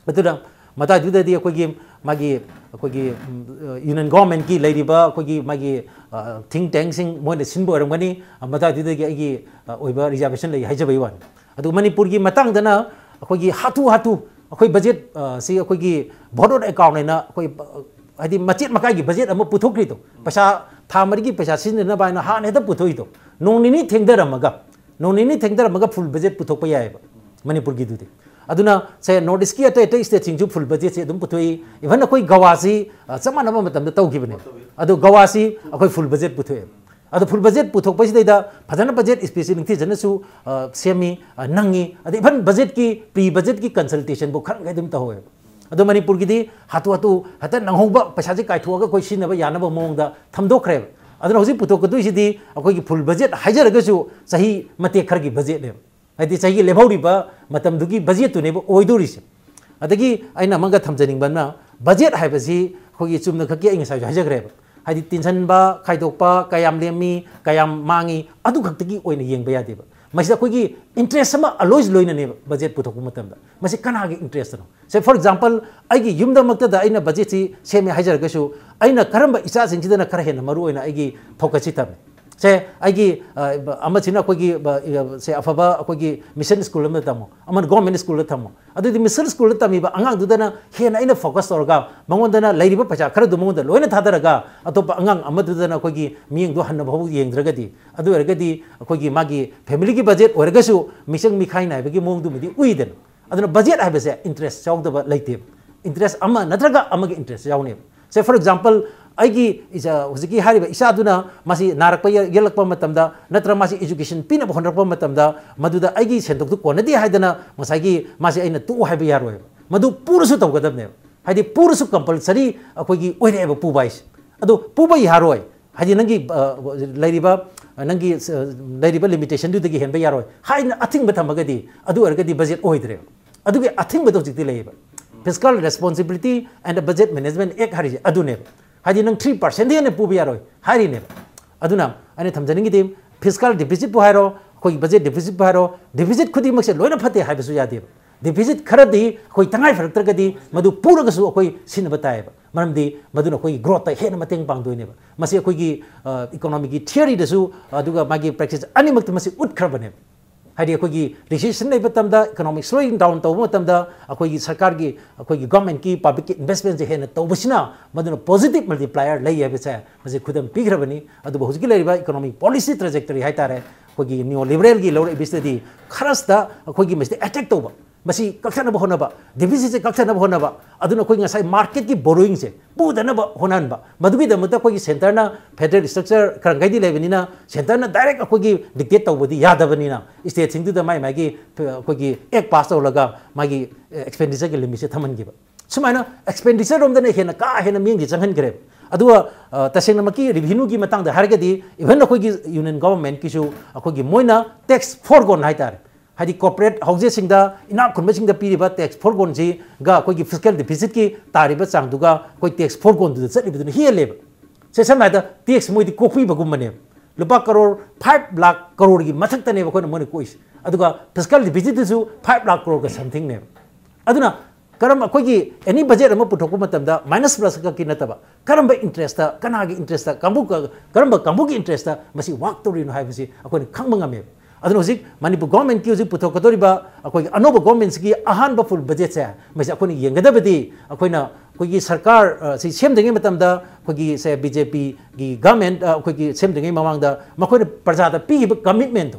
ꯑꯗꯨꯅ ꯃꯇꯥꯏꯗꯨꯗꯗꯤ ꯑꯩꯈꯣꯏꯒꯤ ꯃꯥꯒꯤ, ꯑꯩꯈꯣꯏꯒꯤ, ꯎꯝ, ꯌꯨꯅꯤꯌꯟ ꯒꯣꯔꯃꯦꯟꯠꯀꯤ ꯂꯩꯔꯤꯕ ꯑꯩꯈꯣꯏꯒꯤ ꯃꯥꯒꯤ, ꯑ, ꯊꯤꯡ ꯇꯦꯡꯁꯤꯡ ꯃꯣꯏꯅ ꯁꯤꯟꯕ ꯑꯣꯏꯔꯝꯒꯅꯤ꯫ ꯃꯇꯥꯏꯗꯨꯗꯒꯤ ꯑꯩꯒꯤ, ꯑ, ꯑꯣꯏꯕ ꯔꯤꯖꯥꯔꯕꯦꯁꯟ ꯂꯩ ꯍꯥꯏꯖꯕꯒꯤ ꯋꯥꯅꯤ꯫ ꯑꯗꯨ ꯃꯅꯤꯄꯨꯔꯒꯤ ꯃꯇꯥꯡꯗꯅ ꯑꯩꯈꯣꯏꯒꯤ ꯍꯥꯊꯨ ꯍꯥꯊꯨ ꯑꯩꯈꯣꯏ ꯕꯖꯦꯠ, ꯑ, ꯁꯤ ꯑꯩꯈꯣꯏꯒꯤ ꯚꯣꯠ ꯑꯣꯟ ꯑꯦꯀꯥꯎꯟ ꯍꯥꯏꯅ ꯑꯩꯈꯣꯏ, ꯑ, ꯍꯥꯏꯗꯤ ꯃꯆꯦꯠ ꯃꯀꯥꯏꯒꯤ ꯕꯖꯦꯠ ꯑꯃ ꯄꯨꯊꯣꯛꯈ꯭ꯔꯤꯗꯣ, ꯄꯩꯁꯥ ꯊꯥ ꯃꯔꯤꯒꯤ ꯄꯩꯁꯥ ꯁꯤꯖꯤꯟꯅꯅꯕ ꯍꯥꯏꯅ ꯍꯥꯟꯅ ꯍꯦꯛꯇ ꯄꯨꯊꯣꯛꯏꯗꯣ, ꯅꯣꯡ ꯅꯤꯅꯤ ꯊꯦꯡꯊꯔꯝꯃꯒ, ꯅꯣꯡ ꯅꯤꯅꯤ ꯊꯦꯡꯊꯔꯝꯃꯒ ꯐꯨꯜ ꯕꯖꯦꯠ ꯄꯨꯊꯣꯛꯄ ꯌꯥꯏꯑꯕ ꯃꯅꯤꯄꯨꯔꯒꯤꯗꯨꯗꯤ꯫ ꯑꯗꯨꯅ ꯁꯦ ꯅꯣꯔꯠ ꯏꯁꯀꯤ ꯑꯇꯩ ꯑꯇꯩ ꯁ꯭ꯇꯦꯠꯁꯤꯡꯁꯨ ꯐꯨꯜ ꯕꯖꯦꯠꯁꯦ ꯑꯗꯨꯝ ꯄꯨꯊꯣꯛꯏ꯫ ꯏꯚꯟ ꯑꯩꯈꯣꯏ ꯒꯋꯥꯁꯤ ꯑ, ꯆꯞ ꯃꯥꯟꯅꯕ ꯃꯇꯝꯗ ꯇꯧꯈꯤꯕꯅꯦ꯫ ꯑꯗꯣ ꯒꯋꯥꯁꯤ ꯑꯩꯈꯣꯏ ꯐꯨꯜ ꯕꯖꯦꯠ ꯄꯨꯊꯣꯛꯑꯦ꯫ ꯑꯗꯣ ꯐꯨꯜ ꯕꯖꯦꯠ ꯄꯨꯊꯣꯛꯄꯁꯤꯗꯩꯗ ꯐꯖꯅ ꯕꯖꯦꯠ ꯏꯁꯄꯦꯁꯤ ꯅꯤꯡꯊꯤꯖꯅꯁꯨ ꯑ, ꯁꯦꯝꯃꯤ, ꯑ, ꯅꯪꯉꯤ꯫ ꯑꯗꯩ ꯏꯚꯟ ꯕꯖꯦꯠꯀꯤ, ꯄ꯭ꯔꯤ ꯕꯖꯦꯠꯀꯤ ꯀꯟꯁꯜꯇꯦꯁꯟꯐꯥꯎ ꯈꯔ ꯃꯈꯩ ꯑꯗꯨꯝ ꯇꯧꯍꯧꯋꯦꯕ꯫ ꯑꯗꯣ ꯃꯅꯤꯄꯨꯔꯒꯤꯗꯤ ꯍꯥꯊꯨ ꯍꯥꯊꯨ ꯍꯦꯛꯇ ꯅꯪꯍꯧꯕ ꯄꯩꯁꯥꯁꯦ ꯀꯥꯏꯊꯣꯛꯑꯒ ꯑꯩꯈꯣꯏ ꯁꯤꯖꯤꯟꯅꯕ ꯌꯥꯅꯕ ꯃꯑꯣꯡꯗ ꯊꯝꯗꯣꯛꯈ꯭ꯔꯦꯕ꯫ ꯑꯗꯨꯅ ꯍꯧꯖꯤꯛ ꯄꯨꯊꯣꯛꯀꯗꯣꯏꯁꯤꯗꯤ ꯑꯩꯈꯣꯏꯒꯤ ꯐꯨꯜ ꯕꯖꯦꯠ ꯍꯥꯏꯖꯔꯒꯁꯨ ꯆꯍꯤ ꯃꯇꯦꯛ ꯈꯔꯒꯤ ꯕꯖꯦꯠꯅꯦꯕ꯫ ꯍꯥꯏꯗꯤ ꯆꯍꯤꯒꯤ ꯂꯦꯝꯍꯧꯔꯤꯕ ꯃꯇꯝꯗꯨꯒꯤ ꯕꯖꯦꯠꯇꯨꯅꯦꯕ ꯑꯣꯏꯗꯣꯔꯤꯁꯦ꯫ ꯑꯗꯒꯤ ꯑꯩꯅ ꯑꯃꯒ ꯊꯝꯖꯅꯤꯡꯕ ꯑꯃꯅ, ꯕꯖꯦꯠ ꯍꯥꯏꯕꯁꯤ ꯑꯩꯈꯣꯏꯒꯤ ꯆꯨꯝꯅ ꯈꯛꯀꯤ ꯑꯩ ꯉꯁꯥꯏꯁꯨ ꯍꯥꯏꯖꯈ꯭ꯔꯦꯕ, ꯍꯥꯏꯗꯤ ꯇꯤꯟꯁꯤꯟꯕ, ꯈꯥꯏꯗꯣꯛꯄ, ꯀꯌꯥꯝ ꯂꯦꯝꯃꯤ, ꯀꯌꯥꯝ ꯃꯥꯡꯉꯤ, ꯑꯗꯨ ꯈꯛꯇꯒꯤ ꯑꯣꯏꯅ ꯌꯦꯡꯕ ꯌꯥꯗꯦꯕ꯫ ꯃꯁꯤꯗ ꯑꯩꯈꯣꯏꯒꯤ ꯏꯟꯇꯔꯦꯁ ꯑꯃ ꯑꯂꯣꯏꯁ ꯂꯣꯏꯅꯅꯦꯕ ꯕꯖꯦꯠ ꯄꯨꯊꯣꯛꯄ ꯃꯇꯝꯗ꯫ ꯃꯁꯤ ꯀꯅꯥꯒꯤ ꯏꯟꯇꯔꯦꯁꯇꯅꯣ? ꯁꯦ, ꯐꯣꯔ ꯑꯦꯛꯖꯥꯝꯄꯜ, ꯑꯩꯒꯤ ꯌꯨꯝꯗꯃꯛꯇꯗ ꯑꯩꯅ ꯕꯖꯦꯠꯁꯤ ꯁꯦꯝꯃꯦ ꯍꯥꯏꯖꯔꯒꯁꯨ, ꯑꯩꯅ ꯀꯔꯝꯕ ꯏꯆꯥꯁꯤꯡꯁꯤꯗꯅ ꯈꯔ ꯍꯦꯟꯅ ꯃꯔꯨ ꯑꯣꯏꯅ ꯑꯩꯒꯤ ꯐꯣꯀꯁꯁꯤ ꯊꯝꯃꯤ? ꯁꯦ, ꯑꯩꯒꯤ ꯑ, ꯑꯃꯁꯤꯅ ꯑꯩꯈꯣꯏꯒꯤ ꯑ, ꯁꯦ, ꯑꯐꯕ ꯑꯩꯈꯣꯏꯒꯤ ꯃꯤꯁꯟ ꯁ꯭ꯀꯨꯜ ꯑꯃꯗ ꯇꯝꯃꯣ, ꯑꯃꯅ ꯒꯣꯔꯃꯦꯟ ꯁ꯭ꯀꯨꯜꯗ ꯊꯝꯃꯣ꯫ ꯑꯗꯨꯗꯤ ꯃꯤꯁꯟ ꯁ꯭ꯀꯨꯜꯗ ꯇꯝꯃꯤꯕ ꯑꯉꯥꯡꯗꯨꯗꯅ ꯍꯦꯟꯅ ꯑꯩꯅ ꯐꯣꯀꯁ ꯇꯧꯔꯒ, ꯃꯉꯣꯟꯗꯅ ꯂꯩꯔꯤꯕ ꯄꯩꯁꯥ ꯈꯔꯗꯨ ꯃꯉꯣꯟꯗ ꯂꯣꯏꯅ ꯊꯥꯗꯔꯒ, ꯑꯇꯣꯞꯄ ꯑꯉꯥꯡ ꯑꯃꯗꯨꯗꯅ ꯑꯩꯈꯣꯏꯒꯤ ꯃꯤꯠꯌꯦꯡꯗꯣ ꯍꯟꯅ ꯐꯥꯎ ꯌꯦꯡꯗ꯭ꯔꯒꯗꯤ, ꯑꯗꯨ ꯑꯣꯏꯔꯒꯗꯤ ꯑꯩꯈꯣꯏꯒꯤ ꯃꯥꯒꯤ ꯐꯦꯃꯤꯂꯤꯒꯤ ꯕꯖꯦꯠ ꯑꯣꯏꯔꯒꯁꯨ ꯃꯤꯆꯪ ꯃꯤꯈꯥꯏ ꯅꯥꯏꯕꯒꯤ ꯃꯑꯣꯡꯗꯨꯃꯗꯤ ꯎꯏꯗꯅ꯫ ꯑꯗꯨꯅ ꯕꯖꯦꯠ ꯍꯥꯏꯕꯁꯦ ꯏꯟꯇꯔꯦꯁ ꯌꯥꯎꯗꯕ ꯂꯩꯇꯦꯕ꯫ ꯏꯟꯇꯔꯦꯁ ꯑꯃ ꯅꯠꯇ꯭ꯔꯒ ꯑꯃꯒꯤ ꯏꯟꯇꯔꯦꯁ ꯌꯥꯎꯅꯦꯕ꯫ ꯁꯦ, ꯐꯣꯔ ꯑꯦꯛꯖꯥꯝꯄꯜ, ꯑꯩꯒꯤ ꯏꯆꯥ, ꯍꯧꯖꯤꯛꯀꯤ ꯍꯥꯏꯔꯤꯕ ꯏꯆꯥꯗꯨꯅ ꯃꯥꯁꯤ ꯅꯥꯔꯛꯄ ꯌꯦ-, ꯌꯦꯛꯂꯛꯄ ꯃꯇꯝꯗ, ꯅꯠꯇ꯭ꯔꯒ ꯃꯥꯁꯤ ꯏꯖꯨꯀꯦꯁꯟ ꯄꯤꯅꯕ ꯍꯣꯠꯅꯔꯛꯄ ꯃꯇꯝꯗ, ꯃꯗꯨꯗ ꯑꯩꯒꯤ ꯁꯦꯟꯊꯣꯛꯇꯨ ꯀꯣꯟꯅꯗꯦ ꯍꯥꯏꯗꯅ ꯉꯁꯥꯏꯒꯤ ꯃꯥꯁꯦ ꯑꯩꯅ ꯇꯣꯛꯎ ꯍꯥꯏꯕ ꯌꯥꯔꯣꯏꯕ꯫ ꯃꯗꯨ ꯄꯨꯔꯁꯨ ꯇꯧꯒꯗꯕꯅꯦꯕ꯫ ꯍꯥꯏꯗꯤ ꯄꯨꯔꯁꯨ ꯀꯝꯄꯜꯁꯔꯤ ꯑꯩꯈꯣꯏꯒꯤ ꯑꯣꯏꯔꯛꯑꯦꯕ ꯄꯨꯕ ꯍꯥꯏꯁꯦ꯫ ꯑꯗꯣ ꯄꯨꯕ ꯌꯥꯔꯣꯏ꯫ ꯍꯥꯏꯗꯤ ꯅꯪꯒꯤ, ꯑ, ꯂꯩꯔꯤꯕ, ꯅꯪꯒꯤ, ꯑ, ꯂꯩꯔꯤꯕ ꯂꯤꯃꯤꯇꯦꯁꯟꯗꯨꯗꯒꯤ ꯍꯦꯟꯕ ꯌꯥꯔꯣꯏ ꯍꯥꯏꯅ ꯑꯊꯤꯡꯕ ꯊꯝꯃꯒꯗꯤ, ꯑꯗꯨ ꯑꯣꯏꯔꯒꯗꯤ ꯕꯖꯦꯠ ꯑꯣꯏꯗ꯭ꯔꯦꯕ꯫ ꯑꯗꯨꯒꯤ ꯑꯊꯤꯡꯕꯗꯣ ꯍꯧꯖꯤꯛꯇꯤ ꯂꯩꯌꯦꯕ꯫ Fiscal Responsibility and the Budget Management Act ꯍꯥꯏꯔꯤꯁꯦ ꯑꯗꯨꯅꯦꯕ꯫ ꯍꯥꯏꯗꯤ ꯅꯪ ꯊ꯭ꯔꯤ ꯄꯥꯔꯁꯦꯟꯗ ꯍꯦꯟꯅ ꯄꯨꯕ ꯌꯥꯔꯣꯏ ꯍꯥꯏꯔꯤꯅꯦꯕ꯫ ꯑꯗꯨꯅ ꯑꯩꯅ ꯊꯝꯖꯅꯤꯡꯉꯤꯗꯤ, ꯐꯤꯁꯀꯦꯜ ꯗꯤꯐꯤꯁꯤꯠꯄꯨ ꯍꯥꯏꯔꯣ, ꯑꯩꯈꯣꯏꯒꯤ ꯕꯖꯦꯠ ꯗꯤꯐꯤꯁꯤꯠꯄꯨ ꯍꯥꯏꯔꯣ, ꯗꯤꯐꯤꯁꯤꯠ ꯈꯨꯗꯤꯡꯃꯛꯁꯦ ꯂꯣꯏꯅ ꯐꯠꯇꯦ ꯍꯥꯏꯕꯁꯨ ꯌꯥꯗꯦꯕ꯫ ꯗꯤꯐꯤꯁꯤꯠ ꯈꯔꯗꯤ ꯑꯩꯈꯣꯏ ꯇꯉꯥꯏ ꯐꯔꯛꯇ꯭ꯔꯒꯗꯤ ꯃꯗꯨ ꯄꯨꯔꯒꯁꯨ ꯑꯩꯈꯣꯏ ꯁꯤꯖꯤꯟꯅꯕ ꯇꯥꯏꯌꯦꯕ꯫ ꯃꯔꯝꯗꯤ ꯃꯗꯨꯅ ꯑꯩꯈꯣꯏꯒꯤ ꯒ꯭ꯔꯣꯠꯇ ꯍꯦꯟꯅ ꯃꯇꯦꯡ ꯄꯥꯡꯗꯣꯏꯅꯦꯕ꯫ ꯃꯁꯤ ꯑꯩꯈꯣꯏꯒꯤ, ꯑ, ꯏꯀꯣꯅꯣꯃꯤꯒꯤ ꯊꯤꯑꯣꯔꯤꯗꯁꯨ, ꯑꯗꯨꯒ ꯃꯥꯒꯤ ꯄ꯭ꯔꯦꯛꯇꯤꯁ ꯑꯅꯤꯃꯛꯇ ꯃꯁꯤ ꯎꯠꯈ꯭ꯔꯕꯅꯦꯕ꯫ ꯍꯥꯏꯗꯤ ꯑꯩꯈꯣꯏꯒꯤ ꯔꯤꯁꯦꯁꯟ ꯂꯩꯕ ꯃꯇꯝꯗ, ꯏꯀꯣꯅꯣꯃꯤꯛ ꯁ꯭ꯂꯣꯌꯤꯡ ꯗꯥꯎꯟ ꯇꯧꯕ ꯃꯇꯝꯗ, ꯑꯩꯈꯣꯏꯒꯤ ꯁꯔꯀꯥꯔꯒꯤ, ꯑꯩꯈꯣꯏꯒꯤ ꯒꯣꯔꯃꯦꯟꯠꯀꯤ ꯄꯕ꯭ꯂꯤꯛꯀꯤ ꯏꯟꯚꯦꯁꯃꯦꯟꯁꯦ ꯍꯦꯟꯅ ꯇꯧꯕꯁꯤꯅ ꯃꯗꯨꯅ ꯄꯣꯖꯤꯇꯤꯚ ꯃꯜꯇꯤꯄ꯭ꯂꯥꯏꯌꯔ ꯂꯩ ꯍꯥꯏꯕꯁꯦ ꯃꯁꯤ ꯈꯨꯗꯝ ꯄꯤꯈ꯭ꯔꯕꯅꯤ꯫ ꯑꯗꯨꯕꯨ ꯍꯧꯖꯤꯛꯀꯤ ꯂꯩꯔꯤꯕ ꯏꯀꯣꯅꯣꯃꯤꯛ ꯄꯣꯂꯤꯁꯤ ꯇ꯭ꯔꯦꯖꯦꯛꯇꯔꯤ ꯍꯥꯏꯇꯥꯔꯦ, ꯑꯩꯈꯣꯏꯒꯤ ꯅꯤꯑꯣ ꯂꯤꯕꯔꯦꯜꯒꯤ ꯂꯧꯔꯛꯏꯕꯁꯤꯗꯗꯤ ꯈꯔꯁꯤꯗ ꯑꯩꯈꯣꯏꯒꯤ ꯃꯁꯤꯗ ꯑꯦꯇꯦꯛ ꯇꯧꯕ, ꯃꯁꯤ ꯀꯛꯊꯠꯅꯕ ꯍꯣꯠꯅꯕ, ꯗꯤꯐꯤꯁꯤꯠꯁꯦ ꯀꯛꯊꯠꯅꯕ ꯍꯣꯠꯅꯕ, ꯑꯗꯨꯅ ꯑꯩꯈꯣꯏ ꯉꯁꯥꯏ ꯃꯥꯔꯀꯦꯠꯀꯤ ꯕꯣꯔꯣꯋꯤꯡꯁꯦ ꯄꯨꯗꯅꯕ ꯍꯣꯠꯅꯍꯟꯕ꯫ ꯃꯗꯨꯒꯤꯗꯃꯛꯇ ꯑꯩꯈꯣꯏꯒꯤ ꯁꯦꯟꯇꯔꯅ ꯐꯦꯗꯔꯦꯜ ꯏꯁꯇ꯭ꯔꯛꯆꯔ ꯈꯔ ꯈꯩꯗꯤ ꯂꯩꯕꯅꯤꯅ, ꯁꯦꯟꯇꯔꯅ ꯗꯥꯏꯔꯦꯛ ꯑꯩꯈꯣꯏꯒꯤ ꯗꯤꯛꯇꯦꯠ ꯇꯧꯕꯗꯤ ꯌꯥꯗꯕꯅꯤꯅ, ꯏꯁꯇꯦꯠꯁꯤꯡꯗꯨꯗ ꯃꯥꯏ ꯃꯥꯏꯒꯤ ꯑꯩꯈꯣꯏꯒꯤ ꯑꯦꯛ ꯄꯥꯁ ꯇꯧꯔꯒ ꯃꯥꯒꯤ ꯑꯦꯛꯁꯄꯦꯟꯗꯤꯆꯔꯒꯤ ꯂꯤꯃꯤꯠꯁꯦ ꯊꯝꯍꯟꯈꯤꯕ꯫ ꯁꯨꯃꯥꯏꯅ ꯑꯦꯛꯁꯄꯦꯟꯗꯤꯆꯔ ꯔꯣꯝꯗꯅ ꯍꯦꯟꯅ ꯀꯥ ꯍꯦꯟꯅ ꯃꯤꯠꯌꯦꯡꯁꯦ ꯆꯪꯍꯟꯈ꯭ꯔꯦ꯫ ꯑꯗꯨꯒ ꯑ, ꯇꯁꯦꯡꯅꯃꯛꯀꯤ ꯔꯤꯚꯤꯅ꯭ꯌꯨꯒꯤ ꯃꯇꯥꯡꯗ ꯍꯥꯏꯔꯒꯗꯤ, ꯏꯚꯟ ꯑꯩꯈꯣꯏꯒꯤ ꯌꯨꯅꯤꯌꯟ ꯒꯣꯚꯔꯟꯃꯦꯟꯠꯀꯤꯁꯨ ꯑꯩꯈꯣꯏꯒꯤ ꯃꯣꯏꯅ ꯇꯦꯛꯁ ꯐꯣꯔꯒꯣꯟ ꯍꯥꯏꯇꯥꯔꯦ, ꯍꯥꯏꯗꯤ ꯀꯣꯔꯄꯣꯔꯦꯠ ꯍꯥꯎꯁꯦꯁꯁꯤꯡꯗ, ꯏꯅꯥꯛ ꯈꯨꯟꯕꯁꯤꯡꯗ ꯄꯤꯔꯤꯕ ꯇꯦꯛꯁ ꯐꯣꯔꯒꯣꯟꯁꯤꯒ ꯑꯩꯈꯣꯏꯒꯤ ꯐꯤꯁꯀꯦꯜ ꯗꯤꯐꯤꯁꯤꯠꯀꯤ ꯇꯥꯔꯤꯕ ꯆꯥꯡꯗꯨꯒ ꯑꯩꯈꯣꯏ ꯇꯦꯛꯁ ꯐꯣꯔꯒꯣꯟꯗꯨꯗ ꯆꯠꯂꯤꯕꯗꯨꯅ ꯍꯦꯜꯂꯦꯕ꯫ ꯁꯦ, ꯁꯝꯅ ꯍꯥꯏꯔꯕꯗ ꯇꯦꯛꯁ ꯃꯣꯏꯗꯤ ꯀꯣꯛꯄꯤꯕꯒꯨꯝꯕꯅꯦꯕ꯫ ꯂꯨꯄꯥ ꯀꯔꯣꯔ ꯐꯥꯏꯚ ꯂꯥꯈ ꯀꯔꯣꯔꯒꯤ ꯃꯊꯛꯇꯅꯦꯕ ꯑꯩꯈꯣꯏꯅ ꯃꯣꯏꯅ ꯀꯣꯛꯏꯁꯦ꯫ ꯑꯗꯨꯒ ꯐꯤꯁꯀꯦꯜ ꯗꯤꯐꯤꯁꯤꯠꯇꯨꯁꯨ ꯐꯥꯏꯚ ꯂꯥꯈ ꯀꯔꯣꯔꯒ ꯁꯝꯊꯤꯡꯅꯦꯕ꯫ ꯑꯗꯨꯅ ꯀꯔꯝꯕ ꯑꯩꯈꯣꯏꯒꯤ ꯑꯦꯅꯤ ꯕꯖꯦꯠ ꯑꯃ ꯄꯨꯊꯣꯛꯄ ꯃꯇꯝꯗ ꯃꯥꯏꯅꯁ ꯄ꯭ꯂꯁ ꯈꯛꯀꯤ ꯅꯠꯇꯕ, ꯀꯔꯝꯕ ꯏꯟꯇꯔꯦꯁꯇ, ꯀꯅꯥꯒꯤ ꯏꯟꯇꯔꯦꯁꯇ, ꯀꯥꯡꯕꯨ ꯀ-, ꯀꯔꯝꯕ ꯀꯥꯡꯕꯨꯒꯤ ꯏꯟꯇꯔꯦꯁꯇ ꯃꯁꯤ ꯋꯥꯛ ꯇꯧꯔꯤꯅꯣ ꯍꯥꯏꯕꯁꯤ ꯑꯩꯈꯣꯏꯅ ꯈꯪꯕ ꯉꯝꯃꯦꯕ꯫ ꯑꯗꯨꯅ ꯍꯧꯖꯤꯛ ꯃꯅꯤꯄꯨꯔ ꯒꯣꯚꯔꯟꯃꯦꯟꯠꯀꯤ ꯍꯧꯖꯤꯛ ꯄꯨꯊꯣꯛꯀꯗꯧꯔꯤꯕ ꯑꯩꯈꯣꯏꯒꯤ ꯑꯅꯧꯕ ꯒꯣꯚꯔꯟꯃꯦꯟꯠꯁꯤꯒꯤ ꯑꯍꯥꯟꯕ ꯐꯨꯜ ꯕꯖꯦꯠꯁꯦ, ꯃꯁꯤ ꯑꯩꯈꯣꯏꯅ ꯌꯦꯡꯒꯗꯕꯗꯤ, ꯑꯩꯈꯣꯏꯅ ꯑꯩꯈꯣꯏꯒꯤ ꯁꯔꯀꯥꯔ, ꯑ, ꯁꯤ ꯁꯦꯝꯗ꯭ꯔꯤꯉꯩ ꯃꯇꯝꯗ ꯑꯩꯈꯣꯏꯒꯤ, ꯁꯦ, ꯕꯤ ꯖꯦ ꯄꯤꯒꯤ ꯒꯚꯔꯟꯃꯦꯟꯠ, ꯑ, ꯑꯩꯈꯣꯏꯒꯤ ꯁꯦꯝꯗ꯭ꯔꯤꯉꯩ ꯃꯃꯥꯡꯗ ꯃꯈꯣꯏꯅ ꯄ꯭ꯔꯖꯥꯗ ꯄꯤꯈꯤꯕ ꯀꯃꯤꯠꯃꯦꯟꯠꯇꯣ,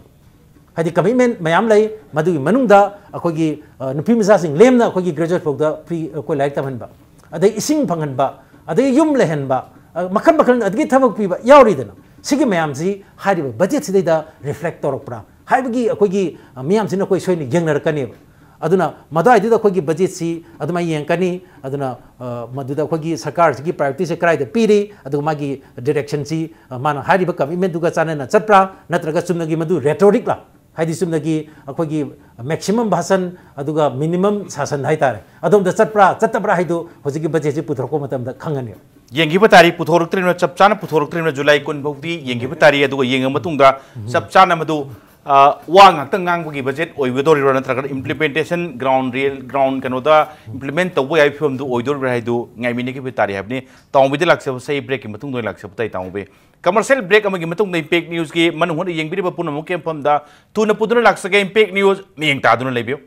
ꯍꯥꯏꯗꯤ ꯀꯃꯤꯠꯃꯦꯟꯠ ꯃꯌꯥꯝ ꯂꯩ꯫ ꯃꯗꯨꯒꯤ ꯃꯅꯨꯡꯗ ꯑꯩꯈꯣꯏꯒꯤ, ꯑ, ꯅꯨꯄꯤ ꯃꯆꯥꯁꯤꯡ ꯂꯦꯝꯅ ꯑꯩꯈꯣꯏꯒꯤ ꯒ꯭ꯔꯦꯖꯨꯑꯦꯠ ꯐꯥꯎꯗ ꯐ꯭ꯔꯤ ꯑꯩꯈꯣꯏ ꯂꯥꯏꯔꯤꯛ ꯇꯝꯍꯟꯕ, ꯑꯗꯩ ꯏꯁꯤꯡ ꯐꯪꯍꯟꯕ, ꯑꯗꯩ ꯌꯨꯝ ꯂꯩꯍꯟꯕ, ꯑ, ꯃꯈꯜ ꯃꯈꯜ, ꯑꯗꯒꯤ ꯊꯕꯛ ꯄꯤꯕ ꯌꯥꯎꯔꯤꯗꯅ꯫ ꯁꯤꯒꯤ ꯃꯌꯥꯝꯁꯤ ꯍꯥꯏꯔꯤꯕ ꯕꯖꯦꯠꯁꯤꯗꯩꯗ ꯔꯤꯐ꯭ꯂꯦꯛ ꯇꯧꯔꯛꯄ꯭ꯔꯥ ꯍꯥꯏꯕꯒꯤ ꯑꯩꯈꯣꯏꯒꯤ, ꯑ, ꯃꯤꯌꯥꯝꯁꯤꯅ ꯑꯩꯈꯣꯏ ꯁꯣꯏꯅ ꯌꯦꯡꯅꯔꯛꯀꯅꯦꯕ꯫ ꯑꯗꯨꯅ ꯃꯗꯨꯋꯥꯏꯗꯨꯗ ꯑꯩꯈꯣꯏꯒꯤ ꯕꯖꯦꯠꯁꯤ ꯑꯗꯨꯃꯥꯏꯅ ꯌꯦꯡꯉꯛꯀꯅꯤ꯫ ꯑꯗꯨꯅ, ꯑ, ꯃꯗꯨꯗ ꯑꯩꯈꯣꯏꯒꯤ ꯁꯔꯀꯥꯔꯁꯤꯒꯤ ꯄ꯭ꯔꯥꯏꯌꯣꯔꯤꯇꯤꯁꯦ ꯀꯗꯥꯏꯗ ꯄꯤꯔꯤ, ꯑꯗꯨꯒ ꯃꯥꯒꯤ ꯗꯤꯔꯦꯛꯁꯟꯁꯤ, ꯑ, ꯃꯥꯅ ꯍꯥꯏꯔꯤꯕ ꯀꯃꯤꯠꯃꯦꯟꯠꯇꯨꯒ ꯆꯥꯟꯅꯅ ꯆꯠꯄ꯭ꯔꯥ, ꯅꯠꯇ꯭ꯔꯒ ꯆꯨꯝꯅꯒꯤ ꯃꯗꯨ ꯔꯦꯇꯣꯔꯤꯛꯂꯥ? ꯍꯥꯏꯗꯤ ꯆꯨꯝꯅꯒꯤ ꯑꯩꯈꯣꯏꯒꯤ ꯃꯦꯛꯁꯤꯃꯝ ꯚꯥꯁꯟ ꯑꯗꯨꯒ ꯃꯤꯅꯤꯃꯝ ꯁꯥꯁꯟ ꯍꯥꯏꯇꯥꯔꯦ, ꯑꯗꯣꯝꯗ ꯆꯠꯄ꯭ꯔꯥ ꯆꯠꯇꯕ꯭ꯔꯥ ꯍꯥꯏꯗꯨ ꯍꯧꯖꯤꯛꯀꯤ ꯕꯖꯦꯠꯁꯤ ꯄꯨꯊꯣꯔꯛꯄ ꯃꯇꯝꯗ ꯈꯪꯒꯅꯤ꯫ ꯌꯦꯡꯈꯤꯕ ꯇꯥꯔꯤ, ꯄꯨꯊꯣꯔꯛꯇ꯭ꯔꯤꯕꯅ, ꯆꯞ ꯆꯥꯅ ꯄꯨꯊꯣꯔꯛꯇ꯭ꯔꯤꯕꯅ ꯖꯨꯂꯥꯏ ꯀꯨꯟ ꯐꯥꯎꯗꯤ ꯌꯦꯡꯈꯤꯕ ꯇꯥꯔꯤ꯫ ꯑꯗꯨꯒ ꯌꯦꯡꯉ ꯃꯇꯨꯡꯗ ꯆꯞ ꯆꯥꯅ ꯃꯗꯨ, ꯑ, ꯋꯥ ꯉꯥꯛꯇ ꯉꯥꯡꯕꯒꯤ ꯕꯖꯦꯠ ꯑꯣꯏꯒꯗꯧꯔꯤꯕ꯭ꯔꯥ, ꯅꯠꯇ꯭ꯔꯒꯅ ꯏꯝꯄ꯭ꯂꯤꯃꯦꯟꯇꯦꯁꯟ, ꯒ꯭ꯔꯥꯎꯟ, ꯔꯤꯌꯦꯜ ꯒ꯭ꯔꯥꯎꯟ ꯀꯩꯅꯣꯗ ꯏꯝꯄ꯭ꯂꯤꯃꯦꯟꯠ ꯇꯧꯕ ꯌꯥꯕꯒꯤ ꯐꯤꯕꯝꯗꯨ ꯑꯣꯏꯗꯧꯔꯤꯕ꯭ꯔꯥ ꯍꯥꯏꯗꯨ ꯉꯥꯏꯃꯤꯟꯅꯈꯤꯕ ꯇꯥꯔꯤ ꯍꯥꯏꯕꯅꯤ꯫ ꯇꯥꯎꯕꯤꯗ ꯂꯥꯛꯆꯕꯁꯦ ꯑꯩ ꯕ꯭ꯔꯦꯛꯀꯤ ꯃꯇꯨꯡꯗ ꯑꯣꯏꯅ ꯂꯥꯛꯆꯕ ꯇꯥꯏ, ꯇꯥꯎꯕꯤ꯫ ꯀꯃꯔꯁꯤꯌꯦꯜ ꯕ꯭ꯔꯦꯛ ꯑꯃꯒꯤ ꯃꯇꯨꯡꯗ ꯏꯝꯄꯦꯛ ꯅ꯭ꯌꯨꯁꯀꯤ ꯃꯅꯨꯡ ꯍꯨꯠꯅ ꯌꯦꯡꯕꯤꯔꯤꯕ ꯄꯨꯝꯅꯃꯛꯀꯤ ꯃꯐꯝꯗ ꯊꯨꯅ ꯄꯨꯗꯨꯅ ꯂꯥꯛꯆꯒꯦ꯫ ꯏꯝꯄꯦꯛ ꯅ꯭ꯌꯨꯁ ꯃꯤꯠꯌꯦꯡ ꯇꯥꯗꯨꯅ ꯂꯩꯕꯤꯌꯨ꯫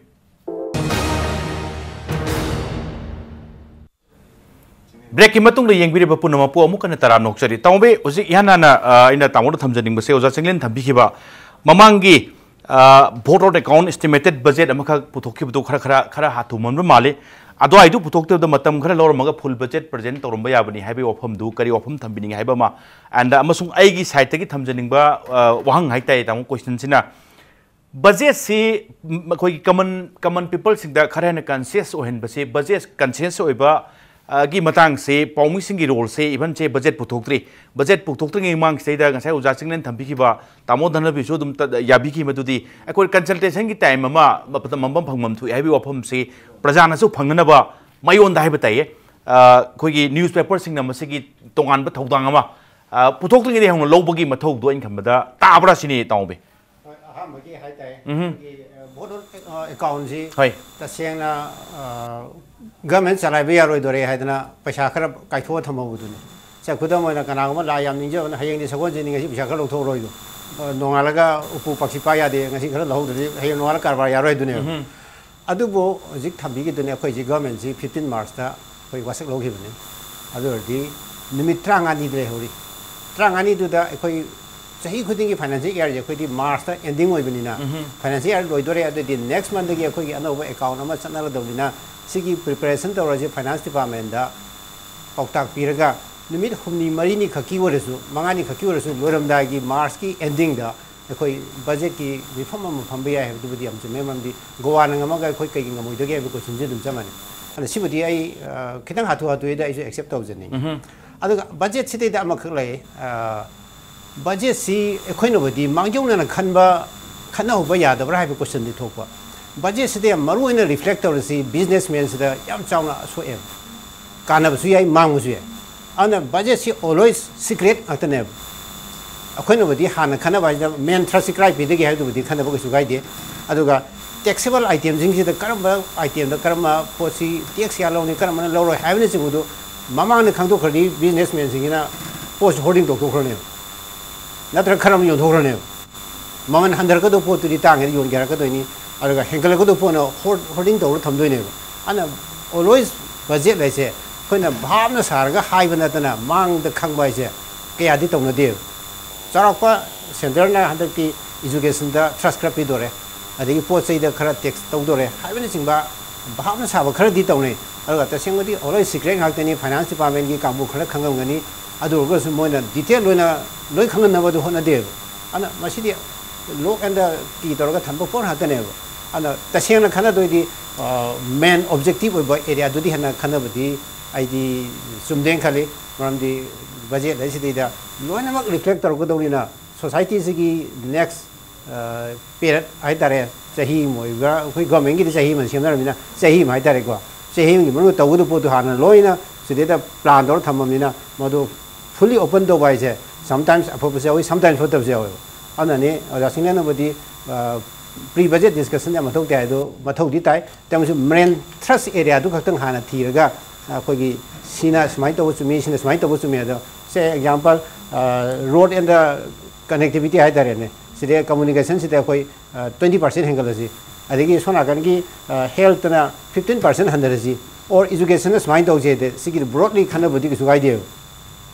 ꯕ꯭ꯔꯦꯛꯀꯤ ꯃꯇꯨꯡꯗ ꯌꯦꯡꯕꯤꯔꯤꯕ ꯄꯨꯝꯅꯃꯛꯄꯨ ꯑꯃꯨꯛ ꯍꯟꯅ ꯇꯔꯥꯝꯅ ꯑꯣꯛꯆꯔꯤ꯫ ꯇꯥꯃꯣꯕꯤ, ꯍꯧꯖꯤꯛ ꯏꯍꯥꯟ ꯍꯥꯟꯅ, ꯑ, ꯑꯩꯅ ꯇꯥꯃꯣꯗ ꯊꯝꯖꯅꯤꯡꯕꯁꯦ, ꯑꯣꯖꯥ ꯆꯤꯡꯂꯦꯟ ꯊꯝꯕꯤꯈꯤꯕ ꯃꯃꯥꯡꯒꯤ, Vote on account estimated budget ꯑꯃꯈꯛ ꯄꯨꯊꯣꯛꯈꯤꯕꯗꯨ ꯈꯔ ꯈꯔ ꯈꯔ ꯍꯥꯊꯨꯃꯟꯕ ꯃꯥꯜꯂꯤ꯫ ꯑꯗꯨꯋꯥꯏꯗꯨ ꯄꯨꯊꯣꯛꯇꯕꯗ ꯃꯇꯝ ꯈꯔ ꯂꯧꯔꯝꯃꯒ full budget present ꯇꯧꯔꯝꯕ ꯌꯥꯕꯅꯤ ꯍꯥꯏꯕꯒꯤ ꯋꯥꯐꯝꯗꯨ ꯀꯔꯤ ꯋꯥꯐꯝ ꯊꯝꯕꯤꯅꯤꯡꯉꯤ ꯍꯥꯏꯕ ꯑꯃ꯫ And ꯑꯃꯁꯨꯡ ꯑꯩꯒꯤ sideꯇꯒꯤ ꯊꯝꯖꯅꯤꯡꯕ ꯋꯥꯍꯪ ꯍꯥꯏꯇꯥꯔꯦ ꯇꯥꯃꯣ, questionꯁꯤꯅ budgetꯁꯤ ꯑꯩꯈꯣꯏꯒꯤ common common peopleꯁꯤꯡꯗ ꯈꯔ ꯍꯦꯟꯅ conscious ꯑꯣꯏꯍꯟꯕꯁꯦ, budget conscious ꯑꯣꯏꯕ ꯒꯤ ꯃꯇꯥꯡꯁꯦ, ꯄꯥꯎꯃꯤꯁꯤꯡꯒꯤ roleꯁꯦ, even ꯁꯦ budget ꯄꯨꯊꯣꯛꯇ꯭ꯔꯤ꯫ Budget ꯄꯨꯊꯣꯛꯇ꯭ꯔꯤꯉꯩ ꯃꯃꯥꯡꯁꯤꯗꯩꯗ ꯉꯁꯥꯏ ꯑꯣꯖꯥ ꯆꯤꯡꯂꯦꯟ ꯊꯝꯕꯤꯈꯤꯕ, ꯇꯥꯃꯣ ꯙꯅꯕꯤꯁꯨ ꯑꯗꯨꯝ ꯌꯥꯕꯤꯈꯤ, ꯃꯗꯨꯗꯤ ꯑꯩꯈꯣꯏ consultationꯒꯤ time ꯑꯃ ꯃꯐꯝ ꯐꯪꯐꯝ ꯊꯣꯛꯏ ꯍꯥꯏꯕꯒꯤ ꯋꯥꯐꯝꯁꯤ ꯄ꯭ꯔꯖꯥꯅꯁꯨ ꯐꯪꯅꯅꯕ ꯃꯌꯣꯟꯗ ꯍꯥꯏꯕ ꯇꯥꯏꯌꯦ꯫ ꯑꯩꯈꯣꯏꯒꯤ newspaperꯁꯤꯡꯅ ꯃꯁꯤꯒꯤ ꯇꯣꯉꯥꯟꯕ ꯊꯧꯗꯥꯡ ꯑꯃ ꯄꯨꯊꯣꯛꯇ꯭ꯔꯤꯉꯩꯗ ꯍꯧꯅ ꯂꯧꯕꯒꯤ ꯃꯊꯧꯗꯣ ꯑꯩꯅ ꯈꯟꯕꯗ ꯇꯥꯕ꯭ꯔꯥ ꯁꯤꯅꯤ ꯇꯥꯃꯣꯕꯤ꯫ ꯍꯣꯏ, ꯑꯍꯥꯟꯕꯒꯤ ꯍꯥꯏꯇꯥꯔꯦ, ꯎꯝ꯫ ꯑꯩꯈꯣꯏꯒꯤ, ꯑ, vote on accountꯁꯤ ꯍꯣꯏ꯫ ꯇꯁꯦꯡꯅ, ꯑ, government ꯆꯂꯥꯏꯕ ꯌꯥꯔꯣꯏꯗꯣꯔꯦ ꯍꯥꯏꯗꯅ ꯄꯩꯁꯥ ꯈꯔ ꯀꯥꯏꯊꯣꯛꯑ ꯊꯝꯍꯧꯕꯗꯨꯅꯤ꯫ ꯁꯦ, ꯈꯨꯗꯝ ꯑꯣꯏꯅ ꯀꯅꯥꯒꯨꯝꯕ ꯂꯥꯏ ꯌꯥꯝ ꯅꯤꯡꯖꯕꯅ ꯍꯌꯦꯡꯗꯤ ꯁꯒꯣꯜꯁꯦꯟꯅꯤ, ꯉꯁꯤ ꯄꯩꯁꯥ ꯈꯔ ꯂꯧꯊꯣꯛꯎꯔꯣꯏꯗꯣ꯫ ꯑ, ꯅꯣꯡꯉꯥꯜꯂꯒ ꯎꯄꯨ ꯄꯥꯛꯁꯤ ꯄꯥꯛ ꯌꯥꯗꯦ, ꯉꯁꯤ ꯈꯔ ꯂꯧꯍꯧꯗ꯭ꯔꯗꯤ ꯍꯌꯦꯡ ꯅꯣꯡꯉꯥꯜꯂꯒ ꯀꯔꯕꯥꯔ ꯌꯥꯔꯣꯏ ꯍꯥꯏꯗꯨꯅꯦꯕ꯫ ꯎꯝ꯫ ꯑꯗꯨꯕꯨ ꯍꯧꯖꯤꯛ ꯊꯝꯕꯤꯈꯤꯗꯨꯅꯤ, ꯑꯩꯈꯣꯏ ꯍꯧꯖꯤꯛ governmentꯁꯤ fifteen Marchꯇ ꯑꯩꯈꯣꯏ ꯋꯥꯁꯛ ꯂꯧꯈꯤꯕꯅꯤ꯫ ꯑꯗꯨ ꯑꯣꯏꯔꯗꯤ ꯅꯨꯃꯤꯠ ꯇꯔꯥꯃꯉꯥꯅꯤꯗ ꯂꯩꯍꯧꯔꯤ꯫ ꯇꯔꯥꯃꯉꯥꯅꯤꯗꯨꯗ ꯑꯩꯈꯣꯏ ꯆꯍꯤ ꯈꯨꯗꯤꯡꯒꯤ financial yearꯁꯦ ꯑꯩꯈꯣꯏꯗꯤ Marchꯇ ending ꯑꯣꯏꯕꯅꯤꯅ, ꯎꯝꯍꯨꯝ꯫ Financial year ꯂꯣꯏꯗꯣꯔꯦ, ꯑꯗꯨꯗꯤ next monthꯗꯒꯤ ꯑꯩꯈꯣꯏꯒꯤ ꯑꯅꯧꯕ account ꯑꯃ ꯆꯠꯅꯔꯗꯧꯅꯤꯅ, ꯁꯤꯒꯤ preparation ꯇꯧꯔꯁꯤ finance departmentꯗ ꯄꯥꯎꯇꯥꯛ ꯄꯤꯔꯒ, ꯅꯨꯃꯤꯠ ꯍꯨꯝꯅꯤ ꯃꯔꯤꯅꯤ ꯈꯛꯀꯤ ꯑꯣꯏꯔꯁꯨ, ꯃꯉꯥꯅꯤ ꯈꯛꯀꯤ ꯑꯣꯏꯔꯁꯨ, ꯂꯣꯏꯔꯝꯗꯥꯏꯒꯤ Marchꯀꯤ endingꯗ ꯑꯩꯈꯣꯏ budgetꯀꯤ ꯃꯤꯐꯝ ꯑꯃ ꯐꯝꯕ ꯌꯥꯏ ꯍꯥꯏꯕꯗꯨꯕꯨꯗꯤ ꯌꯥꯝ ꯆꯨꯝꯃꯦ, ꯃꯔꯝꯗꯤ ꯒꯣꯋꯥꯅ ꯉꯝꯃꯒ ꯑꯩꯈꯣꯏ ꯀꯩꯒꯤ ꯉꯝꯃꯣꯏꯗꯒꯦ ꯍꯥꯏꯕ questionꯁꯦ ꯑꯗꯨꯝ ꯆꯞ ꯃꯥꯟꯅꯩ꯫ ꯑꯗꯨꯅ ꯁꯤꯕꯨꯗꯤ ꯑꯩ, ꯑ, ꯈꯤꯇꯪ ꯍꯥꯊꯨ ꯍꯥꯊꯨꯗ ꯑꯩꯁꯨ accept ꯇꯧꯖꯅꯤꯡꯉꯤ꯫ ꯎꯝꯍꯨꯝ꯫ ꯑꯗꯨꯒ budgetꯁꯤꯗꯩꯗ ꯑꯃꯈꯛ ꯂꯩ, ꯑ, budgetꯁꯤ ꯑꯩꯈꯣꯏꯅꯕꯨꯗꯤ ꯃꯥꯡꯖꯧꯅꯅ ꯈꯟꯕ, ꯈꯟꯅꯍꯧꯕ ꯌꯥꯗꯕ꯭ꯔꯥ ꯍꯥꯏꯕ questionꯗꯤ ꯊꯣꯛꯄ꯫ Budgetꯁꯤꯗ ꯌꯥꯝ ꯃꯔꯨ ꯑꯣꯏꯅ reflect ꯇꯧꯔꯤꯁꯤ businessmanꯁꯤꯗ ꯌꯥꯝ ꯆꯥꯎꯅ ꯁꯣꯛꯑꯦꯕ꯫ ꯀꯥꯟꯅꯕꯁꯨ ꯌꯥꯏ, ꯃꯥꯡꯕꯁꯨ ꯌꯥꯏ꯫ ꯑꯗꯨꯅ budgetꯁꯤ always secret ꯉꯥꯛꯇꯅꯦꯕ꯫ ꯑꯩꯈꯣꯏꯅꯕꯨꯗꯤ ꯍꯥꯟꯅ ꯈꯟꯅꯕ ꯍꯥꯏꯁꯤꯗ main thrust ꯀꯔꯥꯏ ꯄꯤꯗꯒꯦ ꯍꯥꯏꯕꯗꯨꯕꯨꯗꯤ ꯈꯟꯅꯕ ꯀꯩꯁꯨ ꯀꯥꯏꯗꯦ꯫ ꯑꯗꯨꯒ taxable itemꯁꯤꯡꯁꯤꯗ ꯀꯔꯝꯕ itemꯗ ꯀꯔꯝꯕ ꯄꯣꯠꯁꯤ tax ꯀꯌꯥ ꯂꯧꯅꯤ, ꯀꯔꯝꯕꯅ ꯂꯧꯔꯣꯏ ꯍꯥꯏꯕꯅꯆꯤꯡꯕꯗꯨ ꯃꯃꯥꯡꯗ ꯈꯪꯗꯣꯛꯈ꯭ꯔꯗꯤ businessmanꯁꯤꯡꯁꯤꯅ ꯄꯣꯠꯁꯤ hoarding ꯇꯧꯊꯣꯛꯈ꯭ꯔꯅꯦꯕ, ꯅꯠꯇ꯭ꯔꯒ ꯈꯔ ꯑꯃ ꯌꯣꯟꯊꯣꯛꯈ꯭ꯔꯅꯦꯕ꯫ ꯃꯃꯜ ꯍꯟꯊꯔꯛꯀꯗꯧꯕ ꯄꯣꯠꯇꯨꯗꯤ ꯇꯥꯡꯉꯦꯅ ꯌꯣꯟꯒꯦ ꯍꯥꯏꯔꯛꯀꯗꯣꯏꯅꯤ, ꯑꯗꯨꯒ ꯍꯦꯟꯒꯠꯂꯛꯀꯗꯧꯕ ꯄꯣꯠꯅ hoard-, hoarding ꯇꯧꯔ ꯊꯝꯗꯣꯏꯅꯦꯕ꯫ ꯑꯗꯨꯅ always budget ꯍꯥꯏꯁꯦ ꯑꯩꯈꯣꯏꯅ ꯚꯥꯞꯅ ꯁꯥꯔꯒ ꯍꯥꯏꯕ ꯅꯠꯇꯅ ꯃꯥꯡꯗ ꯈꯪꯕ ꯍꯥꯏꯁꯦ ꯀꯌꯥꯗꯤ ꯇꯧꯅꯗꯦꯕ꯫ ꯆꯥꯎꯔꯥꯛꯄ centreꯅ ꯍꯟꯗꯛꯇꯤ ꯏꯖꯨꯀꯦꯁꯟꯗ ꯊ꯭ꯔꯁ ꯈꯔ ꯄꯤꯗꯣꯔꯦ, ꯑꯗꯒꯤ ꯄꯣꯠ ꯆꯩꯗ ꯈꯔ ꯇꯦꯛꯁ ꯇꯧꯗꯣꯔꯦ ꯍꯥꯏꯕꯅꯆꯤꯡꯕ ꯚꯥꯞꯅ ꯁꯥꯕ ꯈꯔꯗꯤ ꯇꯧꯅꯩ꯫ ꯑꯗꯨꯒ ꯇꯁꯦꯡꯕꯗꯤ ꯑꯣꯜꯋꯦꯁ ꯁꯤꯀ꯭ꯔꯦꯠ ꯉꯥꯛꯇꯅꯤ, ꯐꯥꯏꯅꯥꯟꯁ ꯗꯤꯄꯥꯔꯠꯃꯦꯟꯒꯤ ꯀꯥꯡꯕꯨ ꯈꯔ ꯈꯪꯉꯝꯒꯅꯤ꯫ ꯑꯗꯨ ꯑꯣꯏꯔꯒꯁꯨ ꯃꯣꯏꯅ ꯗꯤꯇꯦꯜ ꯑꯣꯏꯅ ꯂꯣꯏ ꯈꯪꯍꯟꯅꯕꯗꯨ ꯍꯣꯠꯅꯗꯦꯕ꯫ ꯑꯗꯨꯅ ꯃꯁꯤꯗꯤ ꯂꯣꯛ ꯑꯦꯟꯗ ꯀꯤ ꯇꯧꯔꯒ ꯊꯝꯕ ꯄꯣꯠ ꯉꯥꯛꯇꯅꯦꯕ꯫ ꯑꯗꯨꯅ ꯇꯁꯦꯡꯅ ꯈꯟꯅꯗꯣꯏꯗꯤ ꯃꯦꯟ ꯑꯣꯕꯖꯦꯛꯇꯤꯞ ꯑꯣꯏꯕ ꯑꯦꯔꯤꯌꯥꯗꯨꯗꯤ ꯍꯦꯟꯅ ꯈꯟꯅꯕꯗꯤ ꯑꯩꯗꯤ ꯆꯨꯝꯗꯦꯅ ꯈꯜꯂꯤ꯫ ꯃꯔꯝꯗꯤ ꯕꯖꯦꯠ ꯍꯥꯏꯁꯤꯗꯩꯗ ꯂꯣꯏꯅꯃꯛ ꯔꯤꯐ꯭ꯂꯦꯛ ꯇꯧꯔꯛꯀꯗꯧꯅꯤꯅ ꯁꯣꯁꯥꯏꯇꯤꯁꯤꯒꯤ ꯅꯦꯛꯁ ꯄꯦꯔꯦꯠ ꯍꯥꯏꯇꯥꯔꯦ, ꯆꯍꯤ ꯑꯃ ꯑꯣꯏꯕ꯭ꯔꯥ, ꯑꯩꯈꯣꯏ ꯒꯣꯔꯃꯦꯟꯒꯤꯗꯤ ꯆꯍꯤ ꯑꯃ ꯁꯦꯝꯅꯔꯕꯅꯤꯅ ꯆꯍꯤ ꯑꯃ ꯍꯥꯏꯇꯥꯔꯦꯀꯣ, ꯆꯍꯤ ꯑꯃꯒꯤ ꯃꯅꯨꯡꯗ ꯇꯧꯒꯗꯕ ꯄꯣꯠꯇꯨ ꯍꯥꯟꯅ ꯂꯣꯏꯅ ꯁꯤꯗꯩꯗ ꯄ꯭ꯂꯥꯟ ꯇꯧꯔ ꯊꯝꯃꯕꯅꯤꯅ ꯃꯗꯨ ꯐꯨꯜꯂꯤ ꯑꯣꯄꯟ ꯇꯧꯕ ꯍꯥꯏꯁꯦ ꯁꯝꯇꯥꯏꯝꯁ ꯑꯐꯕꯁꯨ ꯌꯥꯎꯏ, ꯁꯝꯇꯥꯏꯝꯁ ꯐꯠꯇꯕꯁꯨ ꯌꯥꯎꯋꯦꯕ꯫ ꯑꯗꯨꯅꯗꯤ ꯑꯣꯖꯥ ꯁꯤꯡꯅꯅꯕꯗꯤ ꯄ꯭ꯔꯤ ꯕꯖꯦꯠ ꯗꯤꯁꯀꯁꯟ ꯌꯥꯝ ꯃꯊꯧ ꯇꯥꯏ, ꯑꯗꯣ ꯃꯊꯧꯗꯤ ꯇꯥꯏ꯫ ꯇꯝꯁꯨ ꯃꯦꯟ ꯊ꯭ꯔꯁ ꯑꯦꯔꯤꯌꯥꯗꯨ ꯈꯛꯇꯪ ꯍꯥꯟꯅ ꯊꯤꯔꯒ ꯑꯩꯈꯣꯏꯒꯤ ꯁꯤꯅ ꯁꯨꯃꯥꯏꯅ ꯇꯧꯕ ꯆꯨꯝꯃꯤ, ꯁꯤꯅ ꯁꯨꯃꯥꯏꯅ ꯇꯧꯕ ꯆꯨꯝꯃꯤ꯫ ꯑꯗꯣ ꯁꯦ example, road and the connectivity ꯍꯥꯏꯇꯥꯔꯦꯅꯦ, ꯁꯤꯗ ꯀꯝꯃꯨꯅꯤꯀꯦꯁꯟꯁꯤꯗ ꯑꯩꯈꯣꯏ ꯇ꯭ꯋꯦꯟꯇꯤ ꯄꯥꯔꯁꯦꯟ ꯍꯦꯟꯒꯠꯂꯁꯤ, ꯑꯗꯒꯤ ꯁꯣꯝ ꯅꯥꯀꯟꯒꯤ ꯍꯦꯜꯠꯇꯅ ꯐꯤꯐꯇꯤꯟ ꯄꯥꯔꯁꯦꯟ ꯍꯟꯊꯔꯁꯤ, ꯑꯣꯔ ꯏꯖꯨꯀꯦꯁꯟꯗ ꯁꯨꯃꯥꯏꯅ ꯇꯧꯁꯦꯗꯤ ꯁꯤꯒꯤꯗꯤ ꯕ꯭ꯔꯣꯗꯂꯤ ꯈꯟꯅꯕꯗꯤ ꯀꯩꯁꯨ ꯀꯥꯏꯗꯦꯕ꯫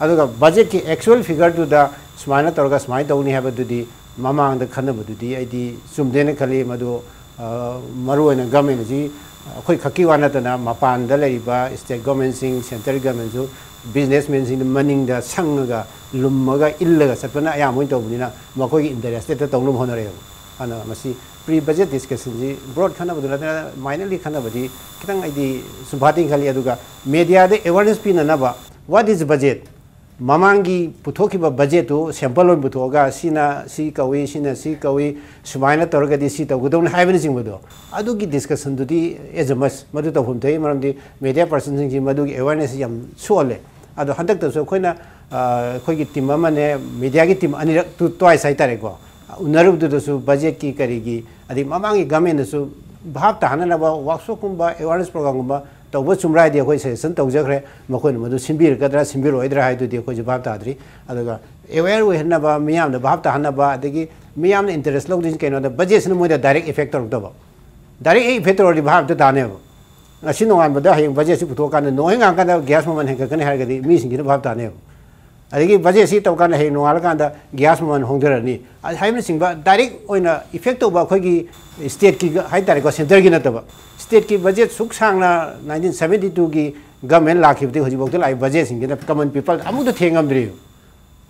ꯑꯗꯨꯒ ꯕꯖꯦꯠꯀꯤ ꯑꯦꯛꯆꯨꯋꯦꯜ ꯐꯤꯒꯔꯗꯨꯗ ꯁꯨꯃꯥꯏꯅ ꯇꯧꯔꯒ ꯁꯨꯃꯥꯏꯅ ꯇꯧꯅꯤ ꯍꯥꯏꯕꯗꯨꯗꯤ ꯃꯃꯥꯡꯗ ꯈꯟꯅꯕꯗꯨꯗꯤ ꯑꯩꯗꯤ ꯆꯨꯝꯗꯦꯅ ꯈꯜꯂꯤ꯫ ꯃꯗꯨ ꯃꯔꯨꯑꯣꯏꯅ ꯒꯃꯦꯟ ꯑꯁꯤ ꯑꯩꯈꯣꯏ ꯈꯛꯀꯤ ꯋꯥ ꯅꯠꯇꯅ ꯃꯄꯥꯟꯗ ꯂꯩꯔꯤꯕ ꯁ꯭ꯇꯦꯠ ꯒꯣꯔꯃꯦꯟꯁꯤꯡ, ꯁꯦꯟꯇ꯭ꯔꯦꯜ ꯒꯣꯔꯃꯦꯟꯁꯨ ꯕꯤꯖꯤꯅꯦꯁꯃꯦꯟꯁꯤꯡꯗ ꯃꯅꯤꯡꯗ ꯁꯪꯉꯒ ꯂꯨꯝꯃꯒ ꯏꯜꯂꯒ ꯆꯠꯄꯅ ꯑꯌꯥꯝꯕ ꯑꯣꯏꯅ ꯇꯧꯕꯅꯤꯅ ꯃꯈꯣꯏꯒꯤ ꯏꯟꯇꯔꯦꯁꯇ ꯍꯦꯛꯇ ꯇꯧꯅꯕ ꯍꯣꯠꯅꯔꯛꯑꯦꯕ꯫ ꯑꯗꯨꯅ ꯃꯁꯤ ꯄ꯭ꯔꯤ ꯕꯖꯦꯠ ꯗꯤꯁꯀꯁꯟꯁꯤ ꯕ꯭ꯔꯣꯗ ꯈꯟꯅꯕꯗꯨ ꯅꯠꯇꯅ ꯃꯥꯏꯅꯔꯂꯤ ꯈꯟꯅꯕꯗꯤ ꯈꯤꯇꯪ ꯑꯩꯗꯤ ꯁꯨꯝ ꯐꯠꯇꯦꯅ ꯈꯜꯂꯤ꯫ ꯑꯗꯨꯒ ꯃꯦꯗꯤꯌꯥꯗ ꯑꯦꯋꯥꯔꯅꯦꯁ ꯄꯤꯅꯅꯕ, what is budget? ꯃꯃꯥꯡꯒꯤ ꯄꯨꯊꯣꯛꯈꯤꯕ ꯕꯖꯦꯠꯇꯨ ꯁꯦꯝꯄꯜ ꯑꯣꯏꯅ ꯄꯨꯊꯣꯛꯑꯒ ꯁꯤꯅ ꯁꯤ ꯀꯧꯏ, ꯁꯤꯅ ꯁꯤ ꯀꯧꯏ, ꯁꯨꯃꯥꯏꯅ ꯇꯧꯔꯒꯗꯤ ꯁꯤ ꯇꯧꯒꯗꯧꯅꯤ ꯍꯥꯏꯕꯅꯆꯤꯡꯕꯗꯣ, ꯑꯗꯨꯒꯤ ꯗꯤꯁꯀꯁꯟꯗꯨꯗꯤ ꯑꯦꯖ ꯑ ꯃꯁ ꯃꯗꯨ ꯇꯧꯐꯝ ꯊꯣꯛꯏ꯫ ꯃꯔꯝꯗꯤ ꯃꯦꯗꯤꯌꯥ ꯄꯥꯔꯁꯟꯁꯤꯡꯁꯤ ꯃꯗꯨꯒꯤ ꯑꯦꯋꯥꯔꯅꯦꯁꯁꯤ ꯌꯥꯝ ꯁꯣꯛꯍꯜꯂꯦ꯫ ꯑꯗꯣ ꯍꯟꯗꯛꯇꯁꯨ ꯑꯩꯈꯣꯏꯅ ꯑꯩꯈꯣꯏꯒꯤ ꯇꯤꯝ ꯑꯃꯅꯦ, ꯃꯦꯗꯤꯌꯥꯒꯤ ꯇꯤꯝ ꯑꯅꯤꯔꯛ ꯇꯨ ꯇ꯭ꯋꯥꯏꯁ ꯍꯥꯏꯇꯥꯔꯦꯀꯣ, ꯎꯅꯔꯨꯕꯗꯨꯗꯁꯨ ꯕꯖꯦꯠꯀꯤ ꯀꯔꯤꯒꯤ ꯑꯗꯩ ꯃꯃꯥꯡꯒꯤ ꯒꯃꯦꯟꯗꯁꯨ ꯚꯥꯞ ꯇꯥꯍꯟꯅꯅꯕ ꯋꯥꯛꯁꯣꯞꯀꯨꯝꯕ ꯑꯦꯋꯥꯔꯅꯦꯁ ꯄ꯭ꯔꯣꯒ꯭ꯔꯥꯝꯒꯨꯝꯕ ꯇꯧꯕ ꯆꯨꯝꯕ꯭ꯔꯥ ꯍꯥꯏꯗꯤ ꯑꯩꯈꯣꯏ ꯁꯖꯦꯁꯟ ꯇꯧꯖꯈ꯭ꯔꯦ꯫ ꯃꯈꯣꯏꯅ ꯃꯗꯨ ꯁꯤꯟꯕꯤꯔꯛꯀꯗ꯭ꯔꯥ ꯁꯤꯟꯕꯤꯔꯣꯏꯗ꯭ꯔꯥ ꯍꯥꯏꯗꯨꯗꯤ ꯑꯩꯈꯣꯏꯁꯨ ꯚꯥꯞ ꯇꯥꯗ꯭ꯔꯤ꯫ ꯑꯗꯨꯒ ꯑꯦꯋꯦꯌꯔ ꯑꯣꯏꯍꯟꯅꯕ, ꯃꯤꯌꯥꯝꯗ ꯚꯥꯞ ꯇꯥꯍꯟꯅꯕ, ꯑꯗꯒꯤ ꯃꯤꯌꯥꯝꯅ ꯏꯟꯇꯔꯦꯁ ꯂꯧꯗꯣꯏꯁꯤ ꯀꯩꯅꯣꯗ ꯕꯖꯦꯠꯁꯤꯅ ꯃꯣꯏꯗ ꯗꯥꯏꯔꯦꯛ ꯏꯐꯦꯛ ꯇꯧꯔꯛꯇꯕ꯫ ꯗꯥꯏꯔꯦꯛ ꯏꯐꯦꯛ ꯇꯧꯔꯗꯤ ꯚꯥꯞꯇ ꯇꯥꯅꯦꯕ꯫ ꯉꯁꯤ ꯅꯣꯡꯉꯥꯟꯕꯗ ꯍꯌꯦꯡ ꯕꯖꯦꯠꯁꯤ ꯄꯨꯊꯣꯛꯑꯀꯥꯟꯗ ꯅꯣꯡꯍꯦꯛ ꯉꯥꯡꯀꯥꯟꯗ ꯒ꯭ꯌꯥꯁ ꯃꯃꯜ ꯍꯦꯟꯒꯠꯀꯅꯤ ꯍꯥꯏꯔꯒꯗꯤ ꯃꯤꯁꯤꯡꯁꯤꯅ ꯚꯥꯞ ꯇꯥꯅꯦꯕ꯫ ꯑꯗꯒꯤ ꯕꯖꯦꯠꯁꯤ ꯇꯧꯀꯥꯟꯗ ꯍꯌꯦꯡ ꯅꯣꯡꯉꯥꯜꯂꯀꯥꯟꯗ ꯒ꯭ꯌꯥꯁ ꯃꯃꯜ ꯍꯣꯡꯊꯔꯅꯤ, ꯑ, ꯍꯥꯏꯕꯅꯆꯤꯡꯕ ꯗꯥꯏꯔꯦꯛ ꯑꯣꯏꯅ ꯏꯐꯦꯛ ꯇꯧꯕ ꯑꯩꯈꯣꯏꯒꯤ ꯁ꯭ꯇꯦꯠꯀꯤ ꯍꯥꯏ ꯇꯥꯔꯦꯀꯣ, ꯁꯦꯟꯇꯔꯒꯤ ꯅꯠꯇꯕ, ꯁ꯭ꯇꯦꯠꯀꯤ ꯕꯖꯦꯠ ꯁꯨꯛ ꯁꯥꯡꯅ ꯅꯥꯏꯟꯇꯤꯟ ꯁꯕꯦꯟꯇꯤ ꯇꯨꯒꯤ ꯒꯃꯦꯟ ꯂꯥꯛꯈꯤꯕꯗꯒꯤ ꯍꯧꯖꯤꯛꯐꯥꯎꯗ ꯂꯥꯛꯏꯕ ꯕꯖꯦꯠꯁꯤꯡꯁꯤꯅ ꯀꯃꯟ ꯄꯤꯄꯜ ꯑꯃꯨꯛꯇ ꯊꯦꯡꯉꯝꯗ꯭ꯔꯤꯕ꯫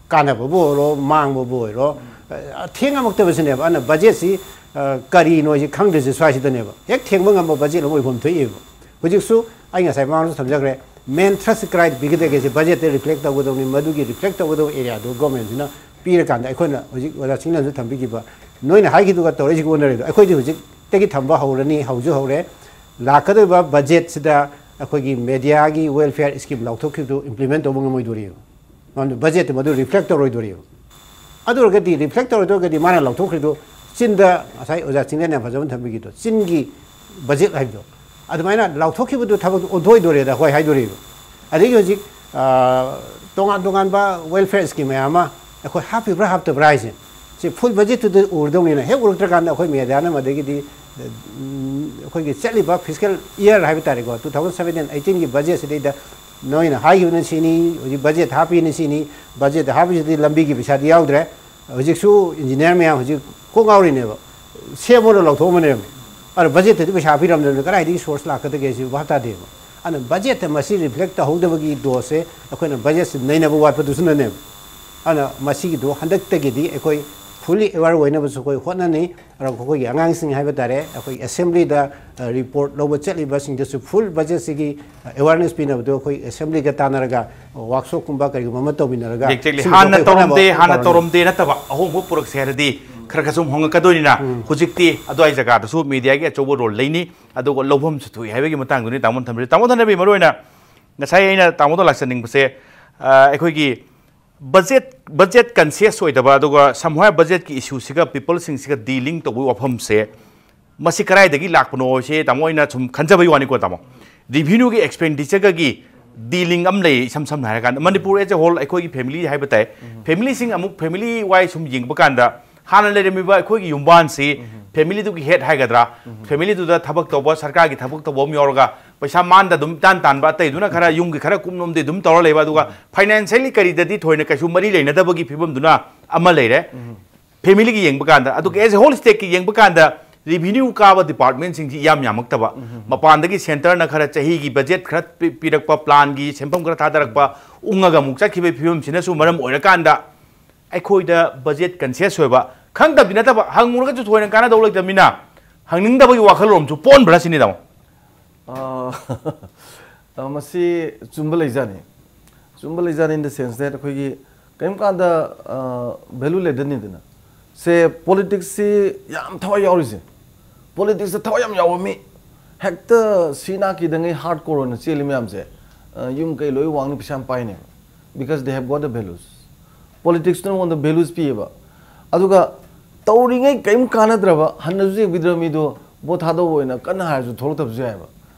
ꯀꯥꯟꯅꯕꯕꯨ ꯑꯣꯏꯔꯣ, ꯃꯥꯡꯕꯕꯨ ꯑꯣꯏꯔꯣ, ꯑ, ꯊꯦꯡꯉꯝꯃꯛꯇꯕꯁꯤꯅꯦꯕ꯫ ꯑꯗꯨꯅ ꯕꯖꯦꯠꯁꯤ, ꯑ, ꯀꯔꯤꯅꯣ ꯍꯥꯏꯁꯤ ꯈꯪꯗ꯭ꯔꯤꯁꯦ ꯁ꯭ꯋꯥꯏꯁꯤꯗꯅꯦꯕ꯫ ꯍꯦꯛ ꯊꯦꯡꯕ ꯉꯝꯕ ꯕꯖꯦꯠ ꯑꯃ ꯑꯣꯏꯐꯝ ꯊꯣꯛꯏꯕ꯫ ꯍꯧꯖꯤꯛꯁꯨ ꯑꯩ ꯉꯁꯥꯏ ꯃꯃꯥꯡꯗꯁꯨ ꯊꯝꯖꯈ꯭ꯔꯦ, ꯃꯦꯟ ꯊ꯭ꯔꯁ ꯀꯗꯥꯏꯗ ꯄꯤꯒꯗꯒꯦꯁꯦ ꯕꯖꯦꯠꯇ ꯔꯤꯐ꯭ꯂꯦꯛ ꯇꯧꯒꯗꯧꯅꯤ꯫ ꯃꯗꯨꯒꯤ ꯔꯤꯐ꯭ꯂꯦꯛ ꯇꯧꯒꯗꯧꯕ ꯑꯦꯔꯤꯌꯥꯗꯨ ꯒꯣꯔꯃꯦꯟꯁꯤꯅ ꯄꯤꯔꯀꯥꯟꯗ ꯑꯩꯈꯣꯏꯅ ꯍꯧꯖꯤꯛ ꯑꯣꯖꯥ ꯆꯤꯡꯂꯦꯟꯁꯨ ꯊꯝꯕꯤꯈꯤꯕ, ꯅꯣꯏꯅ ꯍꯥꯏꯈꯤꯗꯨꯒ ꯇꯧꯔꯛꯏꯁꯤꯒ ꯑꯣꯟꯅꯔꯦꯗꯣ꯫ ꯑꯩꯈꯣꯏꯗꯤ ꯍꯧꯖꯤꯛꯇꯒꯤ ꯊꯝꯕ ꯍꯧꯔꯅꯤ, ꯍꯧꯁꯨ ꯍꯧꯔꯦ꯫ ꯂꯥꯛꯀꯗꯧꯔꯤꯕ ꯕꯖꯦꯠꯁꯤꯗ ꯑꯩꯈꯣꯏꯒꯤ ꯃꯦꯗꯤꯌꯥꯒꯤ ꯋꯦꯜꯐꯤꯌꯔ ꯁ꯭ꯀꯤꯝ ꯂꯥꯎꯊꯣꯛꯈꯤꯕꯗꯨ ꯏꯝꯄ꯭ꯂꯤꯃꯦꯟ ꯇꯧꯕ ꯉꯝꯃꯣꯏꯗꯣꯔꯤꯕ꯫ ꯃꯔꯝꯗꯤ ꯕꯖꯦꯠꯇ ꯃꯗꯨ ꯔꯤꯐ꯭ꯂꯦꯛ ꯇꯧꯔꯣꯏꯗꯣꯔꯤꯕ꯫ ꯑꯗꯨ ꯑꯣꯏꯔꯒꯗꯤ, ꯔꯤꯐ꯭ꯂꯦꯛ ꯇꯧꯔꯣꯏꯗꯧꯔꯒꯗꯤ ꯃꯥꯅ ꯂꯧꯊꯣꯛꯈ꯭ꯔꯤꯗꯣ ꯆꯤꯟꯗ, ꯉꯁꯥꯏ ꯑꯣꯖꯥ ꯆꯤꯡꯂꯦꯟ ꯌꯥꯝ ꯐꯖꯕ ꯊꯝꯕꯤꯈꯤꯗꯣ, ꯆꯤꯟꯒꯤ ꯕꯖꯦꯠ ꯍꯥꯏꯕꯗꯣ, ꯑꯗꯨꯃꯥꯏꯅ ꯂꯥꯎꯊꯣꯛꯈꯤꯕꯗꯨ ꯊꯕꯛꯇꯨ ꯑꯣꯟꯊꯣꯛꯏꯗꯣꯔꯦꯗ ꯑꯩꯈꯣꯏ ꯍꯥꯏꯗꯣꯔꯤꯕ꯫ ꯑꯗꯒꯤ ꯍꯧꯖꯤꯛ, ꯑ, ꯇꯣꯉꯥꯟ ꯇꯣꯉꯥꯟꯕ ꯋꯦꯜꯐꯤꯌꯔ ꯁ꯭ꯀꯤꯝ ꯃꯌꯥꯝ ꯑꯃ ꯑꯩꯈꯣꯏ ꯍꯥꯞꯄꯤꯕ꯭ꯔꯥ ꯍꯥꯞꯇꯕ꯭ꯔꯥ ꯍꯥꯏꯁꯦ, ꯁꯤ ꯐꯨꯜ ꯕꯖꯦꯠꯇꯨꯗ ꯎꯔꯗꯧꯅꯤꯅ, ꯍꯦꯛ ꯎꯔꯛꯇ꯭ꯔꯀꯥꯟꯗ ꯑꯩꯈꯣꯏ ꯃꯦꯗꯤꯌꯥꯅ, ꯑꯗꯒꯤꯗꯤ, ꯎꯝ, ꯑꯩꯈꯣꯏꯒꯤ ꯆꯠꯂꯤꯕ ꯐꯤꯁꯀꯦꯜ ꯏꯌꯥꯔ ꯍꯥꯏꯕ ꯇꯥꯔꯦꯀꯣ, ꯇꯨ ꯊꯥꯎꯖꯟ ꯁꯕꯦꯟꯇꯤꯟ ꯑꯩꯠꯇꯤꯟꯒꯤ ꯕꯖꯦꯠꯁꯤꯗꯩꯗ ꯅꯣꯏꯅ ꯍꯥꯏꯈꯤꯕꯅ ꯁꯤꯅꯤ, ꯍꯧꯖꯤꯛ ꯕꯖꯦꯠ ꯍꯥꯞꯄꯤꯅ ꯁꯤꯅꯤ, ꯕꯖꯦꯠ ꯍꯥꯞꯄꯤꯁꯤꯗꯤ ꯂꯝꯕꯤꯒꯤ ꯄꯩꯁꯥꯗꯤ ꯌꯥꯎꯗ꯭ꯔꯦ꯫ ꯍꯧꯖꯤꯛꯁꯨ ꯏꯟꯖꯤꯅꯤꯌꯥꯔ ꯃꯌꯥꯝ ꯍꯧꯖꯤꯛ ꯀꯣꯛ ꯉꯥꯎꯔꯤꯅꯦꯕ, ꯁꯦꯝꯃꯣꯅ ꯂꯧꯊꯣꯛꯑꯝꯕꯅꯦꯕ꯫ ꯑꯗꯣ ꯕꯖꯦꯠꯇꯗꯤ ꯄꯩꯁꯥ ꯄꯤꯔꯝꯗꯕꯅꯤꯅ ꯀꯗꯥꯏꯗꯒꯤ ꯁꯣꯔꯁ ꯂꯥꯛꯀꯗꯒꯦ ꯁꯤ ꯚꯥꯞ ꯇꯥꯗꯦꯕ꯫ ꯑꯗꯨꯅ ꯕꯖꯦꯠꯇ ꯃꯁꯤ ꯔꯤꯐ꯭ꯂꯦꯛ ꯇꯧꯍꯧꯗꯕꯒꯤ ꯗꯣꯁꯁꯦ ꯑꯩꯈꯣꯏꯅ ꯕꯖꯦꯠꯁꯤ ꯅꯩꯅꯕ ꯋꯥꯠꯄꯗꯨꯁꯨꯅꯅꯦꯕ꯫ ꯑꯗꯨꯅ ꯃꯁꯤꯒꯤꯗꯣ ꯍꯟꯗꯛꯇꯒꯤꯗꯤ ꯑꯩꯈꯣꯏ ꯐꯨꯜꯂꯤ ꯑꯦꯋꯥꯔ ꯑꯣꯏꯅꯕꯁꯨ ꯑꯩꯈꯣꯏ ꯍꯣꯠꯅꯅꯤ꯫ ꯑꯗꯨꯒ ꯑꯩꯈꯣꯏꯒꯤ ꯑꯉꯥꯡꯁꯤꯡ ꯍꯥꯏꯕ ꯇꯥꯔꯦ, ꯑꯩꯈꯣꯏ ꯑꯦꯁꯦꯝꯕ꯭ꯂꯤꯗ, ꯑ, ꯔꯤꯄꯣꯔꯠ ꯂꯧꯕ ꯆꯠꯂꯤꯕꯁꯤꯡꯗꯁꯨ ꯐꯨꯜ ꯕꯖꯦꯠꯁꯤꯒꯤ ꯑꯦꯋꯥꯔꯅꯦꯁ ꯄꯤꯅꯕꯗꯣ ꯑꯩꯈꯣꯏ ꯑꯦꯁꯦꯝꯕ꯭ꯂꯤꯒ ꯇꯥꯟꯅꯔꯒ ꯋꯥꯛꯁꯣꯞꯀꯨꯝꯕ ꯀꯔꯤꯒꯨꯝꯕ ꯑꯃ ꯇꯧꯃꯤꯟꯅꯔꯒ Exactly. ꯁꯤꯒꯤꯗꯣ ꯍꯥꯟꯅ ꯑꯩꯈꯣꯏ ꯍꯣꯠꯅꯕ ꯇꯧꯔꯝꯗꯦ, ꯍꯥꯟꯅ ꯇꯧꯔꯝꯃꯤ꯫ ꯇꯧꯔꯝꯗꯦ ꯅꯠꯇꯕ ꯑꯍꯣꯡꯕ ꯄꯨꯔꯛꯁꯦ ꯍꯥꯏꯔꯗꯤ ꯈꯔ ꯈꯔ ꯁꯨꯝ ꯍꯣꯡꯉꯛꯀꯗꯣꯏꯅꯤꯅ ꯎꯝ꯫ ꯍꯧꯖꯤꯛꯇꯤ ꯑꯗꯨꯋꯥꯏ ꯖꯒꯥꯗꯁꯨ ꯃꯦꯗꯤꯌꯥꯒꯤ ꯑꯆꯧꯕ ꯔꯣꯜ ꯂꯩꯅꯤ꯫ ꯑꯗꯨꯒ ꯂꯧꯐꯝꯁꯨ ꯊꯣꯛꯏ ꯍꯥꯏꯕꯒꯤ ꯃꯇꯥꯡꯗꯨꯅꯤ ꯇꯥꯃꯣꯅ ꯊꯝꯕꯤꯔꯤꯁꯦ꯫ ꯇꯥꯃꯣ ꯊꯅꯕꯤ, ꯃꯔꯨꯑꯣꯏꯅ ꯉꯁꯥꯏ ꯑꯩꯅ ꯇꯥꯃꯣꯗ ꯂꯥꯛꯆꯅꯤꯡꯕꯁꯦ, ꯑ, ꯑꯩꯈꯣꯏꯒꯤ ꯕꯖꯦꯠ, ꯕꯖꯦꯠ ꯀꯟꯁꯤꯌꯁ ꯑꯣꯏꯗꯕ, ꯑꯗꯨꯒ ꯁꯝꯍꯥꯏ ꯕꯖꯦꯠꯀꯤ ꯏꯁꯨꯁꯤꯒ ꯄꯤꯄꯜꯁꯤꯡꯁꯤꯒ ꯗꯤꯂꯤꯡ ꯇꯧꯕꯒꯤ ꯋꯥꯐꯝꯁꯦ, ꯃꯁꯤ ꯀꯗꯥꯏꯗꯒꯤ ꯂꯥꯛꯄꯅꯣ ꯁꯦ ꯇꯥꯃꯣ ꯑꯩꯅ ꯁꯨꯝ ꯈꯟꯖꯕꯒꯤ ꯋꯥꯅꯤꯀꯣ ꯇꯥꯃꯣ꯫ ꯔꯤꯚꯤꯅ꯭ꯌꯨꯒꯤ ꯑꯦꯛꯁꯄꯦꯟꯗꯤꯆꯔꯒꯒꯤ ꯗꯤꯂꯤꯡ ꯑꯃ ꯂꯩ꯫ ꯏꯁꯝ ꯁꯝꯅ ꯍꯥꯏꯔꯀꯥꯟꯗ ꯃꯅꯤꯄꯨꯔ as a whole ꯑꯩꯈꯣꯏꯒꯤ ꯐꯦꯃꯤꯂꯤ ꯍꯥꯏꯕ ꯇꯥꯏ꯫ ꯐꯦꯃꯤꯂꯤꯁꯤꯡ ꯑꯃꯨꯛ ꯐꯦꯃꯤꯂꯤ ꯋꯥꯏ ꯁꯨꯝ ꯌꯦꯡꯕ ꯀꯥꯟꯗ ꯍꯥꯟꯅ ꯂꯩꯔꯝꯃꯤꯕ ꯑꯩꯈꯣꯏꯒꯤ ꯌꯨꯝꯕꯥꯟꯁꯤ ꯐꯦꯃꯤꯂꯤꯗꯨꯒꯤ ꯍꯦꯠ ꯍꯥꯏꯒꯗ꯭ꯔꯥ, ꯐꯦꯃꯤꯂꯤꯗꯨꯗ ꯊꯕꯛ ꯇꯧꯕ, ꯁꯔꯀꯥꯔꯒꯤ ꯊꯕꯛ ꯇꯧꯕ ꯑꯃ ꯌꯥꯎꯔꯒ ꯄꯩꯁꯥ ꯃꯥꯟꯗ ꯑꯗꯨꯝ ꯇꯥꯟ ꯇꯥꯟꯕ, ꯑꯇꯩꯗꯨꯅ ꯈꯔ ꯌꯨꯝꯒꯤ ꯈꯔ ꯀꯨꯞꯅꯣꯝꯗꯤ ꯑꯗꯨꯝ ꯇꯧꯔ ꯂꯩꯕ, ꯑꯗꯨꯒ ꯐꯥꯏꯅꯥꯟꯁꯤꯌꯦꯜꯂꯤ ꯀꯔꯤꯗꯗꯤ ꯊꯣꯏꯅ ꯀꯩꯁꯨ ꯃꯔꯤ ꯂꯩꯅꯗꯕꯒꯤ ꯐꯤꯕꯝꯗꯨꯅ ꯑꯃ ꯂꯩꯔꯦ꯫ ꯐꯦꯃꯤꯂꯤꯒꯤ ꯌꯦꯡꯕ ꯀꯥꯟꯗ, ꯑꯗꯨꯒ ꯑꯦꯁ ꯑꯦ ꯍꯣꯜ ꯁ꯭ꯇꯦꯠꯀꯤ ꯌꯦꯡꯕ ꯀꯥꯟꯗ ꯔꯤꯚꯤꯅ꯭ꯌꯨ ꯀꯥꯕ ꯗꯤꯄꯥꯔꯠꯃꯦꯟꯁꯤꯡꯁꯤ ꯌꯥꯝ ꯌꯥꯝꯃꯛꯇꯕ, ꯃꯄꯥꯟꯗꯒꯤ ꯁꯦꯟꯇꯔꯅ ꯈꯔ ꯆꯍꯤꯒꯤ ꯕꯖꯦꯠ ꯈꯔ ꯄꯤ-, ꯄꯤꯔꯛꯄ, ꯄ꯭ꯂꯥꯟꯒꯤ ꯁꯦꯟꯐꯝ ꯈꯔ ꯊꯥꯗꯔꯛꯄ, ꯎꯪꯉꯒ ꯑꯃꯨꯛ ꯆꯠꯈꯤꯕꯒꯤ ꯐꯤꯕꯝꯁꯤꯅꯁꯨ ꯃꯔꯝ ꯑꯣꯏꯔꯀꯥꯟꯗ ꯑꯩꯈꯣꯏꯗ ꯕꯖꯦꯠ ꯀꯟꯁꯤꯌꯁ ꯑꯣꯏꯕ, ꯈꯪꯗꯕꯗꯤ ꯅꯠꯇꯕ, ꯍꯪꯉꯨꯔꯒꯁꯨ ꯊꯣꯏꯅ ꯀꯥꯟꯅꯗꯧ ꯂꯩꯇꯕꯅꯤꯅ ꯍꯪꯅꯤꯡꯗꯕꯒꯤ ꯋꯥꯈꯜꯂꯣꯟꯁꯨ ꯄꯣꯛꯍꯟꯕ꯭ꯔꯥ ꯁꯤꯅꯤ, ꯇꯥꯃꯣ꯫ ꯑ, ꯑ, ꯃꯁꯤ ꯆꯨꯝꯕ ꯂꯩꯖꯥꯠꯅꯤ꯫ ꯆꯨꯝꯕ ꯂꯩꯖꯥꯠꯅꯤ in the sense that ꯑꯩꯈꯣꯏꯒꯤ ꯀꯔꯤꯒꯨꯝꯕ ꯀꯥꯟꯗ ꯚꯦꯂꯨ ꯂꯦꯗꯔꯅꯤꯗꯅ꯫ ꯁꯦ, ꯄꯣꯂꯤꯇꯤꯛꯁꯁꯤ ꯌꯥꯝ ꯊꯋꯥꯏ ꯌꯥꯎꯔꯤꯁꯦ, ꯄꯣꯂꯤꯇꯤꯛꯁꯇ ꯊꯋꯥꯏ ꯌꯥꯝ ꯌꯥꯎꯕ ꯃꯤ, ꯍꯦꯛꯇ ꯁꯤ ꯅꯥ ꯀꯤꯗꯉꯩ ꯍꯥꯔꯠ ꯀꯣꯔ ꯑꯣꯏꯅ ꯆꯦꯜꯂꯤ ꯃꯌꯥꯝꯁꯦ, ꯑ, ꯌꯨꯝ ꯀꯩ ꯂꯣꯏ ꯋꯥꯡꯅꯤ, ꯄꯩꯁꯥ ꯌꯥꯝ ꯄꯥꯏꯅꯦꯕ꯫ Because they have got the values. ꯄꯣꯂꯤꯇꯤꯛꯁꯅ ꯃꯉꯣꯟꯗ ꯚꯦꯂꯨꯁ ꯄꯤꯌꯦꯕ꯫ ꯑꯗꯨꯒ ꯇꯧꯔꯤꯉꯩ ꯀꯔꯤꯝ ꯀꯥꯟꯅꯗ꯭ꯔꯕ, ꯍꯟꯅꯁꯨ ꯌꯦꯡꯕꯤꯗ꯭ꯔꯕ ꯃꯤꯗꯣ ꯚꯣꯠ ꯊꯥꯗꯧꯕ ꯑꯣꯏꯅ ꯀꯟꯅ ꯍꯥꯏꯔꯁꯨ ꯊꯣꯛꯂꯛꯇꯕꯁꯨ ꯌꯥꯏꯑꯕ꯫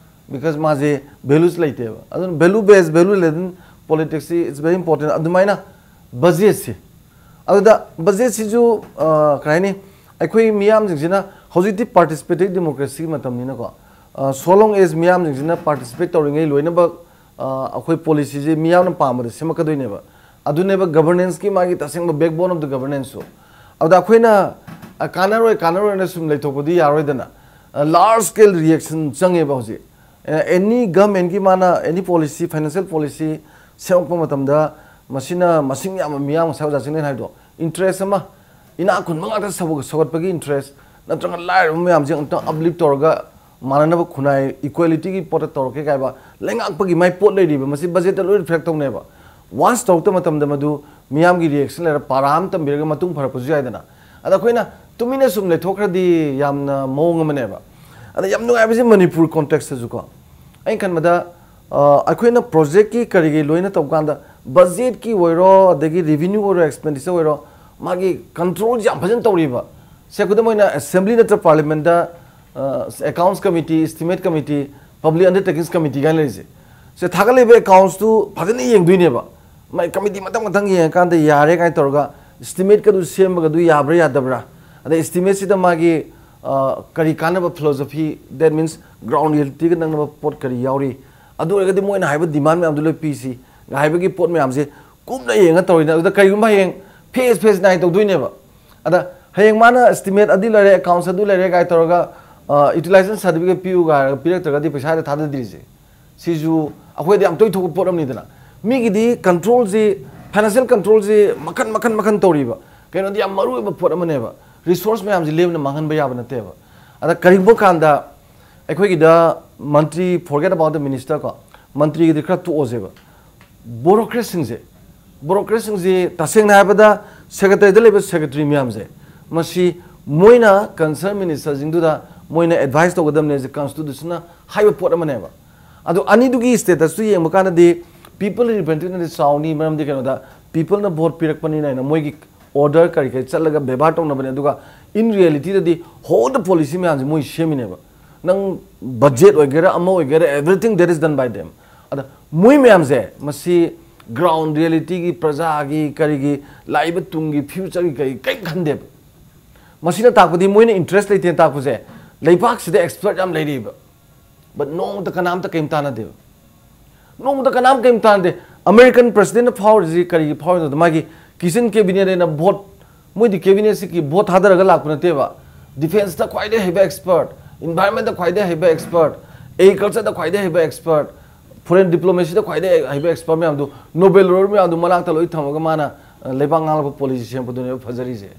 Because ꯃꯥꯁꯦ ꯚꯦꯂꯨꯁ ꯂꯩꯇꯦꯕ꯫ ꯑꯗꯨꯅ ꯚꯦꯂꯨ ꯕꯦꯁ, ꯚꯦꯂꯨ ꯂꯦꯗꯟ ꯄꯣꯂꯤꯇꯤꯛꯁꯁꯤ it's very important꯫ ꯑꯗꯨꯃꯥꯏꯅ ꯕꯖꯦꯠꯁꯤ, ꯑꯗꯨꯗ ꯕꯖꯦꯠꯁꯤꯁꯨ, ꯑ, ꯀꯩ ꯍꯥꯏꯅꯤ, ꯑꯩꯈꯣꯏ ꯃꯤꯌꯥꯝꯁꯤꯡꯁꯤꯅ ꯍꯧꯖꯤꯛꯇꯤ ꯄꯥꯔꯇꯤꯁꯤꯄꯦꯇꯤꯚ ꯗꯦꯃꯣꯀ꯭ꯔꯦꯁꯤꯒꯤ ꯃꯇꯝꯅꯤꯅꯀꯣ, ꯑ, so long as ꯃꯤꯌꯥꯝꯁꯤꯡꯁꯤꯅ ꯄꯥꯔꯇꯤꯁꯤꯄꯦꯠ ꯇꯧꯔꯤꯉꯩ ꯂꯣꯏꯅꯃꯛ, ꯑ, ꯑꯩꯈꯣꯏ ꯄꯣꯂꯤꯁꯤꯁꯦ ꯃꯤꯌꯥꯝꯅ ꯄꯥꯝꯕꯗ ꯁꯦꯝꯃꯛꯀꯗꯣꯏꯅꯦꯕ꯫ ꯑꯗꯨꯅꯦꯕ ꯒꯕꯔꯅꯦꯟꯁꯀꯤ ꯃꯥꯒꯤ ꯇꯁꯦꯡꯕ ꯕꯦꯛꯕꯣꯟ ꯑꯣꯐ ꯗ ꯒꯕꯔꯅꯦꯟꯁꯁꯨ꯫ ꯑꯗꯨꯗ ꯑꯩꯈꯣꯏꯅ, ꯑ, ꯀꯥꯟꯅꯔꯣꯏ ꯀꯥꯟꯅꯔꯣꯏꯅ ꯁꯨꯝ ꯂꯩꯊꯣꯛꯄꯗꯤ ꯌꯥꯔꯣꯏꯗꯅ꯫ ꯂꯥꯔꯖ ꯁ꯭ꯀꯦꯜ ꯔꯤꯌꯦꯛꯁꯟ ꯆꯪꯉꯦꯕ ꯍꯧꯖꯤꯛ꯫ ꯑꯦꯅꯤ ꯒꯃꯦꯟꯒꯤ ꯃꯥꯅ ꯑꯦꯅꯤ ꯄꯣꯂꯤꯁꯤ, ꯐꯥꯏꯅꯥꯟꯁꯤꯌꯦꯜ ꯄꯣꯂꯤꯁꯤ ꯁꯦꯝꯃꯛꯄ ꯃꯇꯝꯗ ꯃꯁꯤꯅ ꯃꯁꯤꯡ ꯌꯥꯝꯕ ꯃꯤꯌꯥꯝ, ꯉꯁꯥꯏ ꯑꯣꯖꯥ ꯆꯤꯡꯂꯦꯟ ꯍꯥꯏꯕꯗꯣ, ꯏꯟꯇꯔꯦꯁ ꯑꯃ, ꯏꯅꯥꯛ ꯈꯨꯟꯕ ꯉꯥꯛꯇ ꯁꯧꯒꯠ-, ꯁꯧꯒꯠꯄꯒꯤ ꯏꯟꯇꯔꯦꯁ, ꯅꯠꯇ꯭ꯔꯒ ꯂꯥꯏꯔꯕ ꯃꯌꯥꯝꯁꯦ ꯑꯃꯨꯛꯇꯪ ꯑꯞꯂꯤꯐ ꯇꯧꯔꯒ ꯃꯥꯟꯅꯅꯕ ꯈꯨꯟꯅꯥꯏ ꯏꯀ꯭ꯋꯦꯂꯤꯇꯤꯒꯤ ꯄꯣꯠꯇ ꯇꯧꯔꯛꯀꯦ ꯀꯥꯏꯕ ꯂꯩꯉꯥꯛꯄꯒꯤ ꯃꯥꯏ ꯄꯣꯠ ꯂꯩꯔꯤꯕ, ꯃꯁꯤ ꯕꯖꯦꯠꯇ ꯂꯣꯏ ꯔꯤꯐ꯭ꯂꯦꯛ ꯇꯧꯅꯦꯕ꯫ ꯋꯥꯟꯁ ꯇꯧꯔꯛꯇ ꯃꯇꯝꯗ ꯃꯗꯨ ꯃꯤꯌꯥꯝꯒꯤ ꯔꯤꯌꯦꯛꯁꯟ ꯂꯩꯔ ꯄꯥꯔꯥ ꯑꯃ ꯇꯝꯕꯤꯔꯒ ꯃꯇꯨꯡ ꯐꯔꯛꯄꯁꯨ ꯌꯥꯏꯗꯅ꯫ ꯑꯗ ꯑꯩꯈꯣꯏꯅ ꯇꯨꯃꯤꯟꯅ ꯁꯨꯝ ꯂꯩꯊꯣꯛꯈ꯭ꯔꯗꯤ ꯌꯥꯝꯅ ꯃꯑꯣꯡ ꯑꯃꯅꯦꯕ꯫ ꯑꯗ ꯌꯥꯝ ꯅꯨꯡꯉꯥꯏꯕꯁꯤ ꯃꯅꯤꯄꯨꯔ ꯀꯣꯟꯇꯦꯛꯁꯇꯁꯨꯀꯣ, ꯑꯩꯅ ꯈꯟꯕꯗ, ꯑ, ꯑꯩꯈꯣꯏꯅ ꯄ꯭ꯔꯣꯖꯦꯛꯀꯤ ꯀꯔꯤꯒꯤ ꯂꯣꯏꯅ ꯇꯧꯕ ꯀꯥꯟꯗ ꯕꯖꯦꯠꯀꯤ ꯑꯣꯏꯔꯣ, ꯑꯗꯒꯤ ꯔꯤꯚꯤꯅ꯭ꯌꯨ ꯑꯣꯏꯔꯣ, ꯑꯦꯛꯁꯄꯦꯟꯗꯤꯆꯔ ꯑꯣꯏꯔꯣ, ꯃꯥꯒꯤ ꯀꯟꯇ꯭ꯔꯣꯜꯁꯤ ꯌꯥꯝ ꯐꯖꯅ ꯇꯧꯔꯤꯕ꯫ ꯁꯦ, ꯈꯨꯗꯝ ꯑꯣꯏꯅ ꯑꯦꯁꯦꯝꯕ꯭ꯂꯤ ꯅꯠꯇ꯭ꯔ ꯄꯥꯔꯂꯤꯌꯥꯃꯦꯟꯗ, ꯑ, ꯑꯦꯀꯥꯎꯟꯠꯁ committee, estimate committee, public ꯑꯟꯗꯔꯇꯦꯀꯤꯡꯁ committee ꯀꯥꯏꯅ ꯂꯩꯔꯤꯁꯦ꯫ ꯁꯦ, ꯊꯥꯒꯠꯂꯤꯕ ꯑꯦꯀꯥꯎꯟꯠꯁꯇꯨ ꯐꯖꯅ ꯌꯦꯡꯗꯣꯏꯅꯦꯕ꯫ ꯃꯥꯏ ꯀꯃꯤꯇꯤ ꯃꯊꯪ ꯃꯊꯪ ꯌꯦꯡꯉꯀꯥꯟꯗ ꯌꯥꯔꯦ ꯀꯥꯏꯅ ꯇꯧꯔꯒ ꯏꯁꯇꯤꯃꯦꯠꯀꯗꯨ ꯁꯦꯝꯕꯒꯗꯨ ꯌꯥꯕ꯭ꯔꯥ ꯌꯥꯗꯕ꯭ꯔꯥ, ꯑꯗꯩ ꯏꯁꯇꯤꯃꯦꯠꯁꯤꯗ ꯃꯥꯒꯤ ꯑ, ꯀꯔꯤ ꯀꯥꯟꯅꯕ philosophy, that means ground reality ꯒ ꯅꯛꯅꯕ ꯄꯣꯠ ꯀꯔꯤ ꯌꯥꯎꯔꯤ? ꯑꯗꯨ ꯑꯣꯏꯔꯒꯗꯤ ꯃꯣꯏꯅ ꯍꯥꯏꯕ demand ꯃꯌꯥꯝꯗꯣ ꯂꯣꯏ ꯄꯤꯁꯤ ꯍꯥꯏꯕꯒꯤ ꯄꯣꯠ ꯃꯌꯥꯝꯁꯦ ꯀꯨꯞꯅ ꯌꯦꯡꯉ ꯇꯧꯔꯤꯅꯦ꯫ ꯑꯗꯨꯗ ꯀꯔꯤꯒꯨꯝꯕ ꯍꯌꯦꯡ phase phase ꯅꯥꯏ ꯇꯧꯗꯣꯏꯅꯦꯕ꯫ ꯑꯗ ꯍꯌꯦꯡ ꯃꯥꯅ estimate ꯑꯗꯨ ꯂꯩꯔꯦ, accounts ꯑꯗꯨ ꯂꯩꯔꯦ ꯀꯥꯏ ꯇꯧꯔꯒ, ꯑ, utilization certificate ꯄꯤꯌꯨ ꯀꯥꯏꯔꯒ ꯄꯤꯔꯛꯇ꯭ꯔꯒꯗꯤ ꯄꯩꯁꯥ ꯍꯦꯛꯇ ꯊꯥꯗꯗ꯭ꯔꯤꯁꯦ꯫ ꯁꯤꯁꯨ ꯑꯩꯈꯣꯏꯗ ꯌꯥꯝ ꯇꯣꯏ ꯊꯣꯛꯄ ꯄꯣꯠ ꯑꯃꯅꯤꯗꯅ꯫ ꯃꯤꯒꯤꯗꯤ control ꯁꯤ, financial control ꯁꯤ ꯃꯈꯟ, ꯃꯈꯟ, ꯃꯈꯟ ꯇꯧꯔꯤꯕ꯫ ꯀꯩꯅꯣꯗꯤ ꯌꯥꯝ ꯃꯔꯨ ꯑꯣꯏꯕ ꯄꯣꯠ ꯑꯃꯅꯦꯕ꯫ Resource ꯃꯌꯥꯝꯁꯤ ꯂꯦꯝꯅ ꯃꯥꯡꯍꯟꯕ ꯌꯥꯕ ꯅꯠꯇꯦꯕ꯫ ꯑꯗ ꯀꯔꯤꯒꯨꯝꯕ ꯀꯥꯟꯗ ꯑꯩꯈꯣꯏꯒꯤꯗ ꯃꯟꯇ꯭ꯔꯤ, forget about the minister ꯀꯣ, ꯃꯟꯇ꯭ꯔꯤꯒꯤꯗꯤ ꯈꯔ ꯇꯣꯛꯑꯁꯦꯕ꯫ Bureaucrat ꯁꯤꯡꯁꯦ, bureaucrat ꯁꯤꯡꯁꯦ ꯇꯁꯦꯡꯅ ꯍꯥꯏꯔꯕꯗ secretary ꯗ ꯂꯩꯕ secretary ꯃꯌꯥꯝꯁꯦ, ꯃꯁꯤ ꯃꯣꯏꯅ concern minister ꯁꯤꯡꯗꯨꯗ ꯃꯣꯏꯅ advice ꯇꯧꯒꯗꯕꯅꯦ, ꯁꯤ constitution ꯅ ꯍꯥꯏꯕ ꯄꯣꯠ ꯑꯃꯅꯦꯕ꯫ ꯑꯗꯣ ꯑꯅꯤꯗꯨꯒꯤ status ꯇꯨ ꯌꯦꯡꯕ ꯀꯥꯟꯗꯗꯤ people representative ꯅꯗꯤ ꯆꯥꯎꯅꯤ, ꯃꯔꯝꯗꯤ ꯀꯩꯅꯣꯗ people ꯅ vote ꯄꯤꯔꯛꯄꯅꯤꯅ ꯍꯥꯏꯅ ꯃꯣꯏꯒꯤ order ꯀꯔꯤ ꯀꯔꯤ ꯆꯠꯂꯒ ꯕꯦꯕꯥꯔ ꯇꯧꯅꯕꯅꯦ꯫ ꯑꯗꯨꯒ in reality ꯗꯗꯤ whole policy ꯃꯌꯥꯝꯁꯦ ꯃꯣꯏ ꯁꯦꯝꯃꯤꯅꯦꯕ꯫ ꯅꯪ budget ꯑꯣꯏꯒꯦꯔꯥ, ꯑꯃ ꯑꯣꯏꯒꯦꯔꯥ, everything that is done by them꯫ ꯑꯗ ꯃꯣꯏ ꯃꯌꯥꯝꯁꯦ ꯃꯁꯤ ground reality ꯒꯤ, ꯄ꯭ꯔꯖꯥꯒꯤ, ꯀꯔꯤꯒꯤ, ꯂꯥꯛꯏꯕ ꯇꯨꯡꯒꯤ future ꯒꯤ ꯀꯔꯤ ꯀꯔꯤꯝ ꯈꯟꯗꯦꯕ꯫ ꯃꯁꯤꯅ ꯇꯥꯛꯄꯗꯤ ꯃꯣꯏꯅ interest ꯂꯩꯇꯦꯅ ꯇꯥꯛꯄꯁꯦ, ꯂꯩꯕꯥꯛꯁꯤꯗ expert ꯌꯥꯝ ꯂꯩꯔꯤꯕ, but ꯅꯣꯡꯃꯇ ꯀꯅꯥꯝꯇ ꯀꯔꯤꯝ ꯇꯥꯟꯅꯗꯦꯕ꯫ ꯅꯣꯡꯃꯇ ꯀꯅꯥꯝ ꯀꯔꯤꯝ ꯇꯥꯟꯅꯗꯦ꯫ American president ꯅ ꯐꯥꯎꯔꯤꯁꯤ ꯀꯔꯤꯒꯤ ꯐꯥꯎꯔꯤꯅꯣꯗ, ꯃꯥꯒꯤ kitchen cabinet ꯍꯥꯏꯅ vote, ꯃꯣꯏꯗꯤ cabinet ꯁꯤꯒꯤ vote ꯊꯥꯗꯔꯒ ꯂꯥꯛꯄ ꯅꯠꯇꯦꯕ꯫ Defence ꯇ ꯈ꯭ꯋꯥꯏꯗꯒꯤ ꯍꯩꯕ expert, environment ꯇ ꯈ꯭ꯋꯥꯏꯗꯒꯤ ꯍꯩꯕ expert, agriculture ꯗ ꯈ꯭ꯋꯥꯏꯗꯒꯤ ꯍꯩꯕ expert, foreign diplomacy ꯗ ꯈ꯭ꯋꯥꯏꯗꯒꯤ ꯍꯩꯕ expert ꯃꯌꯥꯝꯗꯨ, Nobel laureate ꯃꯌꯥꯝꯗꯨ ꯃꯅꯥꯛꯇ ꯂꯣꯏ ꯊꯝꯃꯒ ꯃꯥꯅ, ꯑ, ꯂꯩꯕꯥꯛ ꯉꯥꯡꯂꯛꯄ policy ꯁꯦꯝꯕꯗꯨꯅꯦꯕ ꯐꯖꯔꯤꯁꯦ꯫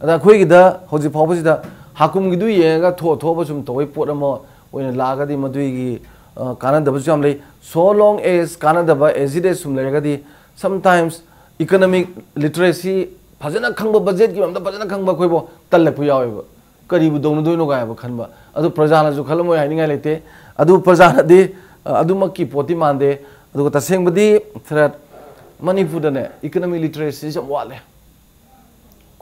ꯑꯗ ꯑꯩꯈꯣꯏꯒꯤꯗ ꯍꯧꯖꯤꯛ ꯐꯥꯎꯕꯁꯤꯗ ꯍꯥꯀꯨꯝꯒꯤꯗꯨ ꯌꯦꯡꯉꯒ ꯊꯣꯛꯑ ꯊꯣꯛꯑꯕ ꯁꯨꯝ ꯇꯧꯕꯩ ꯄꯣꯠ ꯑꯃ ꯑꯣꯏꯅ ꯂꯥꯛꯑꯒꯗꯤ ꯃꯗꯨꯒꯤ, ꯑ, ꯀꯥꯟꯅꯗꯕꯁꯨ ꯌꯥꯝ ꯂꯩ꯫ So long as ꯀꯥꯟꯅꯗꯕ as it is ꯁꯨꯝ ꯂꯩꯔꯒꯗꯤ, sometimes economic literacy ꯐꯖꯅ ꯈꯪꯕ, budget ꯀꯤ ꯃꯔꯝꯗ ꯐꯖꯅ ꯈꯪꯕ ꯑꯩꯈꯣꯏꯕꯨ ꯇꯜꯂꯛꯄ ꯌꯥꯎꯋꯦꯕ꯫ ꯀꯔꯤꯕꯨ ꯇꯧꯅꯗꯣꯏꯅꯣ ꯀꯥꯏꯕ ꯈꯟꯕ꯫ ꯑꯗꯨ ꯄ꯭ꯔꯖꯥꯅꯁꯨ ꯈꯜꯂꯝꯃꯣꯏ ꯍꯥꯏꯅꯤꯡꯉꯥꯏ ꯂꯩꯇꯦ꯫ ꯑꯗꯨ ꯄ꯭ꯔꯖꯥꯅꯗꯤ, ꯑ, ꯑꯗꯨꯃꯛꯀꯤ ꯄꯣꯠꯇꯤ ꯃꯥꯟꯗꯦ꯫ ꯑꯗꯨꯒ ꯇꯁꯦꯡꯕꯗꯤ ꯊꯔꯠ ꯃꯅꯤꯄꯨꯔꯗꯅꯦ economic literacy ꯁꯤ ꯌꯥꯝ ꯋꯥꯠꯂꯦ꯫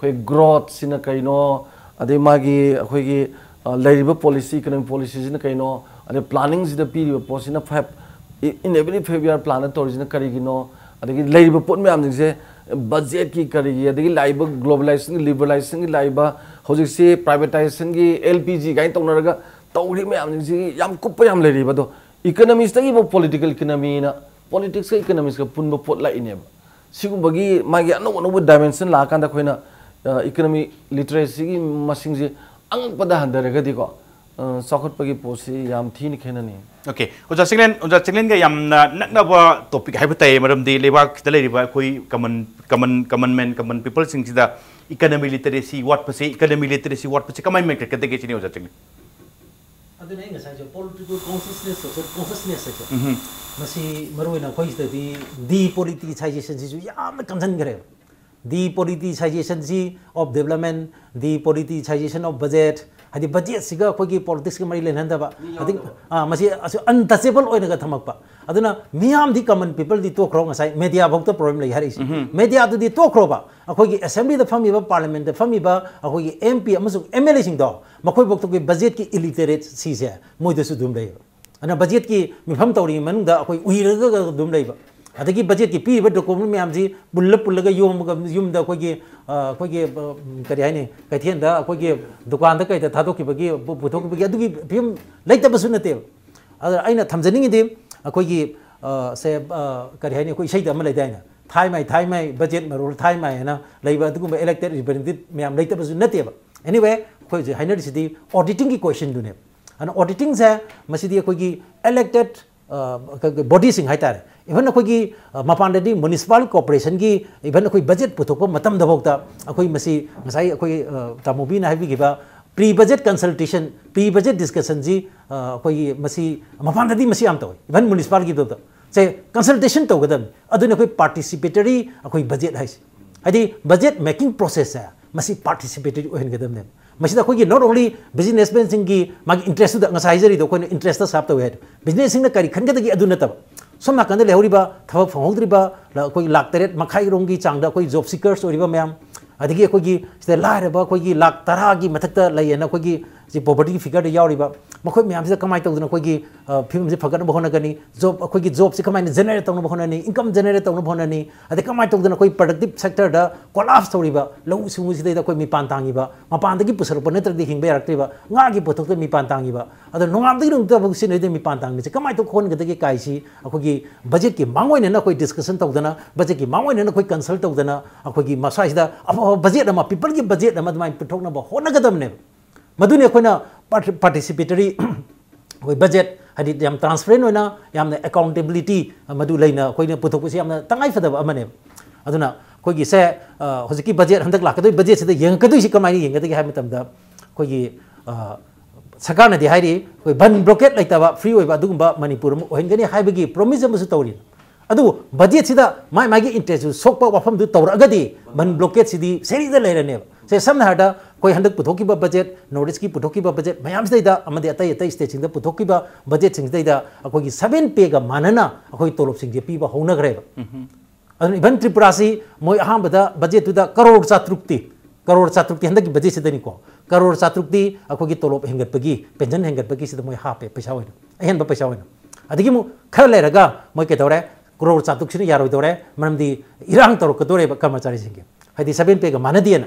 ꯑꯩꯈꯣꯏ growth ꯁꯤꯅ ꯀꯩꯅꯣ, ꯑꯗꯩ ꯃꯥꯒꯤ ꯑꯩꯈꯣꯏꯒꯤ, ꯑ, ꯂꯩꯔꯤꯕ policy, economic policy ꯁꯤꯅ ꯀꯩꯅꯣ, ꯑꯗꯩ planning ꯁꯤꯗ ꯄꯤꯔꯤꯕ ꯄꯣꯠꯁꯤꯅ Feb-, in every five year plan ꯇꯧꯔꯤꯁꯤꯅ ꯀꯔꯤꯒꯤꯅꯣ, ꯑꯗꯒꯤ ꯂꯩꯔꯤꯕ ꯄꯣꯠ ꯃꯌꯥꯝꯁꯤꯡꯁꯦ ꯕꯖꯦꯠꯀꯤ ꯀꯔꯤꯒꯤ, ꯑꯗꯒꯤ ꯂꯥꯛꯏꯕ ꯒ꯭ꯂꯣꯕꯦꯂꯥꯏꯖꯦꯁꯟꯒꯤ, ꯂꯤꯕꯔꯦꯂꯥꯏꯖꯦꯁꯟꯒꯤ, ꯂꯥꯛꯏꯕ ꯍꯧꯖꯤꯛꯁꯤ ꯄ꯭ꯔꯥꯏꯚꯦꯇꯥꯏꯖꯦꯁꯟꯒꯤ, ꯑꯦꯜ ꯄꯤ ꯖꯤ ꯀꯥꯏꯅ ꯇꯧꯅꯔꯒ ꯇꯧꯔꯤ ꯃꯌꯥꯝꯁꯤꯡꯁꯤ ꯌꯥꯝ ꯀꯨꯞꯄ ꯌꯥꯝ ꯂꯩꯔꯤꯕ꯫ ꯑꯗꯣ ꯏꯀꯅꯃꯤꯁꯇꯒꯤꯐꯥꯎ ꯄꯣꯂꯤꯇꯤꯀꯦꯜ ꯏꯀꯅꯃꯤꯅ, ꯄꯣꯂꯤꯇꯤꯛꯁꯀ ꯏꯀꯅꯃꯤꯛꯁꯀ ꯄꯨꯟꯕ ꯄꯣꯠ ꯂꯥꯛꯏꯅꯦꯕ꯫ ꯁꯤꯒꯨꯝꯕꯒꯤ ꯃꯥꯒꯤ ꯑꯅꯧ ꯑꯅꯧꯕ ꯗꯥꯏꯃꯦꯟꯁꯟ ꯂꯥꯛꯑꯀꯥꯟꯗ ꯑꯩꯈꯣꯏꯅ ꯏꯀꯅꯃꯤ ꯂꯤꯇꯔꯦꯁꯤꯒꯤ ꯃꯁꯤꯡꯁꯦ ꯑꯉꯛꯄꯗ ꯍꯟꯊꯔꯒꯗꯤꯀꯣ, ꯑ, ꯆꯥꯎꯈꯠꯄꯒꯤ ꯄꯣꯠꯁꯤ ꯌꯥꯝ ꯊꯤꯅ ꯈꯦꯠꯅꯅꯤ꯫ ꯑꯣꯀꯦ, ꯑꯣꯖꯥ ꯆꯤꯡꯂꯦꯟ, ꯑꯣꯖꯥ ꯆꯤꯡꯂꯦꯟꯒ ꯌꯥꯝꯅ ꯅꯛꯅꯕ ꯇꯣꯄꯤꯛ ꯍꯥꯏꯕ ꯇꯥꯏ, ꯃꯔꯝꯗꯤ ꯂꯩꯕꯥꯛꯁꯤꯗ ꯂꯩꯔꯤꯕ ꯑꯩꯈꯣꯏ ꯀꯃꯟ ꯀꯃꯟ ꯀꯃꯟ ꯃꯦꯟ, ꯀꯃꯟ ꯄꯤꯄꯜꯁꯤꯡꯁꯤꯗ ꯏꯀꯅꯃꯤ ꯂꯤꯇꯔꯦꯁꯤ ꯋꯥꯠꯄꯁꯦ, ꯏꯀꯅꯃꯤ ꯂꯤꯇꯔꯦꯁꯤ ꯋꯥꯠꯄꯁꯦ ꯀꯃꯥꯏꯅ ꯃꯦꯟꯈꯠꯀꯗꯒꯦ ꯁꯤꯅꯤ ꯑꯣꯖꯥ ꯆꯤꯡꯂꯦꯟ꯫ ꯑꯗꯨꯅ ꯑꯩ ꯉꯁꯥꯏꯁꯨ ꯄꯣꯂꯤꯇꯤꯀꯦꯜ ꯀꯣꯟꯁꯤꯌꯁꯅꯦꯁ, ꯁꯣꯁꯤꯌꯦꯜ ꯀꯣꯟꯁꯤꯌꯁꯅꯦꯁ ꯍꯥꯏꯁꯦ, ꯃꯁꯤ ꯃꯔꯨꯑꯣꯏꯅ ꯑꯩꯈꯣꯏ ꯁꯤꯗꯗꯤ ꯗꯤꯄꯣꯂꯤꯇꯤꯁꯥꯏꯖꯦꯁꯟꯁꯤꯁꯨ ꯌꯥꯝꯅ ꯀꯟꯁꯤꯟꯈ꯭ꯔꯦꯕ꯫ Depoliticization of development, depoliticization of budget, ꯍꯥꯏꯗꯤ ꯕꯖꯦꯠꯁꯤꯒ ꯑꯩꯈꯣꯏꯒꯤ ꯄꯣꯂꯤꯇꯤꯛꯁꯀ ꯃꯔꯤ ꯂꯩꯅꯍꯟꯗꯕ, ꯍꯥꯏꯗꯤ ꯑꯥ, ꯃꯁꯤ ꯑꯟꯇꯆꯦꯕꯜ ꯑꯣꯏꯅꯒ ꯊꯝꯃꯛꯄ꯫ ꯑꯗꯨꯅ ꯃꯤꯌꯥꯝꯗꯤ ꯀꯃꯟ ꯄꯤꯄꯜꯗꯤ ꯇꯣꯛꯈ꯭ꯔꯣ, ꯉꯁꯥꯏ ꯃꯦꯗꯤꯌꯥ ꯐꯥꯎꯗ ꯄ꯭ꯔꯣꯕ꯭ꯂꯦꯝ ꯂꯩ ꯍꯥꯏꯔꯛꯏꯁꯦ꯫ ꯃꯦꯗꯤꯌꯥꯗꯨꯗꯤ ꯇꯣꯛꯈ꯭ꯔꯣꯕ, ꯑꯩꯈꯣꯏꯒꯤ ꯑꯦꯁꯦꯝꯕ꯭ꯂꯤꯗ ꯐꯝꯃꯤꯕ, ꯄꯥꯔꯂꯤꯌꯥꯃꯦꯟꯠꯇ ꯐꯝꯃꯤꯕ ꯑꯩꯈꯣꯏꯒꯤ ꯑꯦꯝ ꯄꯤ ꯑꯃꯁꯨꯡ ꯑꯦꯝ ꯑꯦꯜ ꯑꯦꯁꯤꯡꯗꯣ, ꯃꯈꯣꯏꯐꯥꯎꯗꯒꯤ ꯕꯖꯦꯠꯀꯤ ꯏꯂꯤꯇꯔꯦꯠꯁꯤꯁꯦ ꯃꯣꯏꯗꯁꯨ ꯑꯗꯨꯝ ꯂꯩꯌꯦꯕ꯫ ꯑꯗꯨꯅ ꯕꯖꯦꯠꯀꯤ ꯃꯤꯐꯝ ꯇꯧꯔꯤꯉꯩ ꯃꯅꯨꯡꯗ ꯑꯩꯈꯣꯏ ꯎꯏꯔꯒ ꯑꯗꯨꯝ ꯂꯩꯕ꯫ ꯑꯗꯒꯤ ꯕꯖꯦꯠꯀꯤ ꯄꯤꯔꯤꯕ ꯗꯣꯀꯨꯃꯦꯟ ꯃꯌꯥꯝꯁꯤ ꯄꯨꯜꯂ ꯄꯨꯜꯂꯒ ꯌꯣꯝꯃꯒ ꯌꯨꯝꯗ ꯑꯩꯈꯣꯏꯒꯤ, ꯑ, ꯑꯩꯈꯣꯏꯒꯤ, ꯑ, ꯀꯔꯤ ꯍꯥꯏꯅꯤ, ꯀꯩꯊꯦꯜꯗ ꯑꯩꯈꯣꯏꯒꯤ ꯗꯨꯀꯥꯟꯗ ꯀꯩꯗ ꯊꯥꯗꯣꯛꯈꯤꯕꯒꯤ, ꯄꯨ-, ꯄꯨꯊꯣꯛꯈꯤꯕꯒꯤ ꯑꯗꯨꯒꯤ ꯐꯤꯕꯝ ꯂꯩꯇꯕꯁꯨ ꯅꯠꯇꯦꯕ꯫ ꯑꯗ ꯑꯩꯅ ꯊꯝꯖꯅꯤꯡꯉꯤꯗꯤ ꯑꯩꯈꯣꯏꯒꯤ, ꯑ, ꯁꯦ, ꯑ, ꯀꯔꯤ ꯍꯥꯏꯅꯤ, ꯑꯩꯈꯣꯏ ꯏꯁꯩꯗ ꯑꯃ ꯂꯩꯗꯥꯏꯅꯦ, "ꯊꯥꯏꯃꯥꯏ ꯊꯥꯏꯃꯥꯏ ꯕꯖꯦꯠ ꯃꯔꯣꯜ ꯊꯥꯏꯃꯥꯏ" ꯍꯥꯏꯅ ꯂꯩꯕ ꯑꯗꯨꯒꯨꯝꯕ ꯏꯂꯦꯛꯇꯦꯠ ꯔꯤꯄ꯭ꯔꯦꯖꯦꯟꯇꯦꯇꯤꯚ ꯃꯌꯥꯝ ꯂꯩꯇꯕꯁꯨ ꯅꯠꯇꯦꯕ꯫ ꯑꯦꯅꯤꯋꯦ, ꯑꯩꯈꯣꯏ ꯍꯧꯖꯤꯛ ꯍꯥꯏꯅꯔꯤꯁꯤꯗꯤ ꯑꯣꯗꯤꯇꯤꯡꯒꯤ ꯀꯣꯏꯁꯟꯗꯨꯅꯦꯕ꯫ ꯑꯗꯨꯅ ꯑꯣꯗꯤꯇꯤꯡꯁꯦ ꯃꯁꯤꯗꯤ ꯑꯩꯈꯣꯏꯒꯤ ꯏꯂꯦꯛꯇꯦꯠ ꯕꯣꯗꯤꯁꯤꯡ ꯍꯥꯏꯇꯥꯔꯦ, ꯏꯚꯟ ꯑꯩꯈꯣꯏꯒꯤ, ꯑ, ꯃꯄꯥꯟꯗꯗꯤ ꯃ꯭ꯌꯨꯅꯤꯁꯤꯄꯥꯜ ꯀꯣꯔꯄꯣꯔꯦꯁꯟꯒꯤ ꯏꯚꯟ ꯑꯩꯈꯣꯏ ꯕꯖꯦꯠ ꯄꯨꯊꯣꯛꯄ ꯃꯇꯝꯗꯐꯥꯎꯗ ꯑꯩꯈꯣꯏ ꯃꯁꯤ ꯉꯁꯥꯏ ꯑꯩꯈꯣꯏ, ꯑ, ꯇꯥꯃꯣꯕꯤꯅ ꯍꯥꯏꯕꯤꯈꯤꯕ pre budget consultation, pre budget ꯗꯤꯁꯀꯁꯟꯁꯤ, ꯑ, ꯑꯩꯈꯣꯏꯒꯤ ꯃꯁꯤ ꯃꯄꯥꯟꯗꯗꯤ ꯃꯁꯤ ꯌꯥꯝ ꯇꯧꯏ, ꯏꯚꯟ ꯃ꯭ꯌꯨꯅꯤꯁꯤꯄꯥꯜꯒꯤꯗꯨꯗ ꯁꯦ ꯀꯟꯁꯜꯇꯦꯁꯟ ꯇꯧꯒꯗꯕꯅꯤ꯫ ꯑꯗꯨꯅ ꯑꯩꯈꯣꯏ ꯄꯥꯔꯇꯤꯁꯤꯄꯦꯇꯔꯤ ꯑꯩꯈꯣꯏ ꯕꯖꯦꯠ ꯍꯥꯏꯁꯦ, ꯍꯥꯏꯗꯤ ꯕꯖꯦꯠ ꯃꯦꯀꯤꯡ ꯄ꯭ꯔꯣꯁꯦꯁꯁꯦ ꯃꯁꯤ ꯄꯥꯔꯇꯤꯁꯤꯄꯦꯇꯔꯤ ꯑꯣꯏꯍꯟꯒꯗꯕꯅꯦꯕ꯫ ꯃꯁꯤꯗ ꯑꯩꯈꯣꯏꯒꯤ not only businessmanꯁꯤꯡꯒꯤ ꯃꯥꯒꯤ ꯏꯟꯇꯔꯦꯁꯇꯨꯗ, ꯉꯁꯥꯏ ꯍꯥꯏꯖꯔꯤꯗꯣ, ꯑꯩꯈꯣꯏꯅ ꯏꯟꯇꯔꯦꯁꯇ ꯁꯥꯔꯞ ꯇꯧꯋꯦ ꯍꯥꯏꯗꯣ, ꯕꯤꯖꯤꯅꯦꯁꯁꯤꯡꯅ ꯀꯔꯤ ꯈꯟꯒꯗꯒꯦ ꯑꯗꯨ ꯅꯠꯇꯕ, ꯁꯣꯝ ꯅꯥꯀꯟꯗ ꯂꯩꯍꯧꯔꯤꯕ ꯊꯕꯛ ꯐꯪꯍꯧꯗ꯭ꯔꯤꯕ ꯂ-, ꯑꯩꯈꯣꯏꯒꯤ ꯂꯥꯛ ꯇꯔꯦꯠ ꯃꯈꯥꯏꯔꯣꯝꯒꯤ ꯆꯥꯡꯗ ꯑꯩꯈꯣꯏ ꯖꯣꯕ ꯁꯤꯀꯔꯁ ꯑꯣꯏꯔꯤꯕ ꯃꯌꯥꯝ, ꯑꯗꯒꯤ ꯑꯩꯈꯣꯏꯒꯤ ꯁꯤꯗ ꯂꯥꯏꯔꯕ ꯑꯩꯈꯣꯏꯒꯤ ꯂꯥꯛ ꯇꯔꯥꯒꯤ ꯃꯊꯛꯇ ꯂꯩꯌꯦꯅ ꯑꯩꯈꯣꯏꯒꯤ, ꯁꯤ ꯄꯣꯚꯔꯇꯤꯒꯤ ꯐꯤꯒꯔꯗ ꯌꯥꯎꯔꯤꯕ ꯃꯈꯣꯏ ꯃꯌꯥꯝꯁꯤꯗ ꯀꯃꯥꯏꯅ ꯇꯧꯗꯅ ꯑꯩꯈꯣꯏꯒꯤ ꯐꯤꯕꯝꯁꯤ ꯐꯒꯠꯅꯕ ꯍꯣꯠꯅꯒꯅꯤ? ꯖꯣꯕ, ꯑꯩꯈꯣꯏꯒꯤ ꯖꯣꯕꯁꯤ ꯀꯃꯥꯏꯅ ꯖꯦꯅꯦꯔꯦꯠ ꯇꯧꯅꯕ ꯍꯣꯠꯅꯅꯤ? ꯏꯟꯀꯝ ꯖꯦꯅꯦꯔꯦꯠ ꯇꯧꯅꯕ ꯍꯣꯠꯅꯅꯤ? ꯑꯗꯩ ꯀꯃꯥꯏꯅ ꯇꯧꯗꯅ ꯑꯩꯈꯣꯏ ꯄ꯭ꯔꯗꯛꯇꯤꯞ ꯁꯦꯛꯇꯔꯗ ꯀꯣꯂꯥꯞꯁ ꯇꯧꯔꯤꯕ ꯂꯧꯎ ꯁꯤꯡꯎꯁꯤꯗꯩꯗ ꯑꯩꯈꯣꯏ ꯃꯤꯄꯥꯟ ꯇꯥꯡꯉꯤꯕ, ꯃꯄꯥꯟꯗꯒꯤ ꯄꯨꯁꯜꯂꯛꯄ ꯅꯠꯇ꯭ꯔꯗꯤ ꯍꯤꯡꯕ ꯌꯥꯔꯛꯇ꯭ꯔꯤꯕ ꯉꯥꯒꯤ ꯄꯣꯠꯊꯣꯛꯇ ꯃꯤꯄꯥꯟ ꯇꯥꯡꯉꯤꯕ, ꯑꯗꯣ ꯅꯣꯡꯉꯥꯟꯕꯗꯒꯤ ꯅꯨꯃꯤꯠ ꯇꯥꯕꯐꯥꯎ ꯁꯤꯖꯤꯟꯅꯔꯤꯗ ꯃꯤꯄꯥꯟ ꯇꯥꯡꯉꯤꯁꯦ ꯀꯃꯥꯏꯅ ꯇꯧ ꯈꯣꯍꯟꯒꯗꯒꯦ ꯀꯥꯏꯁꯤ ꯑꯩꯈꯣꯏꯒꯤ ꯕꯖꯦꯠꯀꯤ ꯃꯥꯡꯑꯣꯏꯅꯅ ꯑꯩꯈꯣꯏ ꯗꯤꯁꯀꯁꯟ ꯇꯧꯗꯅ, ꯕꯖꯦꯠꯀꯤ ꯃꯥꯡꯑꯣꯏꯅꯅ ꯑꯩꯈꯣꯏ ꯀꯟꯁꯜ ꯇꯧꯗꯅ ꯑꯩꯈꯣꯏꯒꯤ ꯃꯁ꯭ꯋꯥꯏꯁꯤꯗ ꯑꯐꯕ ꯕꯖꯦꯠ ꯑꯃ, ꯄꯤꯄꯜꯒꯤ ꯕꯖꯦꯠ ꯑꯃ ꯑꯗꯨꯃꯥꯏꯅ ꯄꯨꯊꯣꯛꯅꯕ ꯍꯣꯠꯅꯒꯗꯕꯅꯦꯕ꯫ ꯃꯗꯨꯅꯤ ꯑꯩꯈꯣꯏꯅ ꯄꯥꯔꯇꯤꯁꯤꯄꯦꯇꯔꯤ ꯑꯩꯈꯣꯏ ꯕꯖꯦꯠ, ꯍꯥꯏꯗꯤ ꯌꯥꯝ ꯇ꯭ꯔꯥꯟꯁꯄꯔꯦꯟ ꯑꯣꯏꯅ, ꯌꯥꯝꯅ ꯑꯦꯀꯥꯎꯟꯇꯦꯕꯤꯂꯤꯇꯤ ꯃꯗꯨ ꯂꯩꯅ ꯑꯩꯈꯣꯏꯅ ꯄꯨꯊꯣꯛꯄꯁꯤ ꯌꯥꯝꯅ ꯇꯉꯥꯏ ꯐꯗꯕ ꯑꯃꯅꯦꯕ꯫ ꯑꯗꯨꯅ ꯑꯩꯈꯣꯏꯒꯤꯁꯦ, ꯑ, ꯍꯧꯖꯤꯛꯀꯤ ꯕꯖꯦꯠ, ꯍꯟꯗꯛ ꯂꯥꯛꯀꯗꯣꯏ ꯕꯖꯦꯠꯁꯤꯗ ꯌꯦꯡꯉꯛꯀꯗꯣꯏꯁꯤ ꯀꯃꯥꯏꯅ ꯌꯦꯡꯒꯗꯒꯦ ꯍꯥꯏꯕ ꯃꯇꯝꯗ, ꯑꯩꯈꯣꯏꯒꯤ, ꯑ, ꯁꯔꯀꯥꯔꯅꯗꯤ ꯍꯥꯏꯔꯤ ꯑꯩꯈꯣꯏ ꯕꯟ ꯕ꯭ꯂꯣꯀꯦꯠ ꯂꯩꯇꯕ, ꯐ꯭ꯔꯤ ꯑꯣꯏꯕ ꯑꯗꯨꯒꯨꯝꯕ ꯃꯅꯤꯄꯨꯔ ꯑꯃ ꯑꯣꯏꯍꯟꯒꯅꯤ ꯍꯥꯏꯕꯒꯤ ꯄ꯭ꯔꯣꯃꯤꯁ ꯑꯃꯁꯨ ꯇꯧꯔꯤ꯫ ꯑꯗꯨꯕꯨ ꯕꯖꯦꯠꯁꯤꯗ ꯃꯥꯏ ꯃꯥꯒꯤ ꯏꯟꯇꯔꯦꯁꯇꯨ ꯁꯣꯛꯄ ꯋꯥꯐꯝꯗꯨ ꯇꯧꯔꯛꯑꯒꯗꯤ ꯕꯟ ꯕ꯭ꯂꯣꯀꯦꯠꯁꯤꯗꯤ ꯁꯦꯔꯤꯗ ꯂꯩꯔꯅꯦꯕ꯫ ꯁꯦ, ꯁꯝꯅ ꯍꯥꯏꯔꯕꯗ ꯑꯩꯈꯣꯏ ꯍꯟꯗꯛ ꯄꯨꯊꯣꯛꯈꯤꯕ ꯕꯖꯦꯠ, ꯅꯣꯔꯠ ꯏꯁꯀꯤ ꯄꯨꯊꯣꯛꯈꯤꯕ ꯕꯖꯦꯠ ꯃꯌꯥꯝꯁꯤꯗꯩꯗ ꯑꯃꯗꯤ ꯑꯇꯩ ꯑꯇꯩ ꯁ꯭ꯇꯦꯠꯁꯤꯡꯗ ꯄꯨꯊꯣꯛꯈꯤꯕ ꯕꯖꯦꯠꯁꯤꯡꯁꯤꯗꯩꯗ ꯑꯩꯈꯣꯏꯒꯤ ꯁꯚꯦꯟ ꯄꯦꯒ ꯃꯥꯟꯅꯅ ꯑꯩꯈꯣꯏ ꯇꯣꯂꯣꯞꯁꯤꯡꯁꯦ ꯄꯤꯕ ꯍꯧꯅꯈ꯭ꯔꯦꯕ꯫ ꯑꯗꯨꯅ ꯏꯚꯟ ꯇ꯭ꯔꯤꯄꯨꯔꯥꯁꯤ ꯃꯣꯏ ꯑꯍꯥꯟꯕꯗ ꯕꯖꯦꯠꯇꯨꯗ ꯀꯔꯣꯔ ꯆꯥꯇ꯭ꯔꯨꯛꯇꯤ, ꯀꯔꯣꯔ ꯆꯥꯇ꯭ꯔꯨꯛꯇꯤ ꯍꯟꯗꯛꯀꯤ ꯕꯖꯦꯠꯁꯤꯗꯅꯤꯀꯣ, ꯀꯔꯣꯔ ꯆꯥꯇ꯭ꯔꯨꯛꯇꯤ ꯑꯩꯈꯣꯏꯒꯤ ꯇꯣꯂꯣꯞ ꯍꯦꯟꯒꯠꯄꯒꯤ, ꯄꯦꯟꯁꯟ ꯍꯦꯟꯒꯠꯄꯒꯤꯁꯤꯗ ꯃꯣꯏ ꯍꯥꯞꯄꯦ ꯄꯩꯁꯥ ꯑꯣꯏꯅ, ꯑꯍꯦꯟꯕ ꯄꯩꯁꯥ ꯑꯣꯏꯅ꯫ ꯑꯗꯒꯤ ꯑꯃꯨꯛ ꯈꯔ ꯂꯩꯔꯒ ꯃꯣꯏ ꯀꯩꯗꯧꯔꯦ, ꯀꯔꯣꯔ ꯆꯥꯇ꯭ꯔꯨꯛꯁꯤꯅ ꯌꯥꯔꯣꯏꯗꯧꯔꯦ, ꯃꯔꯝꯗꯤ ꯏꯔꯥꯡ ꯇꯧꯔꯛꯀꯗꯣꯔꯦꯕ ꯀꯔꯃꯆꯥꯔꯤꯁꯤꯡꯒꯤ, ꯍꯥꯏꯗꯤ ꯁꯚꯦꯟ ꯄꯦꯒ ꯃꯥꯟꯅꯗꯦꯅ꯫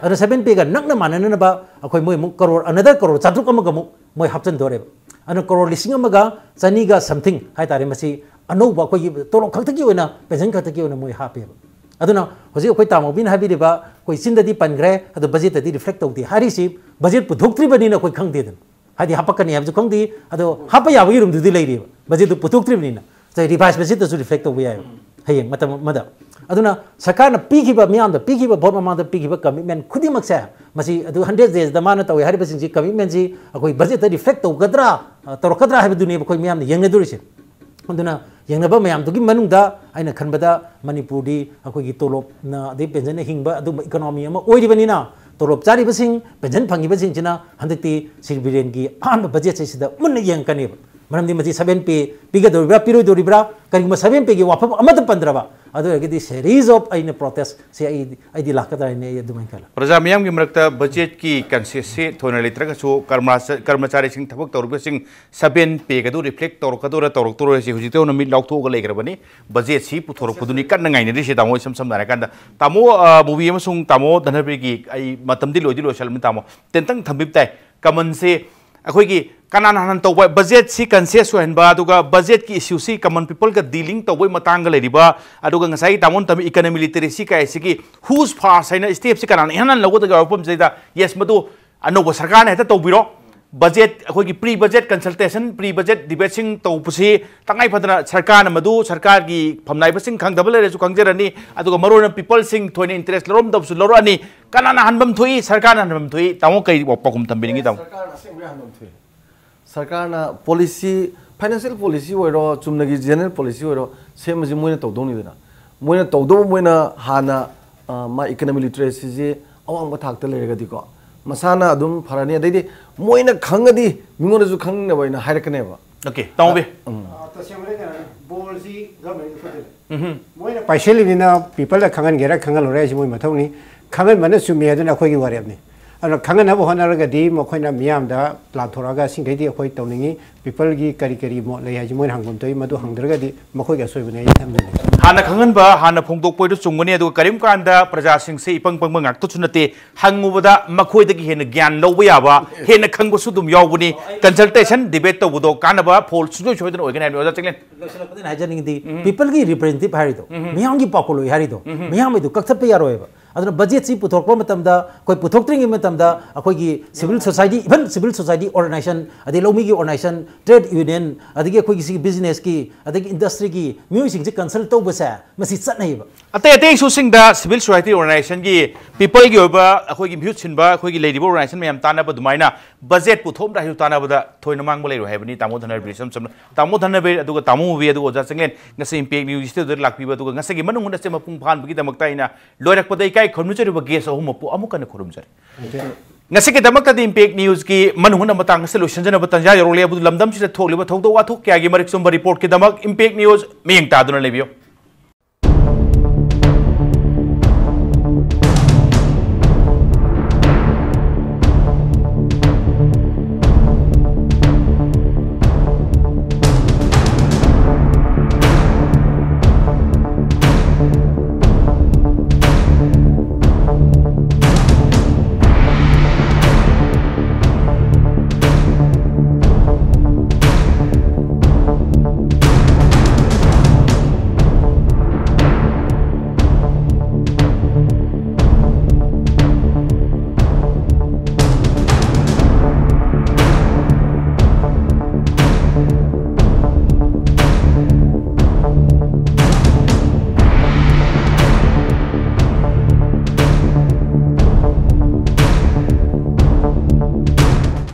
ꯑꯗꯨꯅ ꯁꯚꯦꯟ ꯄꯦꯒ ꯅꯛꯅ ꯃꯥꯟꯅꯅꯅꯕ ꯑꯩꯈꯣꯏ ꯃꯣꯏ ꯑꯃꯨꯛ ꯀꯔꯣꯔ, ꯑꯅꯗꯔ ꯀꯔꯣꯔ ꯆꯥꯇ꯭ꯔꯨꯛ ꯑꯃꯒ ꯑꯃꯨꯛ ꯃꯣꯏ ꯍꯥꯞꯆꯤꯟꯗꯣꯔꯦꯕ꯫ ꯑꯗꯨꯅ ꯀꯔꯣꯔ ꯂꯤꯁꯤꯡ ꯑꯃꯒ ꯆꯅꯤꯒ ꯁꯝꯊꯤꯡ ꯍꯥꯏꯇꯥꯔꯦ, ꯃꯁꯤ ꯑꯅꯧꯕ ꯑꯩꯈꯣꯏꯒꯤ ꯇꯣꯂꯣꯞ ꯈꯛꯇꯒꯤ ꯑꯣꯏꯅ, ꯄꯦꯟꯁꯟ ꯈꯛꯇꯒꯤ ꯑꯣꯏꯅ ꯃꯣꯏ ꯍꯥꯞꯄꯦꯕ꯫ ꯑꯗꯨꯅ ꯍꯧꯖꯤꯛ ꯑꯩꯈꯣꯏ ꯇꯥꯃꯣꯕꯤꯅ ꯍꯥꯏꯕꯤꯔꯤꯕ, ꯑꯩꯈꯣꯏ ꯆꯤꯟꯗꯗꯤ ꯄꯟꯈ꯭ꯔꯦ, ꯑꯗꯣ ꯕꯖꯦꯠꯇꯗꯤ ꯔꯤꯐ꯭ꯂꯦꯛ ꯇꯧꯗꯦ ꯍꯥꯏꯔꯤꯁꯤ, ꯕꯖꯦꯠ ꯄꯨꯊꯣꯛꯇ꯭ꯔꯤꯕꯅꯤꯅ ꯑꯩꯈꯣꯏ ꯈꯪꯗꯦꯗꯅ꯫ ꯍꯥꯏꯗꯤ ꯍꯥꯞꯄꯛꯀꯅꯤ ꯍꯥꯏꯕꯁꯨ ꯈꯪꯗꯦ, ꯑꯗꯣ ꯍꯥꯞꯄ ꯌꯥꯕꯒꯤ ꯔꯨꯝꯗꯨꯗꯤ ꯂꯩꯔꯤꯕ, ꯕꯖꯦꯠꯇꯨ ꯄꯨꯊꯣꯛꯇ꯭ꯔꯤꯕꯅꯤꯅ꯫ ꯉꯁꯥꯏ ꯔꯤꯚꯥꯏꯁ ꯕꯖꯦꯠꯇꯁꯨ ꯔꯤꯐ꯭ꯂꯦꯛ ꯇꯧꯕ ꯌꯥꯏꯕ ꯍꯌꯦꯡ ꯃꯇꯝ ꯑꯃꯗ꯫ ꯑꯗꯨꯅ ꯁꯔꯀꯥꯔꯅ ꯄꯤꯈꯤꯕ, ꯃꯤꯌꯥꯝꯗ ꯄꯤꯈꯤꯕ, ꯚꯣꯠ ꯃꯃꯥꯡꯗ ꯄꯤꯈꯤꯕ ꯀꯃꯤꯠꯃꯦꯟ ꯈꯨꯗꯤꯡꯃꯛꯁꯦ, ꯃꯁꯤ ꯑꯗꯨ ꯍꯟꯗ꯭ꯔꯦꯠ ꯗꯦꯖꯗ ꯃꯥꯅ ꯇꯧꯏ ꯍꯥꯏꯔꯤꯕꯁꯤꯡꯁꯤ, ꯀꯃꯤꯠꯃꯦꯟꯁꯤ ꯑꯩꯈꯣꯏ ꯕꯖꯦꯠꯇ ꯔꯤꯐ꯭ꯂꯦꯛ ꯇꯧꯒꯗ꯭ꯔꯥ, ꯑ, ꯇꯧꯔꯛꯀꯗ꯭ꯔꯥ ꯍꯥꯏꯕꯗꯨꯅꯦꯕ ꯑꯩꯈꯣꯏ ꯃꯤꯌꯥꯝꯅ ꯌꯦꯡꯅꯗꯣꯔꯤꯁꯦ꯫ ꯑꯗꯨꯅ ꯌꯦꯡꯅꯕ ꯃꯌꯥꯝꯗꯨꯒꯤ ꯃꯅꯨꯡꯗ ꯑꯩꯅ ꯈꯟꯕꯗ ꯃꯅꯤꯄꯨꯔꯗꯤ ꯑꯩꯈꯣꯏꯒꯤ ꯇꯣꯂꯣꯞꯅ ꯑꯗꯩ ꯄꯦꯟꯁꯟꯅ ꯍꯤꯡꯕ ꯑꯗꯨꯒꯨꯝꯕ ꯏꯀꯣꯅꯣꯃꯤ ꯑꯃ ꯑꯣꯏꯔꯤꯕꯅꯤꯅ, ꯇꯣꯂꯣꯞ ꯆꯥꯔꯤꯕꯁꯤꯡ, ꯄꯦꯟꯁꯟ ꯐꯪꯉꯤꯕꯁꯤꯡꯁꯤꯅ ꯍꯟꯗꯛꯇꯤ ꯁ꯭ꯔꯤ ꯕꯤꯔꯦꯟꯒꯤ ꯑꯍꯥꯟꯕ ꯕꯖꯦꯠꯁꯦ ꯁꯤꯗ ꯃꯨꯟꯅ ꯌꯦꯡꯉꯛꯀꯅꯦꯕ꯫ ꯃꯔꯝꯗꯤ ꯃꯁꯤ ꯁꯚꯦꯟ ꯄꯦ ꯄꯤꯒꯗꯧꯔꯤꯕ꯭ꯔꯥ, ꯄꯤꯔꯣꯏꯗꯧꯔꯤꯕ꯭ꯔꯥ, ꯀꯔꯤꯒꯨꯝꯕ ꯁꯚꯦꯟ ꯄꯦꯒꯤ ꯋꯥꯐꯝ ꯑꯃꯠꯇ ꯄꯟꯗ꯭ꯔꯕ, ꯑꯗꯨ ꯑꯣꯏꯔꯒꯗꯤ series of ꯑꯩꯅ protest ꯁꯦ ꯑꯩ, ꯑꯩꯗꯤ ꯂꯥꯛꯀꯗ꯭ꯔꯥ ꯍꯥꯏꯅ ꯑꯩ ꯑꯗꯨꯃꯥꯏꯅ ꯈꯜꯂꯦ꯫ ꯄ꯭ꯔꯖꯥ ꯃꯤꯌꯥꯝꯒꯤ ꯃꯔꯛꯇ ꯕꯖꯦꯠꯀꯤ ꯀꯟꯁꯦꯁꯁꯤ ꯊꯣꯏꯅ ꯂꯩꯇ꯭ꯔꯒꯁꯨ, ꯀꯔꯃ-, ꯀꯔꯃꯆꯥꯔꯤꯁꯤꯡ, ꯊꯕꯛ ꯇꯧꯔꯤꯕꯁꯤꯡ ꯁꯚꯦꯟ ꯄꯦꯒꯗꯨ ꯔꯤꯐ꯭ꯂꯦꯛ ꯇꯧꯔꯛꯀꯗꯣꯏꯔꯥ, ꯇꯧꯔꯛꯇꯣꯏꯔꯥ ꯍꯥꯏꯁꯤ ꯍꯧꯖꯤꯛꯇꯩ ꯍꯧꯅ ꯃꯤꯠ ꯂꯥꯎꯊꯣꯛꯑꯒ ꯂꯩꯈ꯭ꯔꯕꯅꯤ꯫ ꯕꯖꯦꯠꯁꯤ ꯄꯨꯊꯣꯔꯛꯄꯗꯨꯅꯤ ꯀꯟꯅ ꯉꯥꯏꯅꯔꯤꯁꯦ, ꯇꯥꯃꯣ꯫ ꯏꯁꯝ ꯁꯝꯅ ꯍꯥꯏꯔꯀꯥꯟꯗ, ꯇꯥꯃꯣ, ꯑ, ꯃꯨꯕꯤ ꯑꯃꯁꯨꯡ ꯇꯥꯃꯣ ꯙꯅꯕꯤꯔꯒꯤ ꯑꯩ ꯃꯇꯝꯗꯤ ꯂꯣꯏꯗꯤ ꯂꯣꯏꯁꯜꯂꯝꯃꯤ, ꯇꯥꯃꯣ꯫ ꯇꯦꯟꯇꯪ ꯊꯝꯕꯤꯕ ꯇꯥꯏ꯫ ꯀꯃꯟꯁꯦ ꯑꯩꯈꯣꯏꯒꯤ ꯀꯅꯥꯅ ꯍꯥꯟꯅ ꯇꯧꯕ, ꯕꯖꯦꯠꯁꯤ ꯀꯟꯁꯦꯁ ꯑꯣꯏꯍꯟꯕ, ꯑꯗꯨꯒ ꯕꯖꯦꯠꯀꯤ ꯏꯁꯨꯁꯤ ꯀꯃꯟ ꯄꯤꯄꯜꯒ ꯗꯤꯂꯤꯡ ꯇꯧꯕꯒꯤ ꯃꯇꯥꯡꯒ ꯂꯩꯔꯤꯕ, ꯑꯗꯨꯒ ꯉꯁꯥꯏꯒꯤ ꯇꯥꯃꯣꯅ ꯇꯝꯃꯤ ꯏꯀꯅꯃꯤ ꯂꯤꯇꯔꯦꯁꯤ ꯀꯥꯏꯁꯤꯒꯤ who's first ꯍꯥꯏꯅ ꯁ꯭ꯇꯦꯞꯁꯤ ꯀꯅꯥꯅ ꯏꯍꯥꯟ ꯍꯥꯟꯅ ꯂꯧꯒꯗꯒꯦ ꯍꯥꯏꯕ ꯋꯥꯐꯝꯁꯤꯗꯩꯗ, ꯌꯦꯁ, ꯃꯗꯨ ꯑꯅꯧꯕ ꯁꯔꯀꯥꯔꯅ ꯍꯦꯛꯇ ꯇꯧꯕꯤꯔꯣ꯫ ꯕꯖꯦꯠ, ꯑꯩꯈꯣꯏꯒꯤ pre budget consultation, pre budget debateꯁꯤꯡ ꯇꯧꯕꯁꯤ ꯇꯉꯥꯏ ꯐꯗꯅ ꯁꯔꯀꯥꯔꯅ ꯃꯗꯨ, ꯁꯔꯀꯥꯔꯒꯤ ꯐꯝꯅꯥꯏꯕꯁꯤꯡ ꯈꯪꯗꯕ ꯂꯩꯔꯁꯨ ꯈꯪꯖꯔꯅꯤ, ꯑꯗꯨꯒ ꯃꯔꯨꯑꯣꯏꯅ ꯄꯤꯄꯜꯁꯤꯡ ꯊꯣꯏꯅ ꯏꯟꯇꯔꯦꯁ ꯂꯧꯔꯝꯗꯕꯁꯨ ꯂꯧꯔꯛꯑꯅꯤ꯫ ꯀꯅꯥꯅ ꯍꯟꯐꯝ ꯊꯣꯛꯏ? ꯁꯔꯀꯥꯔꯅ ꯍꯟꯐꯝ ꯊꯣꯛꯏ꯫ ꯇꯥꯃꯣ, ꯀꯔꯤ ꯄꯥꯎꯈꯨꯝ ꯊꯝꯕꯤꯅꯤꯡꯉꯤ, ꯇꯥꯃꯣ? ꯁꯔꯀꯥꯔꯅ ꯑꯁꯦꯡꯕꯒꯤ ꯍꯟꯐꯝ ꯊꯣꯛꯏ꯫ ꯁꯔꯀꯥꯔꯅ ꯄꯣꯂꯤꯁꯤ, ꯐꯥꯏꯅꯥꯟꯁꯤꯌꯦꯜ ꯄꯣꯂꯤꯁꯤ ꯑꯣꯏꯔꯣ, ꯆꯨꯝꯅꯒꯤ ꯖꯦꯅꯔꯦꯜ ꯄꯣꯂꯤꯁꯤ ꯑꯣꯏꯔꯣ, ꯁꯦꯝꯕꯁꯤ ꯃꯣꯏꯅ ꯇꯧꯗꯧꯅꯤꯗꯅ꯫ ꯃꯣꯏꯅ ꯇꯧꯗꯧꯕ, ꯃꯣꯏꯅ ꯍꯥꯟꯅ, ꯑ, ꯃꯥ ꯏꯀꯅꯃꯤ ꯂꯤꯇꯔꯦꯁꯤꯁꯤ ꯑꯋꯥꯡꯕ ꯊꯥꯛꯇ ꯂꯩꯔꯒꯗꯤꯀꯣ, ꯃꯁꯥꯅ ꯑꯗꯨꯝ ꯐꯔꯅꯤ꯫ ꯑꯗꯩꯗꯤ ꯃꯣꯏꯅ ꯈꯪꯉꯗꯤ ꯃꯤꯉꯣꯟꯗꯁꯨ ꯈꯪꯅꯕ ꯑꯩꯅ ꯍꯥꯏꯔꯛꯀꯅꯦꯕ꯫ ꯑꯣꯀꯦ, ꯇꯥꯃꯣꯕꯤ꯫ ꯎꯝ꯫ ꯑ, ꯇꯁꯦꯡꯕꯅ ꯀꯩꯅꯣꯅꯤ, ꯕꯣꯜꯁꯤ ꯒꯚꯔꯟꯃꯦꯟꯒꯤ ꯈꯨꯠꯇ ꯂꯩ꯫ ꯎꯝꯍꯨꯝ꯫ ꯃꯣꯏꯅ ꯄꯥꯏꯁꯤꯜꯂꯤꯕꯅꯤꯅ ꯄꯤꯄꯜꯗ ꯈꯪꯍꯟꯒꯦꯔꯥ ꯈꯪꯍꯜꯂꯣꯏꯔꯥ ꯍꯥꯏꯁꯤ ꯃꯣꯏ ꯃꯊꯧꯅꯤ꯫ ꯈꯪꯍꯟꯕꯅ ꯆꯨꯝꯃꯤ, ꯑꯗꯨꯅ ꯑꯩꯈꯣꯏꯒꯤ ꯋꯥꯔꯦꯞꯅꯤ꯫ ꯑꯗꯨꯅ ꯈꯪꯍꯟꯅꯕ ꯍꯣꯠꯅꯔꯒꯗꯤ ꯃꯈꯣꯏꯅ ꯃꯤꯌꯥꯝꯗ ꯄ꯭ꯂꯥꯟ ꯊꯣꯔꯛꯑꯒ ꯁꯤꯡꯈꯩꯗꯤ ꯑꯩꯈꯣꯏ ꯇꯧꯅꯤꯡꯉꯤ, ꯄꯤꯄꯜꯒꯤ ꯀꯔꯤ ꯀꯔꯤ ꯃꯣꯠ ꯂꯩ ꯍꯥꯏꯁꯤ ꯃꯣꯏꯅ ꯍꯪꯐꯝ ꯊꯣꯛꯏ, ꯃꯗꯨ ꯍꯪꯗ꯭ꯔꯒꯗꯤ ꯃꯈꯣꯏꯒꯤ ꯑꯁꯣꯏꯕꯅꯤ ꯑꯩ ꯊꯝꯖꯅꯤꯡꯉꯤ꯫ ꯍꯥꯟꯅ ꯈꯪꯍꯟꯕ, ꯍꯥꯟꯅ ꯐꯣꯡꯗꯣꯛꯄ ꯑꯣꯏꯔꯁꯨ ꯆꯨꯝꯒꯅꯤ, ꯑꯗꯨꯒ ꯀꯔꯤꯒꯨꯝꯕ ꯀꯥꯟꯗ ꯄ꯭ꯔꯖꯥꯁꯤꯡꯁꯦ ꯏꯄꯪ ꯄꯪꯕ ꯉꯥꯛꯇꯁꯨ ꯅꯠꯇꯦ, ꯍꯪꯉꯨꯕꯗ ꯃꯈꯣꯏꯗꯒꯤ ꯍꯦꯟꯅ ꯒ꯭ꯌꯥꯟ ꯂꯧꯕ ꯌꯥꯕ, ꯍꯦꯟꯅ ꯈꯪꯕꯁꯨ ꯑꯗꯨꯝ ꯌꯥꯎꯕꯅꯤ꯫ ꯀꯟꯁꯜꯇꯦꯁꯟ, ꯗꯤꯕꯦꯠ ꯇꯧꯕꯗꯣ ꯀꯥꯟꯅꯕ ꯐꯣꯜ ꯁꯨꯡꯁꯣꯏ ꯁꯣꯏꯗꯅ ꯑꯣꯏꯒꯅꯤ ꯍꯥꯏꯕꯅꯤ, ꯑꯣꯖꯥ ꯆꯤꯡꯂꯦꯟ꯫ ꯂꯣꯏꯁꯤꯜꯂꯛꯄꯗ ꯑꯩꯅ ꯍꯥꯏꯖꯅꯤꯡꯉꯤꯗꯤ, ꯎꯝ꯫ ꯄꯤꯄꯜꯒꯤ ꯔꯤꯄ꯭ꯔꯖꯦꯟꯇꯦꯇꯤꯚ ꯍꯥꯏꯔꯤꯗꯣ, ꯎꯝ꯫ ꯃꯤꯌꯥꯝꯒꯤ ꯄꯥꯎꯈꯣꯜ ꯑꯣꯏ ꯍꯥꯏꯔꯤꯗꯣ, ꯎꯝ꯫ ꯃꯤꯌꯥꯝꯒꯤꯗꯣ ꯀꯛꯊꯠꯄ ꯌꯥꯔꯣꯏꯕ꯫ ꯑꯗꯨꯅ ꯕꯖꯦꯠꯁꯤ ꯄꯨꯊꯣꯔꯛꯄ ꯃꯇꯝꯗ, ꯑꯩꯈꯣꯏ ꯄꯨꯊꯣꯛꯇ꯭ꯔꯤꯉꯩ ꯃꯇꯝꯗ ꯑꯩꯈꯣꯏꯒꯤ civil society, even civil society organisation, ꯑꯗꯩ ꯂꯧꯃꯤꯒꯤ ꯑꯣꯔꯒꯅꯥꯏꯖꯦꯁꯟ, ꯇ꯭ꯔꯦꯗ ꯌꯨꯅꯤꯌꯟ, ꯑꯗꯒꯤ ꯑꯩꯈꯣꯏꯒꯤ ꯁꯤꯒꯤ ꯕꯤꯖꯤꯅꯦꯁꯀꯤ, ꯑꯗꯒꯤ ꯏꯟꯗꯁꯇ꯭ꯔꯤꯒꯤ ꯃꯤꯑꯣꯏꯁꯤꯡꯁꯤ ꯀꯟꯁꯜ ꯇꯧꯕꯁꯦ ꯃꯁꯤ ꯆꯠꯅꯩꯌꯦꯕ꯫ ꯑꯇꯩ ꯑꯇꯩ ꯏꯁꯨꯁꯤꯡꯗ ꯁꯤꯚꯤꯜ ꯁꯣꯁꯥꯏꯇꯤ ꯑꯣꯔꯒꯅꯥꯏꯖꯦꯁꯟꯒꯤ, ꯄꯤꯄꯜꯒꯤ ꯑꯣꯏꯕ ꯑꯩꯈꯣꯏꯒꯤ ꯃꯤꯍꯨꯠ ꯁꯤꯟꯕ ꯑꯩꯈꯣꯏꯒꯤ ꯂꯩꯔꯤꯕ ꯑꯣꯔꯒꯅꯥꯏꯖꯦꯁꯟ ꯃꯌꯥꯝ ꯇꯥꯟꯅꯕ ꯑꯗꯨꯃꯥꯏꯅ ꯕꯖꯦꯠ ꯄꯨꯊꯣꯛꯑꯝꯗꯥꯏꯁꯨ ꯇꯥꯟꯅꯕꯗ ꯊꯣꯏꯅ ꯃꯥꯡꯕ ꯂꯩꯔꯣꯏ ꯍꯥꯏꯕꯅꯤ꯫ ꯇꯥꯃꯣ ꯙꯅꯕꯤꯔ, ꯏꯁꯝ ꯁꯝꯅ ꯇꯥꯃꯣ ꯙꯅꯕꯤꯔ, ꯑꯗꯨꯒ ꯇꯥꯃꯣ ꯃꯨꯕꯤ, ꯑꯗꯨꯒ ꯑꯣꯖꯥ ꯆꯤꯡꯂꯦꯟ, ꯉꯁꯤ ꯏꯝꯄꯦꯛ ꯅ꯭ꯌꯨꯁ ꯁ꯭ꯇꯨꯗꯤꯑꯣꯗ ꯂꯥꯛꯄꯤꯕ, ꯑꯗꯨꯒ ꯉꯁꯤꯒꯤ ꯃꯅꯨꯡ ꯍꯨꯠꯅ ꯁꯦ ꯃꯄꯨꯡ ꯐꯥꯍꯟꯕꯒꯤꯗꯃꯛꯇ ꯑꯩꯅ ꯂꯣꯏꯔꯛꯄꯗ ꯏꯀꯥꯏ ꯈꯨꯔꯨꯝꯖꯔꯤꯕ ꯒꯦꯁ ꯑꯍꯨꯝꯃꯛꯄꯨ ꯑꯃꯨꯛ ꯍꯟꯅ ꯈꯨꯔꯨꯝꯖꯔꯤ꯫ ꯉꯁꯤꯒꯤꯗꯃꯛꯇꯗꯤ ꯏꯝꯄꯦꯛ ꯅ꯭ꯌꯨꯁꯀꯤ ꯃꯅꯨꯡ ꯍꯨꯠꯅ ꯃꯇꯥꯡ ꯑꯁꯤ ꯂꯣꯏꯁꯤꯟꯖꯅꯕ ꯇꯥꯟꯖꯥ ꯌꯧꯔꯛꯂꯦ꯫ ꯑꯗꯨ ꯂꯝꯗꯝꯁꯤꯗ ꯊꯣꯛꯂꯤꯕ ꯊꯧꯗꯣꯛ ꯋꯥꯊꯣꯛ ꯀꯌꯥꯒꯤ ꯃꯔꯤꯛ ꯆꯨꯝꯕ ꯔꯤꯄꯣꯔꯠꯀꯤꯗꯃꯛ ꯏꯝꯄꯦꯛ ꯅ꯭ꯌꯨꯁ ꯃꯤꯠꯌꯦꯡ ꯇꯥꯗꯨꯅ ꯂꯩꯕꯤꯌꯨ꯫